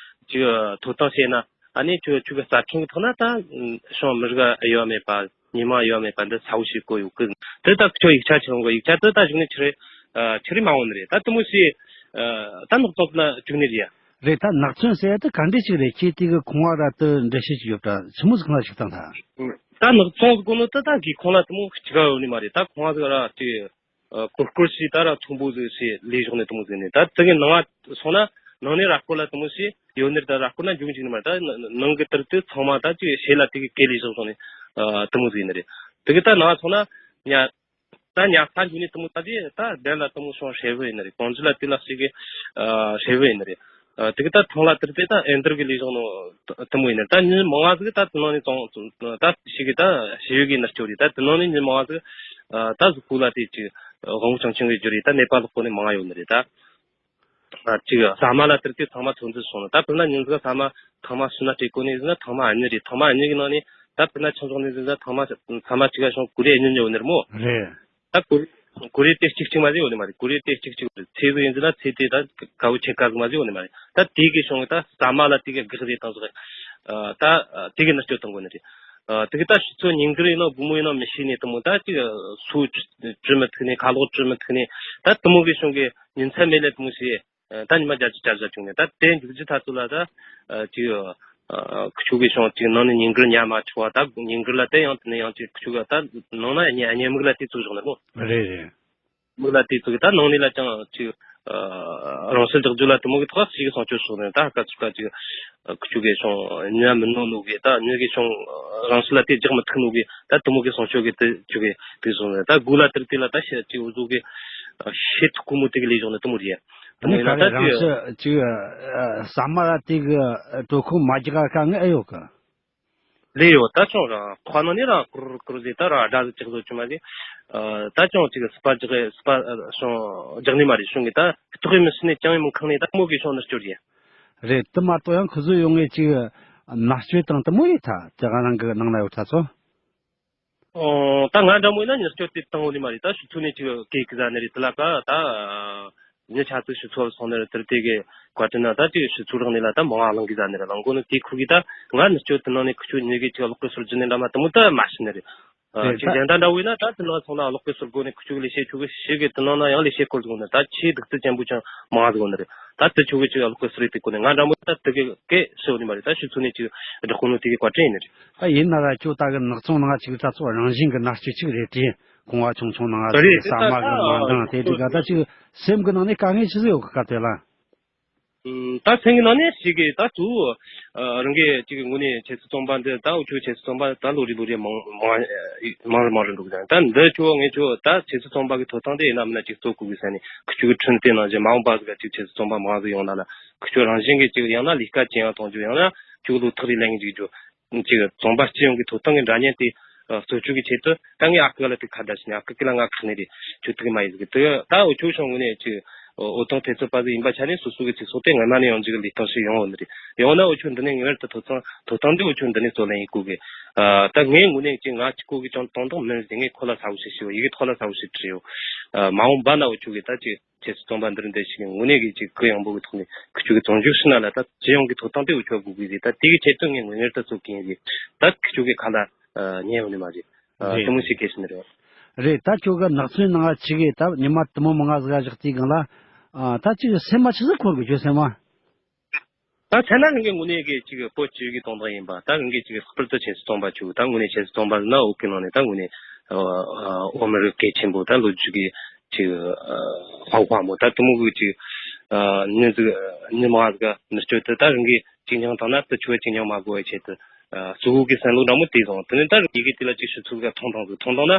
ཅིག་ཐོབ་ཐང་བཤད་ན། ཨ་ནི་ཁྱོད་ཁྱོད་གི་རྩ་ཁྲིམས་གི་ཐོག་ན་ད་ཤོང་མི་རིགས་ཡོད་མེད་པ། ཉི་མ་ཡོད་མེད་པ་འདི་ཚ་བོ་ཞིག་གོ་ཡོད་གི། དེ་ད་ཁྱོད་ཡིག་ཆ་ཆི་ཡོང་གི། ཡིག་ཆ་དེ་ད་གཞུག་ནས་ཁྱེར་རེ་ཨ་ཁྱེར་རེ་མ་འོང་ནི་རེད། ད་དུ་མོ་ཞིག་ཨ་ད་ནག་ཚོང་ན་བཅུག་ནི་རེད་ཡ། རེད། ད་ནག་ཚོང་ཟེར་ཡ་དེ་ག་འདྲ་ཞིག་རེད། ཁྱེད་དེ་གི་ཁང་བ་ར་དེ་འགྲེལ་བཤད་ཅིག་ཡོད་ད། ཆི་མོ་ཟིག་ཁང་ལ་ཞིག་བཏང་ད། ད་ནག་ཚོང་ཟེར་གོ་ནོ་དེ་ད་གི་ཁང་ལ་དུ་མོ་ཅི་ག་ཡོད་ནི་མ་རེད། ད་ཁང་བ་ཟིག་ར་དེ་ཨ་ཀོར་ཀོར་ཞིག་ད་ར་ཚོང་པོ་ཟིག་ཞིག་ལས་ཞོག་ནས་དུ་མོ་ཟིག་ནས། ད་དེ་གི་ནང་ང་སོང་ན་ནང་ནས་ར་སྐོར་ལ་དུ་མོ་ཞིག་ཡོད་ནི་རེད། ད་ར་སྐོར་ན་འཇུག་འཇུག་ནི་མ་རེད། ད་ནང་གི་དེར་དུ་ཚང་མ་ད་ཅིག་ཞེ་ལ་དེ་གི་གེ་ལས་ཞོག་སོང་ནས་ཨ་དུ་མོ་ཟིག་ནི་རེད། དེ་གི་ད་ནང་སོང་ན་ཉ་ད་ཉ་ས་འཇུག་ནས་དུ་མོ་ད་དེ་ད་གདན་ལ་དུ་མོ་སོང་ཧྲེ་བུ་ཡིན་ནི་རེད། གོང་ཇི་ལ་དེ་ལ་ཞིག་གི་ཨ་ཧྲེ་བུ་ཡིན་ནི་རེད། ཨ་དེ་གི་ད་ཐང་ལ་དེར་དེ་ད་ཨེ་འདིར་གི་ལས་ཞོག་ནོ་དུ་མོ་ཡིན་ནི་རེད། ད་ཉིན་མང་བ་ཟིག་ད་དེ་ནང་ནས་ཙོང་ད་ཞིག་གི་ད་ཞེ་ཡོད་གི་ནི་སྐྱོ་རེད། ད་དེ་ནང་ནས་ཉིན་མང་བ་ཟིག་ཨ་ད་གཟུགས་པོ་ལ་དེ་ཅིག་དབང་བོ་ཆུང་ཆུང་གི་རྒྱུ་རེད། ད་ནད་པ་ལོག་གོ་ནི་མང་ཡོད་ནི་རེད། ད་ཨ་ཅིག་ཟ་མ་ལ་དེར་དེ་ཚང་མ་ཚོད་འཛིན་སོང་ནི། ད་དཔེར་ན་ཉིན་ཟིག་ཚང་མ་ཐང་མ་སུ་ན་སྤྲད་གོ་ནི་ཟིན་ན་ཐང་མ་ཨ་ནི་རེད། ཐང་མ་ཨ་ནི་གི་ནང་ནས་ད་དཔེར་ན་ཆང་འཇོག་ནི་ཟིན་ན་ཐང་མ་ཚང་མ་གཅིག་ག་ཤོང་གུ་རེ་ཨ་ནི་ཉོ་ནི་རེད་མོ། རེད། ད་གུ་རེ་གུ་རེ་དེ་གཅིག་གཅིག་མ་ཟིག་ཡོད་ནི་མ་རེད། གུ་རེ་དེ་གཅིག་གཅིག་རེད། ཚེ་ཟིག་ཡིན་ཟིན་ན་ཚེ་དེ་ད་ག་བོ་ཆེ་ག་ཟིག་མ་ཟིག་ཡོད་ནི་མ་རེད། ད་དེ་གི་ཤོང་གི་ད་ཟ་མ་ལ་དེ་གི་གེགས་རེད་དང་ཟིག་ཨ་ད་དེ་གི་ནི་སྤྱོད་དང་གོ་ནི་རེད། ཨ་དེ་གི་ད་ཕྱི་ཚོ་ཉིན་དཀར་ཡིན་ནོ་དགོང་མོ་ཡིན་ནོ་མི་ཤེས་ནས་དུ་མོ་ད་ཅིག་སུ་བཅུ་མི་ཐུག་ནས་ཁ་ལོག་བཅུ་མི་ཐུག་ནས་ད་དུ་མོ་གི་ཤོང་གི་ཉིན་མཚན་མེད་ལས་དུ་མོ་ཞེས། ཨ་ད་ཉི་མ་བརྒྱ་ཅིག་བརྒྱ་བཞག་བྱུང་ནས་ད་དེ་འཇུག་རྒྱུ་ཐ་ཚོ་ལ་ད་ཨ་ཅིག་ཨ་ཁུ་ཆུ་གི་ཤོང་ཅིག་ནང་ནས་ཉིན་དཀར་ཉལ་མ་ཆོག་བ། ད་ཉིན་དཀར་ལ་དེ་ཡང་དེ་ནས་ཡང་ཅིག་ཁུ་ཆུ་གི་ད་ནང་ན་ཉལ་ཉལ་མིག་ལ་དེ་ཚུགས་བཞག་ནས་མོ། རེད་རེད། མིག་ལ་དེ་ཚུགས་གི་ད་ནང་ནས་ལ་ཅང་ཅིག་ཨ་རང་སྲིད་རྒྱག་རྒྱུ་ལ་དུ་མོ་གི་ཐོག་ཞིག་གི་སྲུང་སྐྱོབ་སོགས་ནས་ད་ཧ་ཀ་ཚུགས་ཀ་ཅིག་ཨ་ཁུ་ཆུ་གི་ཤོང་ཉལ་མི་ནོ་ནོ་གི་ད་ཉལ་གི་ཤོང་རང་སྲིད་ལ་དེ་རྒྱག་མི་ཐུབ་ནོ་གི་ད་དུ་མོ་གི་སྲུང་སྐྱོབ་གི་དེ་ཆུ་གི་དེ་སོང་ནས་ད་དགུ་ལ་དེར་དེ་ལ་ད་ཤེད་ཅིག་འུ་ཟུག་གི་ཨ་ཤེད་ཐུག་གུ་མོ་དེ་གི་ལས་བྱུང་ནས་དུ་མོ་རེད། དེ་ནས་ག་རེ་རང་ཤི་ཅིག་ཟ་མ་ར་དེ་གི་གྲོད་ཁོག་མ་རྒྱག་ག་ངས་ཨེ་ཡོད་གི། ལས་ཡོད་ད་ཆུང་རང་ཁོ་ནང་ནས་རང་ཀུར་ཀུར་ཟེར་ད་རང་སྒྲ་ཟིག་ཅིག་བཟོ་ཆུ་མ་ཟིག་ད་ཆུང་ཅིག་སི་པ་རྒྱག་སི་པ་ཤོང་རྒྱག་ནི་མ་རེད། ཤོང་གི་ད་ལྟོགས་ཡི་མི་སྲིད་ནས་ཅང་ཡི་མི་ཁང་ནས་ད་མོ་གི་ཤོང་ནི་སྐྱོར་ཡིན། རེད། དེ་མ་གཏོགས་ཡང་ཁོ་ཚོ་ཡོང་ངེ་ཅིག་མནར་གཅོད་དང་དེ་མོ་ཡིན་ད། དེ་ག་རང་གི་ནང་ན་ཡོད་ད་ཚོ། ཨོ། ད་ང་འདྲ་མོ་ཡིན་ན་མནར་གཅོད་དེ་བཏང་འོ་ནི་མ་རེད། ད་ཕྱི་ཚུལ་ནས་ཅིག་སྐད་ཀི་ཟ་ནི་རེད། དེ་ལ་ཀ་ད་ཉི་ཆ་ཚོད་ཕྱི་ཚུལ་སོང་ནི་རེད། དེར་དེ་གི་བཀའ་དྲིན་ན་ད་ཅིག་ཕྱི་ཚུལ་རང་ནས་ལ་ད་མང་ང་ལང་གི་ཟ་ནི་རེད། ལང་གོ་ནི་དེ་ཁུར་གི་ད་ང་མནར་གཅོད་དེ་ནང་ནས་ཁུ་ཆུ་ཉི་གི་ཅིག་ལོག་གི་སོར་རྒྱུ་ནི་འདྲ་མ་དེ་མོ་ད་མ་ཤི་ནི་རེད། རེད། ཅིག་ད་གཞན་དག་འདྲ་བོ་ཡིན་ན་ད་དེ་ནང་སོང་ན་ཀློག་གི་ཟུར་སྒོ་ནས་ཁུ་ཆུ་གི་ལས་བྱེད་ཆུ་གི་ཞིག་གི་དེ་ནང་ན་ཡང་ལས་བྱེད་སྐོར་ཟིག་ནི་ད་ཆེས་སྡུག་རྩུབ་ཅན་པོ་ཅང་མང་ཟིག་ནི་རེད། ད་དེ་ཆུ་གི་ཅིག་ཀློག་གི་ཟུར་རེད། དེ་སྐོར་ནས་ང་འདྲ་མོ་ད་དེ་གི་སྐད་ཤོད་ནི་མ་རེད། ད་ཞུ་ཚོ་ནས་ཅིག་བསྒྲགས་གོ་ནོ་དེ་གི་བཀའ་དྲིན་ཡིན་ནི་རེད། ད་ཡིན་ན་ར་ཁྱོད་ད་གི་ནག་ཚོང་ནང་ཅིག་ད་ཚོ་རང་བཞིན་གི་མནར་གཅོད་ཅིག་རེད་དེ། གོང་བ་ཆུང་ཆུང་ནང་རེད། ཅིག་ཟ་མ་གི་མ་འདང་དེ་དེ་ག་ད་ཅིག་སེམས་གི་ནང་ནས་དཀའ་ངལ་ཆི་ཟིག་ཡོད་གི་སྐབས་དེ་ལ། ཨུམ། ད་སེམས་གི་ནང་ནས་ཞིག་གི་ད་ཚུ་ཨ་རང་གི་ཅིག་དངོས་གནས་ཁྱེད་ཚོ་རྩོམ་པ་འདི་ད་འུ་ཆོ་ཁྱེད་ཚོ་རྩོམ་པ་ད་ལོ་རེ་ལོ་རེ་མང་མང་མང་རུ་མང་རུ་འགྲོ་གི་ད་འདི་ཆོ་ངས་ཆོ་ད་ཁྱེད་ཚོ་རྩོམ་པ་གི་ཐོབ་ཐང་དེ་ཡིན་ན་མིན་ན་ཅིག་གཙོ་དགོས་གི་ཟེར་ནས་ཁུ་ཆུ་གི་ཁྲིམས་དེ་ནང་བཞིན་མ་འོངས་པ་ཟིག་ག་ཅིག་ཁྱེད་ཚོ་རྩོམ་པ་མང་ཟིག་ཡོང་ན་ལ་ཁུ་ཆུ་རང་བཞིན་གི་ཅིག་ཡང་ན་ལས་ཀ་ཅི་ཡང་གཏོང་རྒྱུ་ཡང་ན་ཁྱོད་ལོ་ཐག་རིང་ལེན་གི་འཇུག་རྒྱུ། ཅིག་རྩོམ་པ་སྤྱི་ཡོངས་ཀྱི་ཐོབ་ཐང་གི་འདྲ་མཉམ་དེ་ཨ་རྩོད་བཅུག་གི་ཆེད་དུ་ད་ངས་ཨ་ཁུ་ལ་དེ་ཁ་བརྡ་བྱས་ནས་ཨ་ཁུ་ཀི་ལ་ང་ཁག་ནས་རེད་ཁྱོད་ཐུག་མ་ཡིན་ཟིག་གི་དེ་ད་འུ་ཆོ་ཤོང་ངོས་ནས་ཅིག་འོད་སྟོང་ཐེབས་རྩ་པ་ཟིག་ཡིན་པ་ཆ་ནས་སོ་སོ་གི་ཚེ་སྲོག་དེ་སྔ་མ་ནས་ཡོང་རྒྱུ་གི་ལས་སྟངས་ཤིག་ཡོང་བ་ནི་རེད། ཡང་ན་འུ་ཆོ་འདི་ནས་ངེས་པར་དུ་ཐོབ་ཐང་ཐོབ་ཐང་དེ་འུ་ཆོ་འདི་ནས་རྩོད་ལེན་ཡིན་དགོས་གི་ཨ་ད་ངས་ངོས་ནས་ཅིག་ང་གཅིག་པོ་གི་ཅང་དོན་དག་མིན་ཟེར། ངས་ཁོ་ལ་ཚ་བོ་ཞིག་ཞུ་ཡི་གེ་ཐོག་ལ་ཚ་བོ་ཞིག་བྲིས་ཡོད། ཨ་མ་འོངས་པ་ན་འུ་ཆོ་གི་ད་ཅིག་ཁྱེད་ཚོ་རྩོམ་པ་འདིར་འདི་ཞིག་དངོས་གནས་ཀྱི་ཅིག་གུ་ཡངས་པོ་གི་ཐོག་ནས་ཁུ་ཆུ་གི་བཙོན་འཇུག་ཕྱིན་ན་ལ་ད་སྤྱི་ཡོངས་ཀྱི་ཐོབ་ཐང་དེ་འུ་ཆོ་དགོས་གི་རེད། ད་དེ་གི་ཆེད་དུ་ངས་ངོས་ངེས་དུ་ཚོགས་ཀྱི་ཡིན་རེད། ད་ཁུ་ཆུ་གི་ཁ་ལ་ཉན་ཡོང་ནི་མ་རེད། རེད། དེ་མོ་ཞིག་གལ་ཕྱིན་རེད། རེད། ད་ཁྱོད་གི་ནག་ཚོན་ནང་ཆི་གི་ད་ཉི་མ་དུ་མོ་མང་ང་ཟིག་བཞག་དུས་སྒང་ལ་ད་ཅིག་སེམས་མ་ཆི་ཟིག་འཁོར་གི་ཁྱོད་སེམས་མ། ད་ཐ་ན་རང་གི་དངོས་གནས་ཀྱི་ཅིག་བོད་སྤྱི་གི་དོན་དག་ཡིན་པ་ད་རང་གི་ཅིག་ལྷག་པར་དུ་ཁྱེད་ཚོ་རྩོམ་པ་ཆུ་ད་དངོས་གནས་ཁྱེད་ཚོ་རྩོམ་པ་ཟིན་ན་བོད་ཀྱི་ནང་ནས་ད་དངོས་གནས་བོད་མི་རིགས་གལ་ཆེན་པོ་ད་ལོ་རྒྱུས་ཀྱི་ཅིག་ཧྭ་ཧྭ་མོ་ད་དུ་མོ་གི་ཅིག་མྱི་ཟིག་མྱི་མང་ཟིག་མྱི་སྤྱོད་དུ་ད་རང་གི་ཅིག་མྱང་དང་ན་དུ་ཆུ་ཅིག་མྱང་མ་དགོས་པའི་ཆེད་དུ་གཙོ་བོ་གི་བསམ་བློ་འདྲ་མོ་དེ་བཟུང་དེ་ནས་ད་རང་ཡི་གེ་དེ་ལ་ཅིག་ཞུ་ཚུལ་ག་མཐོང་དང་ཟིག་མཐོང་དང་ན།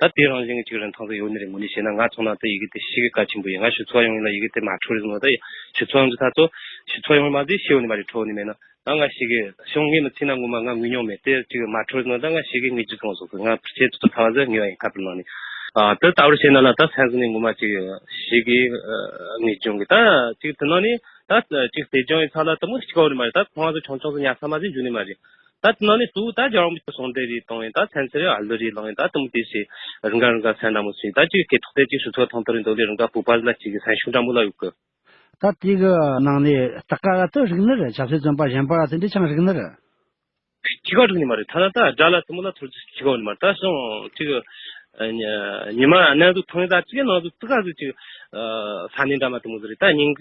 ད་དེ་རང་བཞིན་གྱི་ཅིག་རིན་ཐང་ཟིག་ཡོད་ནི་རེད། དངོས་གནས་བཤད་ན་ང་ཚོ་ནང་དུ་ཡི་གེ་དེ་ཞེ་གི་གལ་ཆེན་པོ་ཡིན། ང་ཞུ་ཚོགས་ཡོང་ཡིན་ལ་ཡི་གེ་དེ་མ་འཕྲོད་ཟིན་ནོ་ད་ཞུ་ཚོགས་ཡོང་གི་ད་ཚོ་ཞུ་ཚོགས་ཡོང་མ་ཟིག་ཤེས་ཡོད་ནི་མ་རེད། འཕྲོད་ནི་མེད་ན་ད་ང་ཞེ་གི་ཤོང་ངེས་མི་ཚེ་ན་ངོ་མ་ང་ངུས་མྱོང་མེད་དེ་ཅིག་མ་འཕྲོད་ཟིན་ནོ་ད་ང་ཞེ་གི་ངུས་རྒྱུ་ཚང་སོང་ཟིག་ང་ཁྱེད་ཚོ་ཚ་བ་ཟིག་ངུས་པ་ཡིན། ཁ་པར་ནང་ནས་ཨ་དེ་ལྟ་བུར་བཤད་ན་ལ་ད་སེམས་ཟིན་ནས་ངོ་མ་ཅིག་ཞེ་གི་ངུས་བྱུང་གི་ད་ཅིག་དེ་ནང་ནས་ད་ཅིག་བལྟས་ཀྱང་ཡིན་ཚ་ལ་དེ་མོ་སྐྱིད་པོ་ནི་མ་རེད། ད་ཁོང་ཚོ་ཆུང་ཆུང་ཟིག་ཉལ་ས་མ་ཟིག་འཇུ་ནི་མ་རེད། ད་དེ་ནང་ནས་གཙོ་བོ་ད་རྒྱལ་བ་མི་ཆོས་གསུང་དེ་རེད་གཏོང་ཡིན། ད་ཚན་ཚེ་རེད་ཨ་ལུ་རེད་ལང་ཡིན། ད་དུང་དེ་ཞེས་རང་ག་རང་ག་སེམས་འདྲ་མོ་ཞིག་ད་ཅིག་སྐད་ཐོག་དེ་ཅིག་ཞུ་ཚོགས་ཐང་དུ་རེད་འདོད་ལས་རང་ག་སྤོབས་པ་ཟིག་ལ་ཅིག་གི་སེམས་ཤུགས་འདྲ་མོ་ལ་ཡོད་གི་ད་དེ་གི་ནང་ནས་སྟག་ཀ་ག་དུ་རིག་ནི་རེད། ཆབ་སྲིད་བཙོན་པ་གཞན་པ་ག་ཚོད་འདྲི་ཆང་རིག་ནི་རེད། ཅི་ག་རིག་ནི་མ་རེད། ཐ་ན་ད་དགྲ་ལ་དུ་མོ་ལ་ཐུར་ཅི་ག་ཡོད་ནི་མ་རེད། ད་སོང་ཅིག་ཉི་མ་གནམ་གཟུགས་ཐང་ད་ཅིག་ནང་དུ་ཙི་ག་ཟིག་ཅིག་ས་ནས་འདྲ་མ་དུ་མོ་ཟིག་རེད། ད་ཉིན་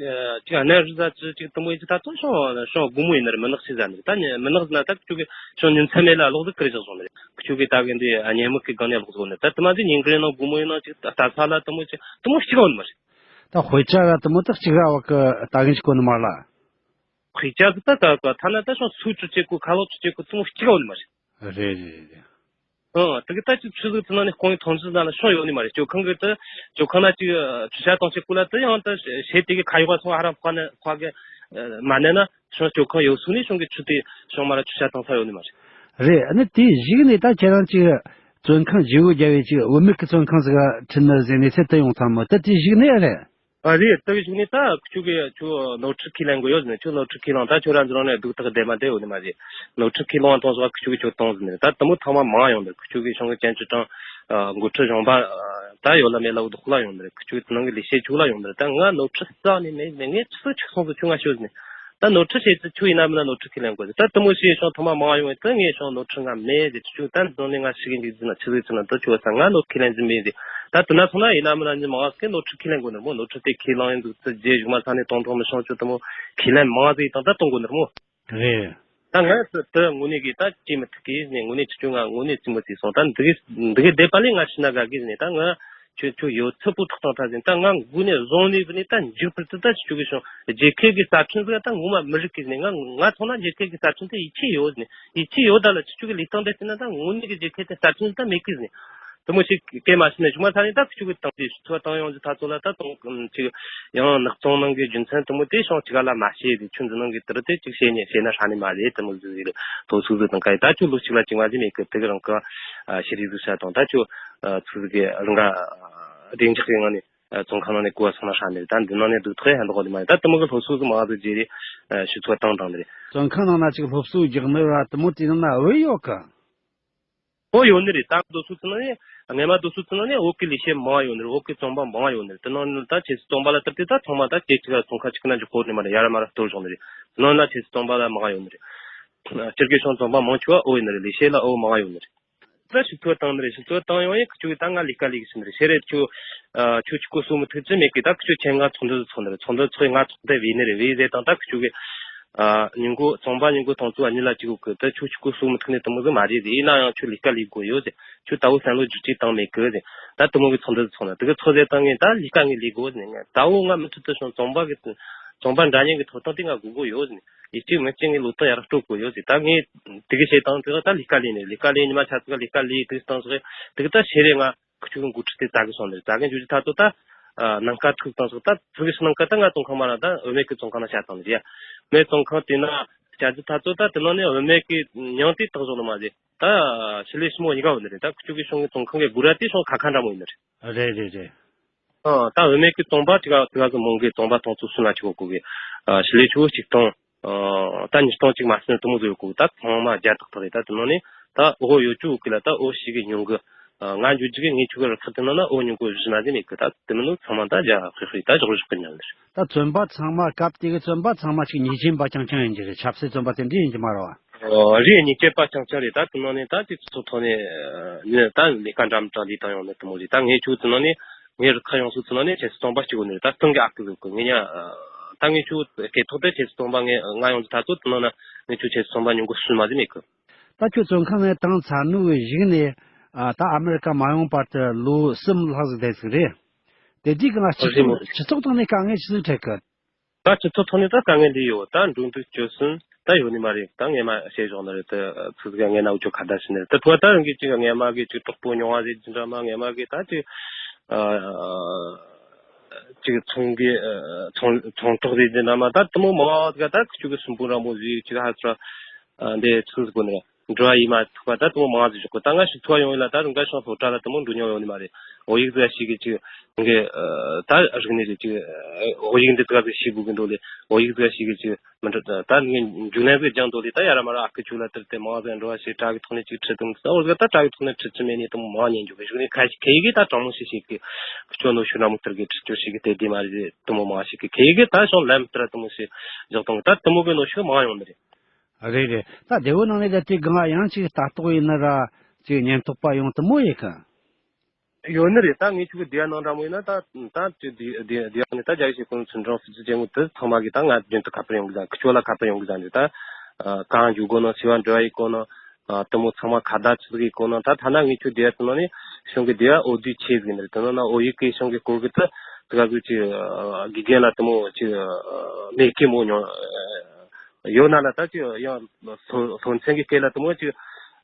ཅིག་གནམ་རི་ཟ་ཅི་ཅིག་དུ་མོ་ཡིན་ཅི་ད་ཚོ་ཤོང་ཤོང་སྒོ་མོ་ཡིན་ནི་རེད། མི་ནག་ཤི་ཟ་ནི་རེད། ད་མི་ནག་ཟིན་ན་ད་ཁྱོད་ཀྱི་ཤོང་ཉིན་མཚན་མེད་ལ་ལོག་ཟིག་ཀི་རེ་བཞག་སོང་ནི་རེད། ཁྱོད་ཀྱི་ད་གི་འདི་ཉན་མི་ཀི་གང་ནས་ལོག་ཟིག་ནི་ད་དུ་མ་ཟིག་ཉིན་གི་རེ་ནང་སྒོ་མོ་ཡིན་ནང་ཅིག་ད་ས་ལ་དུ་མོ་ཅིག་དུ་མོ་ཤི་ག་ཡོད་ནི་མ་རེད། ད་དཔེ་ཆ་ག་དུ་མོ་ད་གཅིག་ར་བ་གི་ད་གིན་ཅིག་གོ་ནི་མ་ལ། དཔེ་ཆ་གི་ད་ད་ད་ཐ་ན་ད་ཤོང་སུ་ཅུ་ཅེ་གོ་ཁ་ལོ་ཅུ་ཅེ་གོ་དུ་མོ་ཤི་ག་ཡོད་ནི་མ་རེད། རེད་རེད་རེད། ཨང་། དེ་གི་ད་ཅིག་ཆུ་ཟིག་ཚུ་ན་ནི་ཁོང་གི་མཐོང་ཆུ་ཟ་ལ་ཤོང་ཡོད་ནི་མ་རེད། ཇོ་ཁང་གི་ད་ཇོ་ཁང་ན་ཅིག་ཆུ་ཤ་གཏོང་ཆེད་སྐུ་ལ་ད་ཡང་ད་ཞེ་དེ་གི་ཁ་ཡོག་སོང་ཧ་ར་ཁ་ནི་ཁ་གི་མ་ནས་ན་ཤོང་ཇོ་ཁང་ཡོད་སོང་ནི་ཤོང་གི་ཆུ་དེ་ཤོང་མ་ར་ཆུ་ཤ་གཏོང་ས་ཡོད་ནི་མ་རེད། རེད། ཨ་ནི་དེ་གཞིགས་ནས་ད་ཁྱེད་རང་ཅིག་བཙོན་ཁང་བརྗེ་བོ་རྒྱབ་བའི་ཅིག་བུད་མེད་ཀྱི་བཙོན་ཁང་ཟིག་ཁྲིད་ནི་ཟེར་ནས་ཚེ་ད་ཡོང་ཚང་མོ་ད་དེ་གཞིགས་ནས་ཨ་རེད། ཨ་རེད། དེ་གི་གཞུག་ནས་ད་ཁྱོད་ཀྱིས་ཁྱོད་ནོར་འཁྲུལ་ཁས་ལེན་དགོས་ཡོད་ཟེར་ནས་ཁྱོད་ནོར་འཁྲུལ་ཁས་བླངས་ད་ཁྱོད་རང་ཚོ་རང་ནས་སྡུག་ཐག་བདེ་མ་བདེ་ཡོད་ནི་མ་རེད། ནོར་འཁྲུལ་ཁས་བླངས་བཏང་སོང་ཁྱོད་ཀྱིས་ཁྱོད་བཏང་ཟེར་ནས་ད་དུ་མོ་ཚང་མ་མང་ཡོང་འདུག་ཁྱོད་ཀྱིས་ཤོང་གི་ཅན་ཅུ་ཀྲང་འགོ་ཁྲིད་གཞོན་པ་ད་ཡོད་ལ་མེད་ལ་འུ་དུ་ཁུ་ལ་ཡོང་འདུག་ཁྱོད་ཀྱིས་དེ་ནང་གི་ལས་བྱེད་ཁྱོད་ལ་ཡོང་འདུག་ད་ང་ནོར་འཁྲུལ་རྩ་ནས་མེད་ནས་ངས་ཆི་ཟིག་ཆིག་སོང་ཟིག་ཁྱོད་ང་ཤོད་ཟེར་ནས་ད་ནོར་འཁྲུལ་བྱེད་ཚུལ་ཁྱོད་ཡིན་ན་མིན་ན་ནོར་འཁྲུལ་ཁས་ལེན་དགོས་ཟེར། ད་དུ་མོ་ཞེས་ཤོང་ཐོག་མ་མང་ཡོང་བས་ད་ངས་ཤོང་ནོར་འཁྲུལ་ང་མེད་ཟེར། ཁྱོད་ད་འདི་ནས་ང་ཞིག་གི་འཇིག་རྟེན་ན་ཆི་ཟིག་ཆི་ན་ད་ཁྱོད་ས་ང་ནོར་འཁྲུལ་ཁས་ལེན་རྒྱུ་མེད་ཟེར། ད་དེ་ན་སོང་ན་ཡིན་ན་མིན་ན་མྱི་མང་ཟིག་ནོར་འཁྲུལ་ཁས་ལེན་དགོས་ནི་རེད་མོ། ནོར་འཁྲུལ་དེ་ཁས་བླངས་ཡིན་འདུག་ཚུལ་རྗེས་བཞུགས་མ་ཚང་ནས་གཏོང་ཐོང་མི་ཤོང་ཆུ་དུ་མོ་ཁས་ལེན་མང་ཟིག་དང་ད་གཏོང་དགོས་ནི་རེད་མོ། རེད། ད་ང་ཚོ་དེ་དངོས་གནས་ཀྱི་ད་སྐྱེ་མི་ཐུབ་ཀི་ནས་དངོས་གནས་ཆུ་ཆུ་ང་དངོས་གནས་ཙི་མོ་ཙི་སོང་། ད་འདི་གི་འདི་གི་བསྡད་པ་ལས་ང་ཤི་ན་དགའ་གི་ནས་ད་ང་ཁྱོད་ཁྱོད་ཡོད་ཚད་པོ་ཐོག་དང་ད་ཟིན་ད་ང་དགུ་ནས་བཟུང་ནས་བུ་ནས་ད་འཇིག་པར་དུ་ད་ཁྱོད་ཀྱི་བྱུང་རྒྱལ་ཁབ་ཀྱི་རྩ་ཁྲིམས་ཟིག་ད་ངོ་མ་མི་རིགས་ཀྱི་ནས་ང་ང་མཐོང་ན་རྒྱལ་ཁབ་ཀྱི་རྩ་ཁྲིམས་དེ་ཡིད་ཆེས་ཡོད་ནས་ཡིད་ཆེས་ཡོད་ད་ལ་ཁྱོད་ཀྱི་ལས་སྟངས་དེ་བལྟས་ན་ད་དངོས་གནས་ཀྱི་རྒྱལ་ཁབ་དེ་རྩ་ཁྲིམས་ད་མེད་ཀི་ནས། དེ་མོ་ཞིག་སྐད་མ་ཤི་ནས་ཆུང་མ་ས་ནས་ད་ཁུ་ཆུ་གི་དང་དེ་ཚོ་བཏང་ཡོང་རྒྱུ་ད་ཚོ་ལ་ད་དང་ཅིག་ཡང་ནག་ཚོང་ནང་གི་རྒྱུ་མཚན་དེ་མོ་དེ་ཤོང་ཅིག་ལ་མ་ཤེས་དེ་ཆུ་འཛིན་ནང་གི་དེར་དེ་ཅིག་བཤད་ཉེ་བཤད་ན་ཧྲ་ནི་མ་རེད། དེ་མོ་ཟིག་ཟིག་ལ་ཐོ་ཚུགས་ཟིག་དང་ག་ཡི་ད་ཁྱོད་ལོ་གཅིག་ལ་བཅིངས་བ་ཟིག་མེད་གི་དེ་གི་རང་གི་ཤེས་རིག་ཟིག་བྱ་དང་ད་ཁྱོད་ཚུགས་ཟིག་གི་རང་ག་བདེ་འཇགས་ཀྱི་ངང་ནས་བཙོན་ཁང་ནང་ནས་གོ་བ་སོང་ན་ཧྲ་ནི་རེད། ད་འདི་ནང་ནས་སྡུག་ཐག་ཧན་ཐོག་ནི་མ་རེད། ད་དེ་མོ་གི་ལྷོ་ཚུགས་ཟིག་མ་ཟིག་རྗེས་རེད་ཞུ་ཚོད་བཏང་དང་ནི་རེད། བཙོན་ཁང་ནང་ན་ཅིག་སློབ་གསོ་རྒྱག་ནི་ར་དེ་མོ་དེ་ནང་ན་འོས་ཡོད་གི་ཨོ་ཡོད་ནི་རེད། ད་རྡོ་སོལ་ཚུ་ནང་ནས་སྔས་མ་རྡོ་སོལ་ཚུ་ནང་ནས་བོད་ཀྱི་ལས་བྱེད་མང་ཡོད་ནི་རེད། བོད་ཀྱི་རྩོམ་པ་མང་ཡོད་ནི་རེད། དེ་ནང་ནས་ད་ཁྱེད་ཚོ་རྩོམ་པ་ལ་ལྟར་ཏེ་ད་ཚང་མ་ད་ཁྱེད་ཅིག་ལ་ཚོང་ཁ་ཅིག་ན་འཇོག་གོ་ནི་མ་རེད། ཡ་ར་མ་ར་གཏོར་བཞག་ནི་རེད། དེ་ནང་ན་ཁྱེད་ཚོ་རྩོམ་པ་ལ་མང་ཡོད་ནི་རེད། སྤྱིར་གི་ཤོང་རྩོམ་པ་མང་ཆེ་བ་ཨོ་ཡིན་ནི་རེད། ལས་བྱེད་ལ་ཨོ་མང་ཡོད་ནི་རེད། ད་ཞིག་ཐོ་བཏང་ནི་རེད། ཞིག་ཐོ་བཏང་ཡོང་ཡིན་ཁི་ཆོ་གི་ད་ང་ལས་ཀ་ལས་གི་ཕྱིན་ནི་རེད། ཤེས་རེད། ཁྱོད་ཨ་ཁྱོད་ཆི་གོ་སུ་མི་ཐུག་ཅི་མེད་གི། ད་ཁི་ཆོ་ཆེད་མངགས་ཚོགས་འདུ་ཚོགས་ནི་རེད། ཚོགས་འདུ་ཚོགས་ཡིན། ང་ཚོགས་དེ་བས་ནི་རེད། བས་ཟེར་དང་ད་ཁི་ཆོ་གི་ཨ་ཉིན་གོ་ཚོང་པ་ཉིན་གོ་ཐོང་ཚོ་ཨ་ཉི་ལ་གཅིག་གོ་གི། ད་ཁྱོད་ཆི་གོ་སུ་མི་ཐུག་ནི་དུ་མོ་ཟིག་མ་རེད་ཟེར། ཡིན་ན་ཡང་ཁྱོད་ལས་ཀ་ལས་དགོས་ཡོད་ཟེར། ཁྱོད་ད་བོ་བསམ་བློ་བསྒྱུར་ཅིག་བཏང་མེད་གི་ཟེར། ད་དུ་མོ་གི་ཚོགས་འདུ་ཚོགས་ན་དུ་གི་ཚོགས་ཟེར་བཏང་ངས་ད་ལས་ཀ་ངས་ལས་དགོས་ཟེར། ངས་ད་བོ་ང་མུ་མཐུད་དུ་སོང་ཚོང་པ་གི་ཚོང་པ་འདྲ་མཉམ་གི་ཐོབ་ཐང་དེ་ང་དགོས་དགོས་ཡོད་ཟེར། ཡིད་གཅིག་མི་གཅིག་ངས་བློ་ཐག་ཡར་སྤྲོད་དགོས་ཡོད་ཟེར། ད་ངས་དེ་གི་བྱེད་སྟངས་དེ་ད་ལས་ཀ་ལས་ནས་ལས་ཀ་ལས་ཉི་མ་ཆ་ཚིག་ལས་ཀ་ལས་དེ་སྟངས་སོགས་དེ་གི་ད་ཤེས་རེད། ང་ཁི་ཆོ་གི་འགོ་ཁྲིད་དེ་ཙག་གི་སོང་ནས་ཙག་གི་འཇུ་ཅི་ཐ་ཚོ་ད་ནང་ཀ་ཐུག་སྟངས་སོགས་ད་ཚུགས་གི་ནང་ཀ་ད་ང་ཙོང་ཁང་མ་ར་ད་འོ་མེད་གི་ཙོང་ཁང་ན་བྱ་སྟངས་རེད་ཡ། མེད་ཙོང་ཁང་དེ་ན་བྱ་ཅི་ཐ་ཚོ་ད་དེ་ནང་ནས་འོ་མེད་གི་མྱང་དེ་དག་བཟོ་ནི་མ་རེད། ད་ཞི་ལི་ཞི་མོ་ཡི་ག་བ་ནི་རེད། ད་ཁི་ཆོ་གི་ཤོང་གི་ཙོང་ཁང་གི་སྒོ་ར་དེ་ཤོང་ཁ་ཁ་འདྲ་མོ་ཡིན་ནི་རེད། རེད་རེད་རེད། ཨ་ད་བུད་མེད་ཀྱི་ཙོང་པ་ཅིག་ཨ་ཅིག་ཨ་ཟི་མོང་གི་ཙོང་པ་ཐོང་ཚོ་སུན་ལ་ཆི་གོ་གོ་གི། ཨ་ཞི་ལི་ཆུ་བོ་གཅིག་སྟོང་། ཨ་ད་ཉིས་སྟོང་གཅིག་མ་སུན་དུ་མོ་ཟོ་ཡོད་གོ་གི། ད་ཚང་མ་རྒྱ་ཐག་ཐག་རེད། ད་དེ་ནང་ནས་ད་འོ་ཡོད་ཅུ་གི་ལ་ད་འོ་ཞིག་གི་ཉུང་གི། ཨ་ང་འཇུ་ཅིག་གི་ངས་ཆུ་གི་རི་ཁག་དེ་ནང་ན་འོ་ཉུང་གི་བཞི་ན་ཟིན་མེད་གི། ད་དེ་མིན་ནུ་ཚང་མ་ད་རྒྱ་ཧི་ཧི་ད་ཞོག་ཞོག་གི་ཉམས་ལེར། ད་ཙོན་པ་ཚང་མ་སྐབས་དེ་གི་ཙོན་པ་ཚང་མ་ཅིག་ཉེས་ཅན་པ་རྐྱང་རྐྱང་ཡིན་གྱི་རེད། ཆབ་སྲིད་ཙོན་པ་དེ་འདྲ་ཡིན་གྱི་མ་རེད་བ། ཨོ་རེད། ཉེས་ཅན་པ་རྐྱང་རྐྱང་རེད། ད་དེ་ནང་ནས་ད་དེ་ཚོ་ཐོག་ནས་ནི་ད་ལས་ཀ་འདྲ་མི་འདྲ་ལས་བཏང་ཡོང་ནི་དེ་མོ་རེད། ད་ངས་ཁྱོད་དེ་ནང་ནས་ངའི་རུ་ཁག་ཡོངས་སུ་དེ་ནང་ནས་ཁྱེད་ཚོ་སྟོང་པ་གཅིག་གོ་ནི་རེད། ད་སྟོང་གི་ཨ་ཁུ་ཟིག་གི་ངས་ཉ་ད་ངས་ཁྱོད་སྐད་ཐོག་ཏུ་ཁྱེད་ཚོ་སྟོང་པ་ངས་ང་ཡོང་དུས་ད་ཚོ་དེ་ནང་ན་ངས་ཁྱོད་ཁྱེད་ཚོ་སྟོང་པ་ཉུང་གོ་སུན་མ་ཟིན་མེད་གི། ད་ཁྱོད་བཙོན་ཁང་ནས་བཏང་ཚར་ནུ་གི་གཞུག་ནས་ཨ་ད་ཨ་མེ་རི་ཀ་མ་ཡོང་བར་དུ་ལོ་གསུམ་ལྷག་ཟིག་བསྡད་ཟིག་རེད། དེ་དུས་གང་སྤྱི་ཚོགས་སྤྱི་ཚོགས་སྟེང་ནས་དཀའ་ངལ་ཆི་ཟིག་འཕྲད་གི། ད་སྤྱི་ཚོགས་ཐོག་ནས་ད་དཀའ་ངལ་འདི་ཡོད། ད་འགྲོ་འདུག་སྤྱོད་གསུམ་ད་ཡོད་ནི་མ་རེད། ད་ངས་མ་བཤད་བཞག་ནི་རེད། ད་ཚུལ་ཟིག་ངས་ན་འུ་ཅོ་ཁ་བརྡ་ཞུ་ནི་རེད། ད་ཐུག་ད་རང་གི་ཅིག་ངས་མ་གི་ཅིག་གྲོགས་པོ་ཉུང་བ་ཟིག་ཅིག་འདྲ་མ་ངས་མ་གི་ད་ཅིག་ཨ་ཅིག་ཚོང་གི་ཨ་ཚོང་ཚོང་གྲོགས་ཟིག་ཅིག་འདྲ་མ་ད་དུ་མོ་མང་བ་ཟིག་ད་ཁུ་ཅུ་གི་སུན་པོ་ར་མོ་ཟིག་ཅིག་ཧ་ཚ་ཨ་འདི་ཚུལ་ཟིག་གོ་ནི་རེད། འགྲོ་བ་ཡིན་མ་ཐུག་པ་ད་དུ་མོ་མང་ཟིག་ཞོག་གི། ད་ང་ཞིག་ཐུག་ཡོང་ཡིན་ལ་ད་རུང་ག་ཤོང་སློབ་གྲྭ་ལ་དུ་མོ་འགྲོ་མྱོང་ཡོང་ནི་མ་རེད། འོ་ཡིག་ཟིག་ཞིག་གི་ཅིག་ངས་ད་རིག་ནི་རེད། ཅིག་འོ་ཡིག་འདི་དག་ཟིག་ཤེས་དགོས་གི་འདུག་ལེ། འོ་ཡིག་ཟིག་ཞིག་གི་ཅིག་མི་འགྲོ། ད་ངས་འཇུ་ལན་ཟིག་སྦྱང་འདུག་ལེ། ད་ཡ་ར་མ་ར་ཨ་ཁུ་ཆུ་ལ་དེར་དེ་མང་ཟིག་འགྲོ་བ་ཞིག་དྲ་གི་ཐོག་ནས་ཅིག་ཁྲིད་དུ་འདུག་འོ་ཟིག་ད་དྲ་གི་ཐོག་ནས་ཁྲིད་ཅི་མེད་ནི་དུ་མོ་མང་ཉན་འཇུག་གི་ཞིག་ནི་ཁ་ཤས་ཁེ་ཡི་གི་ད་དྲང་མོ་ཞིག་ཞིག་གི་ཁུ་ཆོ་ནོ་ཤུ་ན་མོ་དེར་གི་ཁྲིད་ཅོ་ཞིག་གི་དེ་དེ་མ་རེད། དུ་མོ་མང་ཞིག་གི་ཁེ་ཡི་གི་ད་ཤོང་ལམ་དེར་དུ་མོ་ཞིག་བཞག་དང་ད་དུ་མོ་གི་ནོ་ཤུ་མང་ཡོང་ནི་རེད། རེད་རེད། ད་སྡེ་བོ་ནང་ནས་ད་དེ་གང་ཡང་ཅིག་ལྟ་རྟོག་ཡིན་ན་ར་ཅིག་ཉེན་རྟོག་པ་ཡོང་དུ་མོ་ཡི་གི། ཡོད་ནི་རེད། ད་ངས་ཁྱོད་ཀྱི་སྡེ་བ་ནང་འདྲ་མོ་ཡིན་ན་ད་ད་ཅིག་སྡེ་སྡེ་སྡེ་བ་ནས་ད་རྒྱ་ཡིག་ཤེས་ཁོང་ཚུན་ཀྲང་ཧྥུ་ཙི་ཅན་གོ་དེ་ཚང་མ་གིས་ད་ང་རྒྱུན་དུ་ཁ་པར་ཡོང་གི་ཟ། ཁི་ཆོ་ལ་ཁ་པར་ཡོང་གི་ཟ་ནི་རེད། ད་གང་འཇུག་དགོས་ན་ཟེར་བ་འབྲེལ་བ་ཡིག་དགོས་ན་དེ་མོ་ཚང་མ་ཁ་བརྡ་ཅི་ཟིག་ཡིག་དགོས་ན་ད་ཐ་ན་ངས་ཁྱོད་སྡེ་བ་དེ་ནང་ནས་གཞུང་གི་སྡེ་བ་འོ་དུས་ཆེ་ཟིག་ནི་རེད། དེ་ནང་ན་འོ་ཡིག་གི་གཞུང་གི་སྐོར་གི་ད་དེ་ག་ཟིག་ཅིག་དགེ་རྒན་ལ་དེ་མོ་ཅིག་མེད་ཀི་མོ་ཉོ། ཡོད་ན་ལ་ད་ཅིག་ཡང་སློབ་སློབ་ཚན་གྱི་སྐད་ལ་དུ་མོ་ཅིག་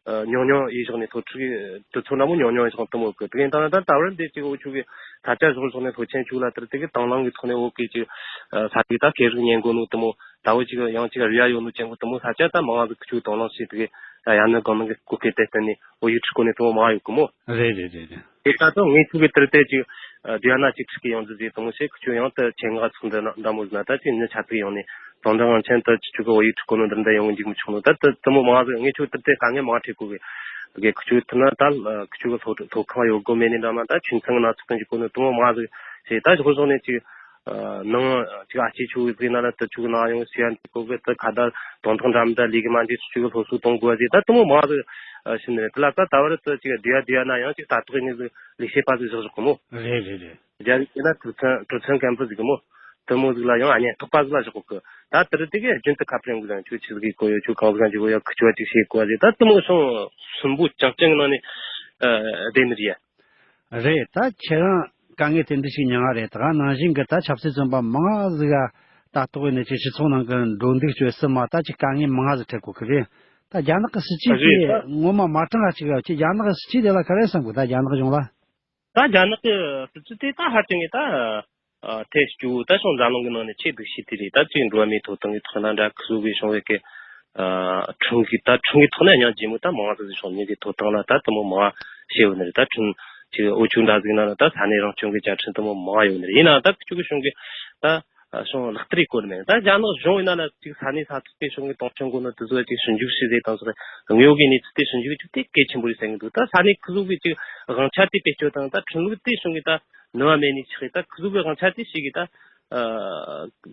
ཨ་ཉུང་ཉུང་ཡིན་ཞོག་ནས་སློབ་ཕྲུག་གི་དུ་ཚོ་ན་མོ་ཉུང་ཉུང་ཡིན་ཞོག་དུ་མོ་གི་དེ་ཡིན་ད་ན་ད་ད་བར་འདི་ཅིག་འུ་ཆུ་གི་ས་ཆ་ཞོག་ཞོག་ནས་སློབ་ཆེན་ཆུ་ལ་དར་དེ་གི་དང་བླངས་གི་ཐོག་ནས་འོག་གི་ཅིག་ཨ་ས་ཆ་ད་སྐད་རིགས་ཉན་དགོ་ནོ་དུ་མོ་ད་འུ་ཅིག་ཡང་ཅིག་རུ་ཡ་ཡོད་ནོ་ཅན་གོ་དུ་མོ་ས་ཆ་ད་མང་ང་ཟིག་ཆུ་དང་བླངས་བྱས་དེ་གི་ཡ་ནི་གང་ནང་གི་སྐོར་སྐད་དེ་བསྟན་ནས་འོ་ཡིག་ཁྲི་སྐོར་ནས་དུ་མོ་མང་ཡོད་གི་མོ། རེད་རེད་རེད་རེད། དེ་ལྟ་དུ་ངས་ཆུ་གི་དར་དེ་ཅིག་ཨ་དེ་ཡ་ན་ཅིག་ཁྲི་གི་ཡོང་རྫི་ཟིག་དུ་མོ་ཞེས་ཁུ་ཆུ་ཡང་དུ་ཆེད་མངགས་ཚོགས་འདུ་ན་འདྲ་མོ་ཟིག་ན་ད་ཅིག་ནི་ཆ་ཚིག་ཡོང་ནས་དང་འདྲ་ངང་ཆེན་དུ་ཆུ་གི་འོ་ཡིག་ཁྲི་སྐོར་ནོ་འདི་འདྲ་ཡོང་གི་འཇུག་མི་ཆོག་ནོ་ད་དུ་དུ་མོ་མང་ཟིག་ངས་ཆུ་དར་དེ་དཀའ་ངལ་མང་འཕྲད་གོ་གི་གི་ཁུ་ཆུ་དུ་ན་ད་ཁུ་ཆུ་གི་སློབ་སློབ་ཁང་ཡོད་དགོ་མེད་ནི་འདྲ་མ་ད་ཆུ་ཚང་ན་ཚོགས་ཀྱི་གོ་ནོ་དུ་མོ་མང་ཟིག་ཞེས་ད་ཞོག་ཞོག་ནས་ཅིག་ནང་ཅིག་ཨ་ཅེ་ཆུ་ཟིག་ན་ལ་དུ་ཆུ་གི་ནང་ཡོང་ཟེར་ཡ་འདི་གོ་གི་དུ་ཁ་ད་དོན་དག་འདྲ་མི་འདྲ་ལས་གི་མ་འདི་ཆུ་གི་སློབ་གསོ་གཏོང་དགོ་ཟེར་ད་དུ་མོ་མང་ཟིག་ཨ་ཤི་ནི་རེད། དེ་ལ་ད་ད་བར་དུ་ཅིག་བསྡད་ཡ་བསྡད་ཡ་ན་ཡང་ཅིག་ལྟ་རྟོག་ནི་ཟིག་ལས་བྱེད་པ་ཟིག་བཞག་བཞག་གི་མོ། རེད་རེད་རེད། རྒྱ་རིགས་ཡིན་ན་གྲུ་ཚན་གྲུ་ཚན་ཀན་པོ་ཟིག་གི་མོ། དུ་མོ་ཟིག་ལ་ཡང་ཨ་ཉན་ཐོག་པ་ཟིག་ལ་བཞག་གི། ད་དེར་དེ་གི་རྒྱུན་དུ་ཁ་པར་ཡོང་གི་ཟིག་ཁྱོད་ཆི་ཟིག་གི་གོ་ཡོད། ཁྱོད་གང་ཟིག་ག་འཇུག་གོ་ཡོད། ཁི་ཆོ་ཅིག་ཤེས་གོ་ཟིག་ད་དུ་མོ་སོང་སུན་པོ་ཅང་ཅང་གི་ནང་ནས་ཨ་བསྡད་ནི་རེད་ཡ། རེད། ད་ཁྱེད་རང་དཀའ་ངལ་དེ་འདྲ་ཞིག་མྱངས་ང་རེད། ད་ག་ནང་བཞིན་གི་ད་ཆབ་སྲིད་བཙོན་པ་མང་ང་ཟིག་ག་ད་ལྟ་བས་ནས་ཅིག་སྤྱི་ཚོགས་ནང་གི་འགྲོ་འདུག་སྤྱོད་གསུམ་མ་ད་ཅིག་དཀའ་ངལ་མང་ང་ཟིག་འཕྲད་གོ་གི་རེད། ད་རྒྱ་ནག་གི་སྲིད་ཇུས་རེད་དེ་ད། ངོ་མ་མ་དྲང་ང་ཅིག་ཡོད་ཀྱི། རྒྱ་ནག་གི་སྲིད་ཇུས་དེ་ལ་ག་རེ་བསམ་གི། ད་རྒྱ་ནག་གཞུང་ལ། ད་རྒྱ་ནག་གི་སྲིད་ཇུས་དེ་ད་ཧ་ཅང་གི་ད་ཨ་ཐེ་སྐྱོ་ད་སོང་འཛམ་གླིང་གི་ནང་ནས་ཆེས་སྡུག་ཤོས་དེ་རེད། ད་ཅིག་འགྲོ་བ་མིའི་ཐོབ་ཐང་གི་ཐོག་ན་འདྲ་ཁུ་བཟོ་གི་བྱུང་བའི་གི་ཨ་ཁྲིམས་གི་ད་ཁྲིམས་གི་ཐོག་ནས་ཡང་ཇེ་མོ་ད་མང་ཙམ་ཞིག་བྱུང་མི་གི་ཐོབ་ཐང་ལ་ད་དུ་མོ་མང་བྱས་ཡོད་ནི་རེད། ད་ཁྲིམས་ཅིག་འུ་ཆོ་འདྲ་ཟིག་ན་ད་ས་གནས་རང་སྐྱོང་གི་བཅའ་ཁྲིམས་དུ་མོ་མང་ཡོད་ནི་རེད། ཡིན་ན་ད་ཁུ་ཆོ་གི་གཞུང་གི་ད་ཨ་སོང་ལག་བསྟར་ཡེད་གོ་ནི་མེད། ད་རྒྱ་ནག་གཞུང་ཡིན་ན་ལ་ཅིག་ས་གནས་ས་ཐོག་གི་གཞུང་གི་དོན་ཆེན་གོ་ནོ་དེ་ཚོ་ཅིག་ཞིབ་འཇུག་བྱས་ཟེར་དང་སོགས་དངོས་ཡོད་ཀྱི་གནས་ཚུལ་དེ་ཞིབ་འཇུག་བྱས་དེ་གལ་ཆེན་པོ་རེད་བསམ་གྱི་འདུག་ད་ས་གནས་ཁུ་ཚོ་གི་ཅིག་དབང་ཆ་དེ་བེད་སྤྱོད་དང་ད་ཁྲིམས་ལུགས་དེ་གཞུང་གི་ད་ནུས་པ་མེད་ནི་ཆགས་ཡོད། ད་ཁུ་ཚོ་གི་དབང་ཆ་དེ་ཞིག་གི་ད་ཨ་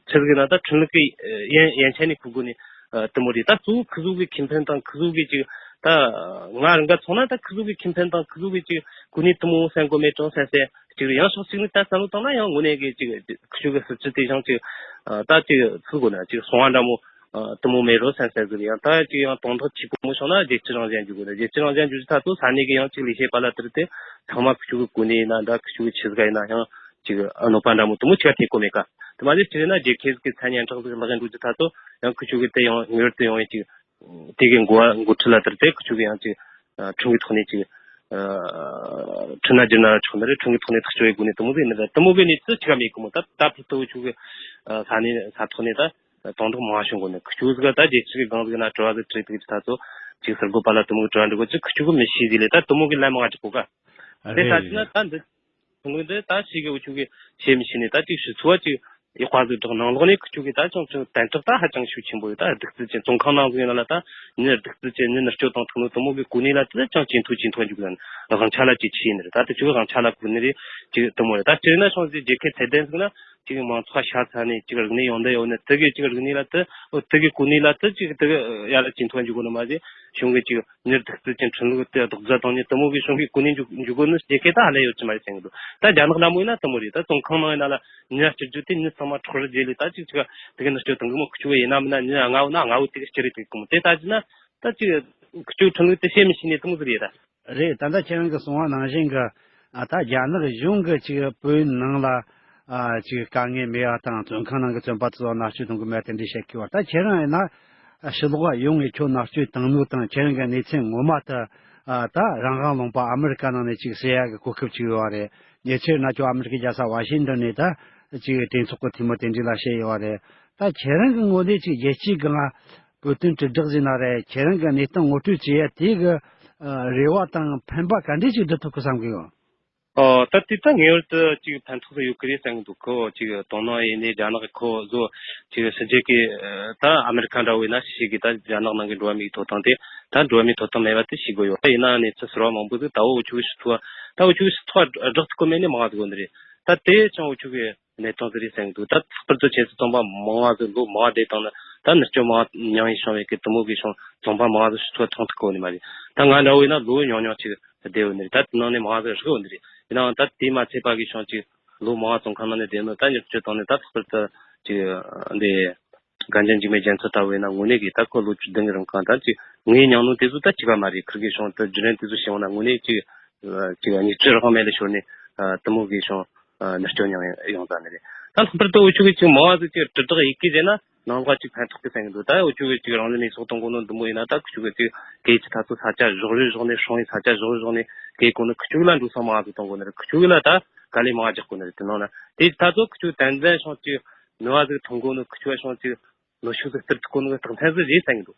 ཆི་ཟིག་ན་ད་ཁྲིམས་ལུགས་ཀྱི་ཡན་ཡན་ཆད་ནས་ཁུ་དགོས་ནི་ཨ་དེ་མོ་རེད། ད་གཙོ་བོ་ཁུ་ཚོ་གི་ཁེ་ཕན་དང་ཁུ་ཚོ་གི་ཅིག་ ད་ང་རང་ག་མཚོན་ན་ད་ཁི་ཚོ་གི་ཁེ་ཕན་དང་ཁི་ཚོ་གི་ཅིག་གོ་གནས་དེ་མོ་སེམས་གོ་མེད་ཀྱང་སེམས་སེ་ཅིག་རེད། ཡང་ཕྱོགས་གཅིག་ནས་ད་བསམ་བློ་བཏང་ན་ཡང་དངོས་གནས་གི་ཅིག་ཁི་ཆོ་གི་སྲིད་ཇུས་དེ་ཞིང་ཅིག་ད་ཅིག་ཚུལ་གོ་ན་ཅིག་སོང་བ་འདྲ་མོ་དེ་མོ་མེད་རོ་སེམས་སེ་ཟིག་ཡང་ད་ཅིག་ཡང་དོན་དག་ཆེ་པོ་མོ་བྱུང་ན་རྒྱལ་སྤྱི་རང་བཞིན་འཇུག་གི་རེད། རྒྱལ་སྤྱི་རང་བཞིན་འཇུག་ཅིག་ད་ཚོ་ས་གནས་གི་ཡང་ཅིག་ལས་བྱེད་པ་ལ་དེར་དེ་ཚང་མ་ཁི་ཆོ་གི་གོ་གནས་ཡིན་ན་འདྲ་ཁི་ཆོ་གི་ཆི་ཟིག་ཡིན་ན་ཡང་ཅིག་གནོད་པ་འདྲ་མོ་དེ་མོ་ཆེ་བ་ཐེབས་གོ་མེད་ཀ། དེ་མ་ཟད་ཅི་རེད་ན་རྒྱལ་ཁབ་ཀྱི་མཚན་སྙན་གྲགས་ཟིག་ལག་གི་འགྲོ་རྒྱུ་ད་ཚོ་ཡང་ཁི་ཆོ་གི་དེ་ཡང་ངེས་པར་དུ་ཡོང་ཡིན་ཅིག་དེ་གི་འགོ་འགོ་ཁྲིད་ལ་དེར་དེ་ཁི་ཆོ་གི་ཡང་ཅིག་ཁྲིམས་ཀྱི་ཐོག་ནས་ཅིག་ཁྲིམས་ན་སྒྱུར་ན་ཆོག་ནི་རེད། ཁྲིམས་ཀྱི་ཐོག་ནས་ཐག་གཅོད་ཡེད་དགོས་ནི་དེ་མོ་ཟིག་ཡིན་ནི་རེད། དེ་མོ་གི་གནས་ཚུལ་ཅི་ག་མེད་གི་མོ། ད་ད་ཕུལ་དུ་ཁི་ཆོ་གི་ས་གནས་ས་ཐོག་ནས་ད་དོན་དག་མང་བ་བྱུང་གོ་ནི། ཁི་ཆོ་ཟིག་ད་རྒྱལ་སྤྱི་གི་སྒང་ཟིག་ན་དྲི་བ་ཟིག་དྲིས་དུས་ད་ཚོ་ཅིག་ཟུར་འགོད་པ་ལ་དེ་མོ་གི་དྲི་བ་འདྲི་གོ་ཅིག་ཁི་ཆོ་གི་མི་ཤེས་ཟིག་ལས་ད་དེ་མོ་གི་ལན་མང་བ་འདྲི་གོ་ག། དེ་ལྟ་ཅི་ན་ད་འདི་ཁྲིམས་ལུགས་འདི་ད་ཞིག་གི་འུ་ཆོ་གི་ཤེས་མི་ཤེས་ནས་ད་ཅིག་ཞུ་ཚུལ་བ་ཅིག་ཡག་པ་ཟིག་བསྒྲགས། ནང་ལོགས་ནས་ཁི་ཆོ་གི་ད་ཅང་ཅང་དན་རྟགས་ད་ཧ་ཅང་ཤུགས་ཆེན་པོ་ཡོད། ད་གདུག་རྩུབ་ཅན་བཙོན་ཁང་ནང་ཟིག་ཡིན་ན་ལ་ད་མྱི་གདུག་རྩུབ་ཅན་མྱི་མནར་གཅོད་བཏང་ཐུབ་ནོ་དེ་མོ་གི་གོ་གནས་ལ་ད་ཅང་ཇེ་མཐོ་ཇེ་མཐོ་འཇུག་ཟིན། དབང་ཆ་ལ་ཅིག་ཆེ་ནི་རེད། ད་དེ་ཆོ་གི་དབང་ཆ་ལ་གོ་ནི་རེད་ཅིག་དེ་མོ་རེད། ད་སྤྱིར་ན་ཤོང་ཟིག་རྒྱལ་ཁབ་ཚད་ལྡན་ཟིག་ན་ཅིག་མང་ཚོགས་ཤ་ཚ་ནས་ཅིག་རིག་གནས་ཡོང་འདི་ཡོད་ནི་དེ་གི་ཅིག་རིག་གནས་ལ་ད་འོ་དེ་གི་གོ་གནས་ལ་ད་ཅིག་དེ་གི་ཡར་ལ་ཇེ་མཐོ་འཇུག་གོ་ནི་མ་ཟད་གཞུང་གི་ཅིག་མྱི་གདུག་རྩུབ་ཅན་ཁྲིམས་ལུགས་དེ་རྡོག་རྫ་བཏང་ནས་དེ་མོ་གི་གཞུང་གི་གོ་གནས་འཇུག་འཇུག་གོ་ནི་རྒྱལ་ཁབ་ད་ཧ་ལས་ཡོད་ཀྱི་མ་རེད་བསམ་གི་འདུག་ད་རྒྱ་ནག་འདྲ་མོ་ཡིན་ན་དེ་མོ་རེད། ད་བཙོན་ཁང་ནང་ཡིན་ན་ལ་མྱི་སྐྱུར་རྒྱུ་དེ་མྱི་ཚང་མ་འཕྲོག་རེས་བྱས་ལས་ད་ཅིག་ཅིག་དེ་གི་མནར་གཅོད་བཏང་གི་མོ། ཁི་ཆོ་ཡིན་ན་མིན་ན་མྱི་ལྔ་བོ་ན་ལྔ་བོ་དེ་གི་སྐྱུར་རེས་ཐེབས་གི་མོ། དེ་ལྟ་ཅི་ན་ད་ཅིག་ཁི་ཆོ་ཁྲིམས་ལུགས་དེ་ཤེས་མི་ཤེས་ནས་དེ་མོ་ཟིག་རེད་ད། རེད། ད་ལྟ་ཁྱེད་རང་གིས་གསུངས་པ་ནང་བཞིན་གྱི་ཨ་ད་རྒྱ་ནག་གཞུང་གི་ཅིག་བོད་ནང་ལ་ཨ་ཅིག་དཀའ་ངལ་མེད་པ་དང་བཙོན་ཁང་ནང་གི་བཙོན་པ་ཚོ་མནར་གཅོད་གཏོང་གི་མེད་དེ་འདྲ་བཤད་ཀྱི་བ། ད་ཁྱེད་རང་ཡིན་ན་ཨ་ཕྱི་ལོགས་ཡོང་ངས་ཁྱོད་མནར་གཅོད་བཏང་ནོ་དང་ཁྱེད་རང་གི་གནས་ཚུལ་ངོ་མ་དེ་ཨ་ད་རང་དབང་ལུང་པ་ཨ་མི་རི་ཀ་ནང་ནས་ཅིག་ཟེར་ཡ་གི་གོ་སྐབས་ཅིག་ཡོད་བ་རེད། ཉེ་ཆར་ན་ཁྱོད་ཨ་མི་རི་ཀའི་རྒྱལ་ས་ཝ་ཤིང་ཏོན་ནས་ད་ཅིག་གྲོས་ཚོགས་ཀྱི་འཐུས་མི་དེ་འདྲ་ལ་བཤད་ཡོད་བ་རེད། ད་ཁྱེད་རང་གི་ངོས་ནས་ཅིག་རྒྱལ་སྤྱིའི་སྒང་བོད་དོན་དྲིལ་བསྒྲགས་ཟེར་ན་རེད། ཁྱེད་རང་གི་གནས་སྟངས་ངོ་སྤྲོད་བྱེད་ཡ་དེ་གི་ཨ་རེ་བ་དང་ཕན་པ་ག་འདྲས་ཅིག་སྒྲུབ་ཐུབ་ཀི་བསམ་གི་ཡོད། ཨོ། ད་དེ་ད་ངེས་པར་དུ་ཅིག་ཕན་ཐོགས་ཡོད་ཀི་རེད་བསམ་གི་འདུག་ཁོ་ཅིག་དོ་སྣང་ཡིན་ནའི་རྒྱ་ནག་གི་ཁོ་བཟོ་ཅིག་ཕྱི་རྒྱལ་གི་ད་ཨ་མི་རི་ཁ་འདྲ་བོ་ཡིན་ན་ཞིག་གི་ད་རྒྱ་ནག་ནང་གི་འགྲོ་བ་མིའི་ཐོབ་ཐང་དེ་ད་འགྲོ་བ་མིའི་ཐོབ་ཐང་མེད་པ་དེ་ཤེས་དགོས་ཡོད། ཡིན་ན་གནས་ཚུལ་ཟེར་བ་མང་པོ་ཟིག་ད་འུ་ཆོ་གི་ཕྱི་ཐོག་ད་འུ་ཆོ་གི་ཕྱི་ཐོག་བསྒྲགས་ཐུབ་ཀི་མེད་ནི་མང་བ་ཟིག་ཡོད་ནི་རེད། ད་དེ་ཅང་འུ་ཆོ་གི་གནས་སྟངས་དེ་རེད་བསམ་གི་འདུག་ད་ལྷག་པར་དུ་ཁྱེད་ཚོ་བཙོན་པ་མང་བ་ཟིག་ལོ་མང་བ་བསྡད་བཏང་ནི་ད་མནར་གཅོད་མང་བ་མྱངས་ཡིན་བྱུང་བའི་གི་དེ་མོ་གི་བྱུང་བཙོན་པ་མང་བ་ཟིག་ཕྱི་ཐོག་མཐོང་ཐུབ་གི་ཡོད་ནི་མ་རེད། ད་ང་འདྲ་བོ་ཡིན་ན་ལོ་ཉུང་ཉུང་ཅིག་བསྡད་ཡོད་ནི་རེད། ད་དེ་ནང་ནས་མང་བ་ཟིག་རིག་ཡོད་ནི་རེད། ཡིན་ནའང་ད་དེ་མ་ཚད་པ་གི་བྱུང་ཅིག་ལོ་མང་བ་བཙོན་ཁང་ནང་ནས་བསྡད་ནི་ད་མནར་གཅོད་བཏང་ནི་ད་ལྷག་པར་དུ་ཅིག་འདི་རྒན་རྒྱལ་འཇིགས་མེད་རྒྱལ་མཚན་ལྟ་བུ་ཡིན་ན་དངོས་གནས་གི་ད་ཁོ་ལོ་བཅུ་བདུན་གི་རིང་གང་ད་ཅིག་ངའི་མྱོང་སྣང་དེ་ཚོ་ད་གཅིག་པ་མ་རེད། ཁིར་གི་བྱུང་ད་བརྒྱུད་རིམ་དེ་ཚོ་བྱུང་ན་དངོས་གནས་ཅིག་ཅིག་ཉིས་ཁྲི་རག་མེད་ལ་ཤོར་ནས་དེ་མོ་གི་བྱུང་མནར་གཅོད་མྱངས་ཡོང་ས་ནི་རེད། ད་ལྷག་པར་དུ་འུ་ཆོ་གི་ཅིག་མང་བ་ཟིག་ཅིག་དྲིལ་བསྒྲགས་ཡེད་གི་བྱས་ན་ནང་ལོགས་ཅིག་ཕན་ཐོགས་གི་བསམ་གི་འདུག་ད་འུ་ཆོ་གི་ཅིག་རང་བཙན་མི་ཚོགས་གཏོང་གོ་ནོ་འདི་མོ་ཡིན་ན་ད་ཁུ་ཆོ་གི་ཅིག་སྐད་ཀྱི་ད་ཚོ་ས་ཆ་བཞག་རེ་བཞག་ནས་སྲུང་ཡི་ས་ཆ་བཞག་རེ་བཞག་ནས་སྐད་གོ་ནི་ཁུ་ཆོ་གི་ལ་འགྲོ་སོང་མང་བ་ཟིག་གཏོང་གོ་ནི་རེད། ཁུ་ཆོ་གི་ལ་ད་དཀའ་ལས་མང་བ་རྒྱག་གོ་ནི་རེད། དེ་ནང་ན་དེ་ད་ཚོ་ཁུ་ཆོ་དན་ཙན་ཤོང་ཅིག་ནུས་པ་ཟིག་ཐོན་གོ་ནི་ཁུ་ཆོ་ཤོང་ཅིག་ནུས་ཤུགས་ཟིག་སྟེར་ཐུབ་གོ་ནི་གི་རྟགས་མཚན་ཟིག་རེད་བསམ་གི་འདུག་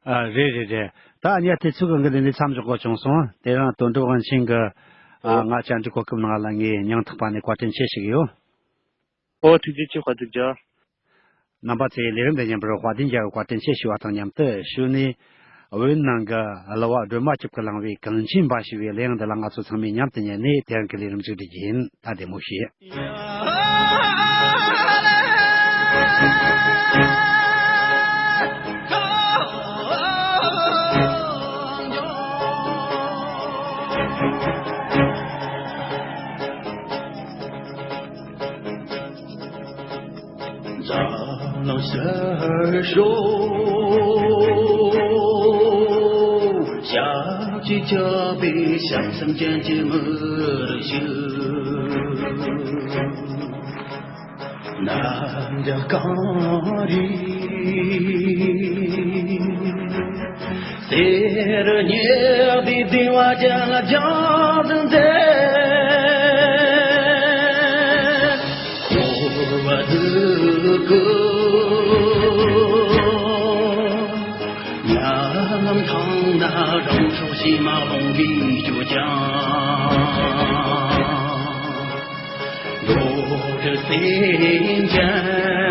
ཨ། རེད་རེད་རེད། ད་ཨ་ནི་དུས་ཚོད་གང་གི་ལས་ནས་མཚམས་འཇོག་དགོས་བྱུང་སོང་། དེ་རིང་དོན་གྲུབ་དབང་ཆེན་གི་ཨ། ཨོ། ང་བཅར་འདྲི་གོ་སྐབས་གནང་ལ་ངས་སྙིང་ཐག་པ་ནས་བཀའ་དྲིན་ཆེ་ཞུ་གི་ཡོད། ཨོ། ཐུགས་རྗེ་ཆེ། དཔལ་སྒྲོན་རྒྱལ། རྣམ་པ་ཚོས་ལས་རིམ་འདི་ཉན་པར་དཔལ་ལྡན་རྒྱལ་གྱི་བཀའ་དྲིན་ཆེ་ཞུ་བ་དང་མཉམ་དུ་གཞུག་ནས་བོད་ནང་གི་གླུ་བ་སྒྲོལ་མ་སྐྱབས་ཀྱིས་བླངས་པའི་གངས་ཅན་འབའ་ཞེས་པའི་གླུ་དབྱངས་འདི་ལ་ང་ཚོ་ཚང་མས་མཉམ་དུ་ཉན་ནས་དེ་རིང་གི་ལས་རིམ་མཇུག་སྒྲིལ་རྒྱུ་ཡིན། ད་བདེ་མོ་བྱོས། འཛམ་གླིང་ཕྱི་སྲོ་ཞབས་ཀྱིས་ཁྱབ་པའི་བྱང་སེམས་ཅན་གྱི་མི་རིགས་ཤིག་རྣམ་དག་གངས་རི། གསེར་ཉི་ཟླའི་གདིང་བ་ཅན་ལ་རྒྱང་ཟིན་ཏེ། འཁོར་བ་འདི་ཀུན་ཉམ་ཐང་ན་རང་སྲོག་ཕྱི་མ་ལོང་གིས་སྐྱོ་ཀྱང་། འགྲོ་དྲུག་སེམས་ཅན།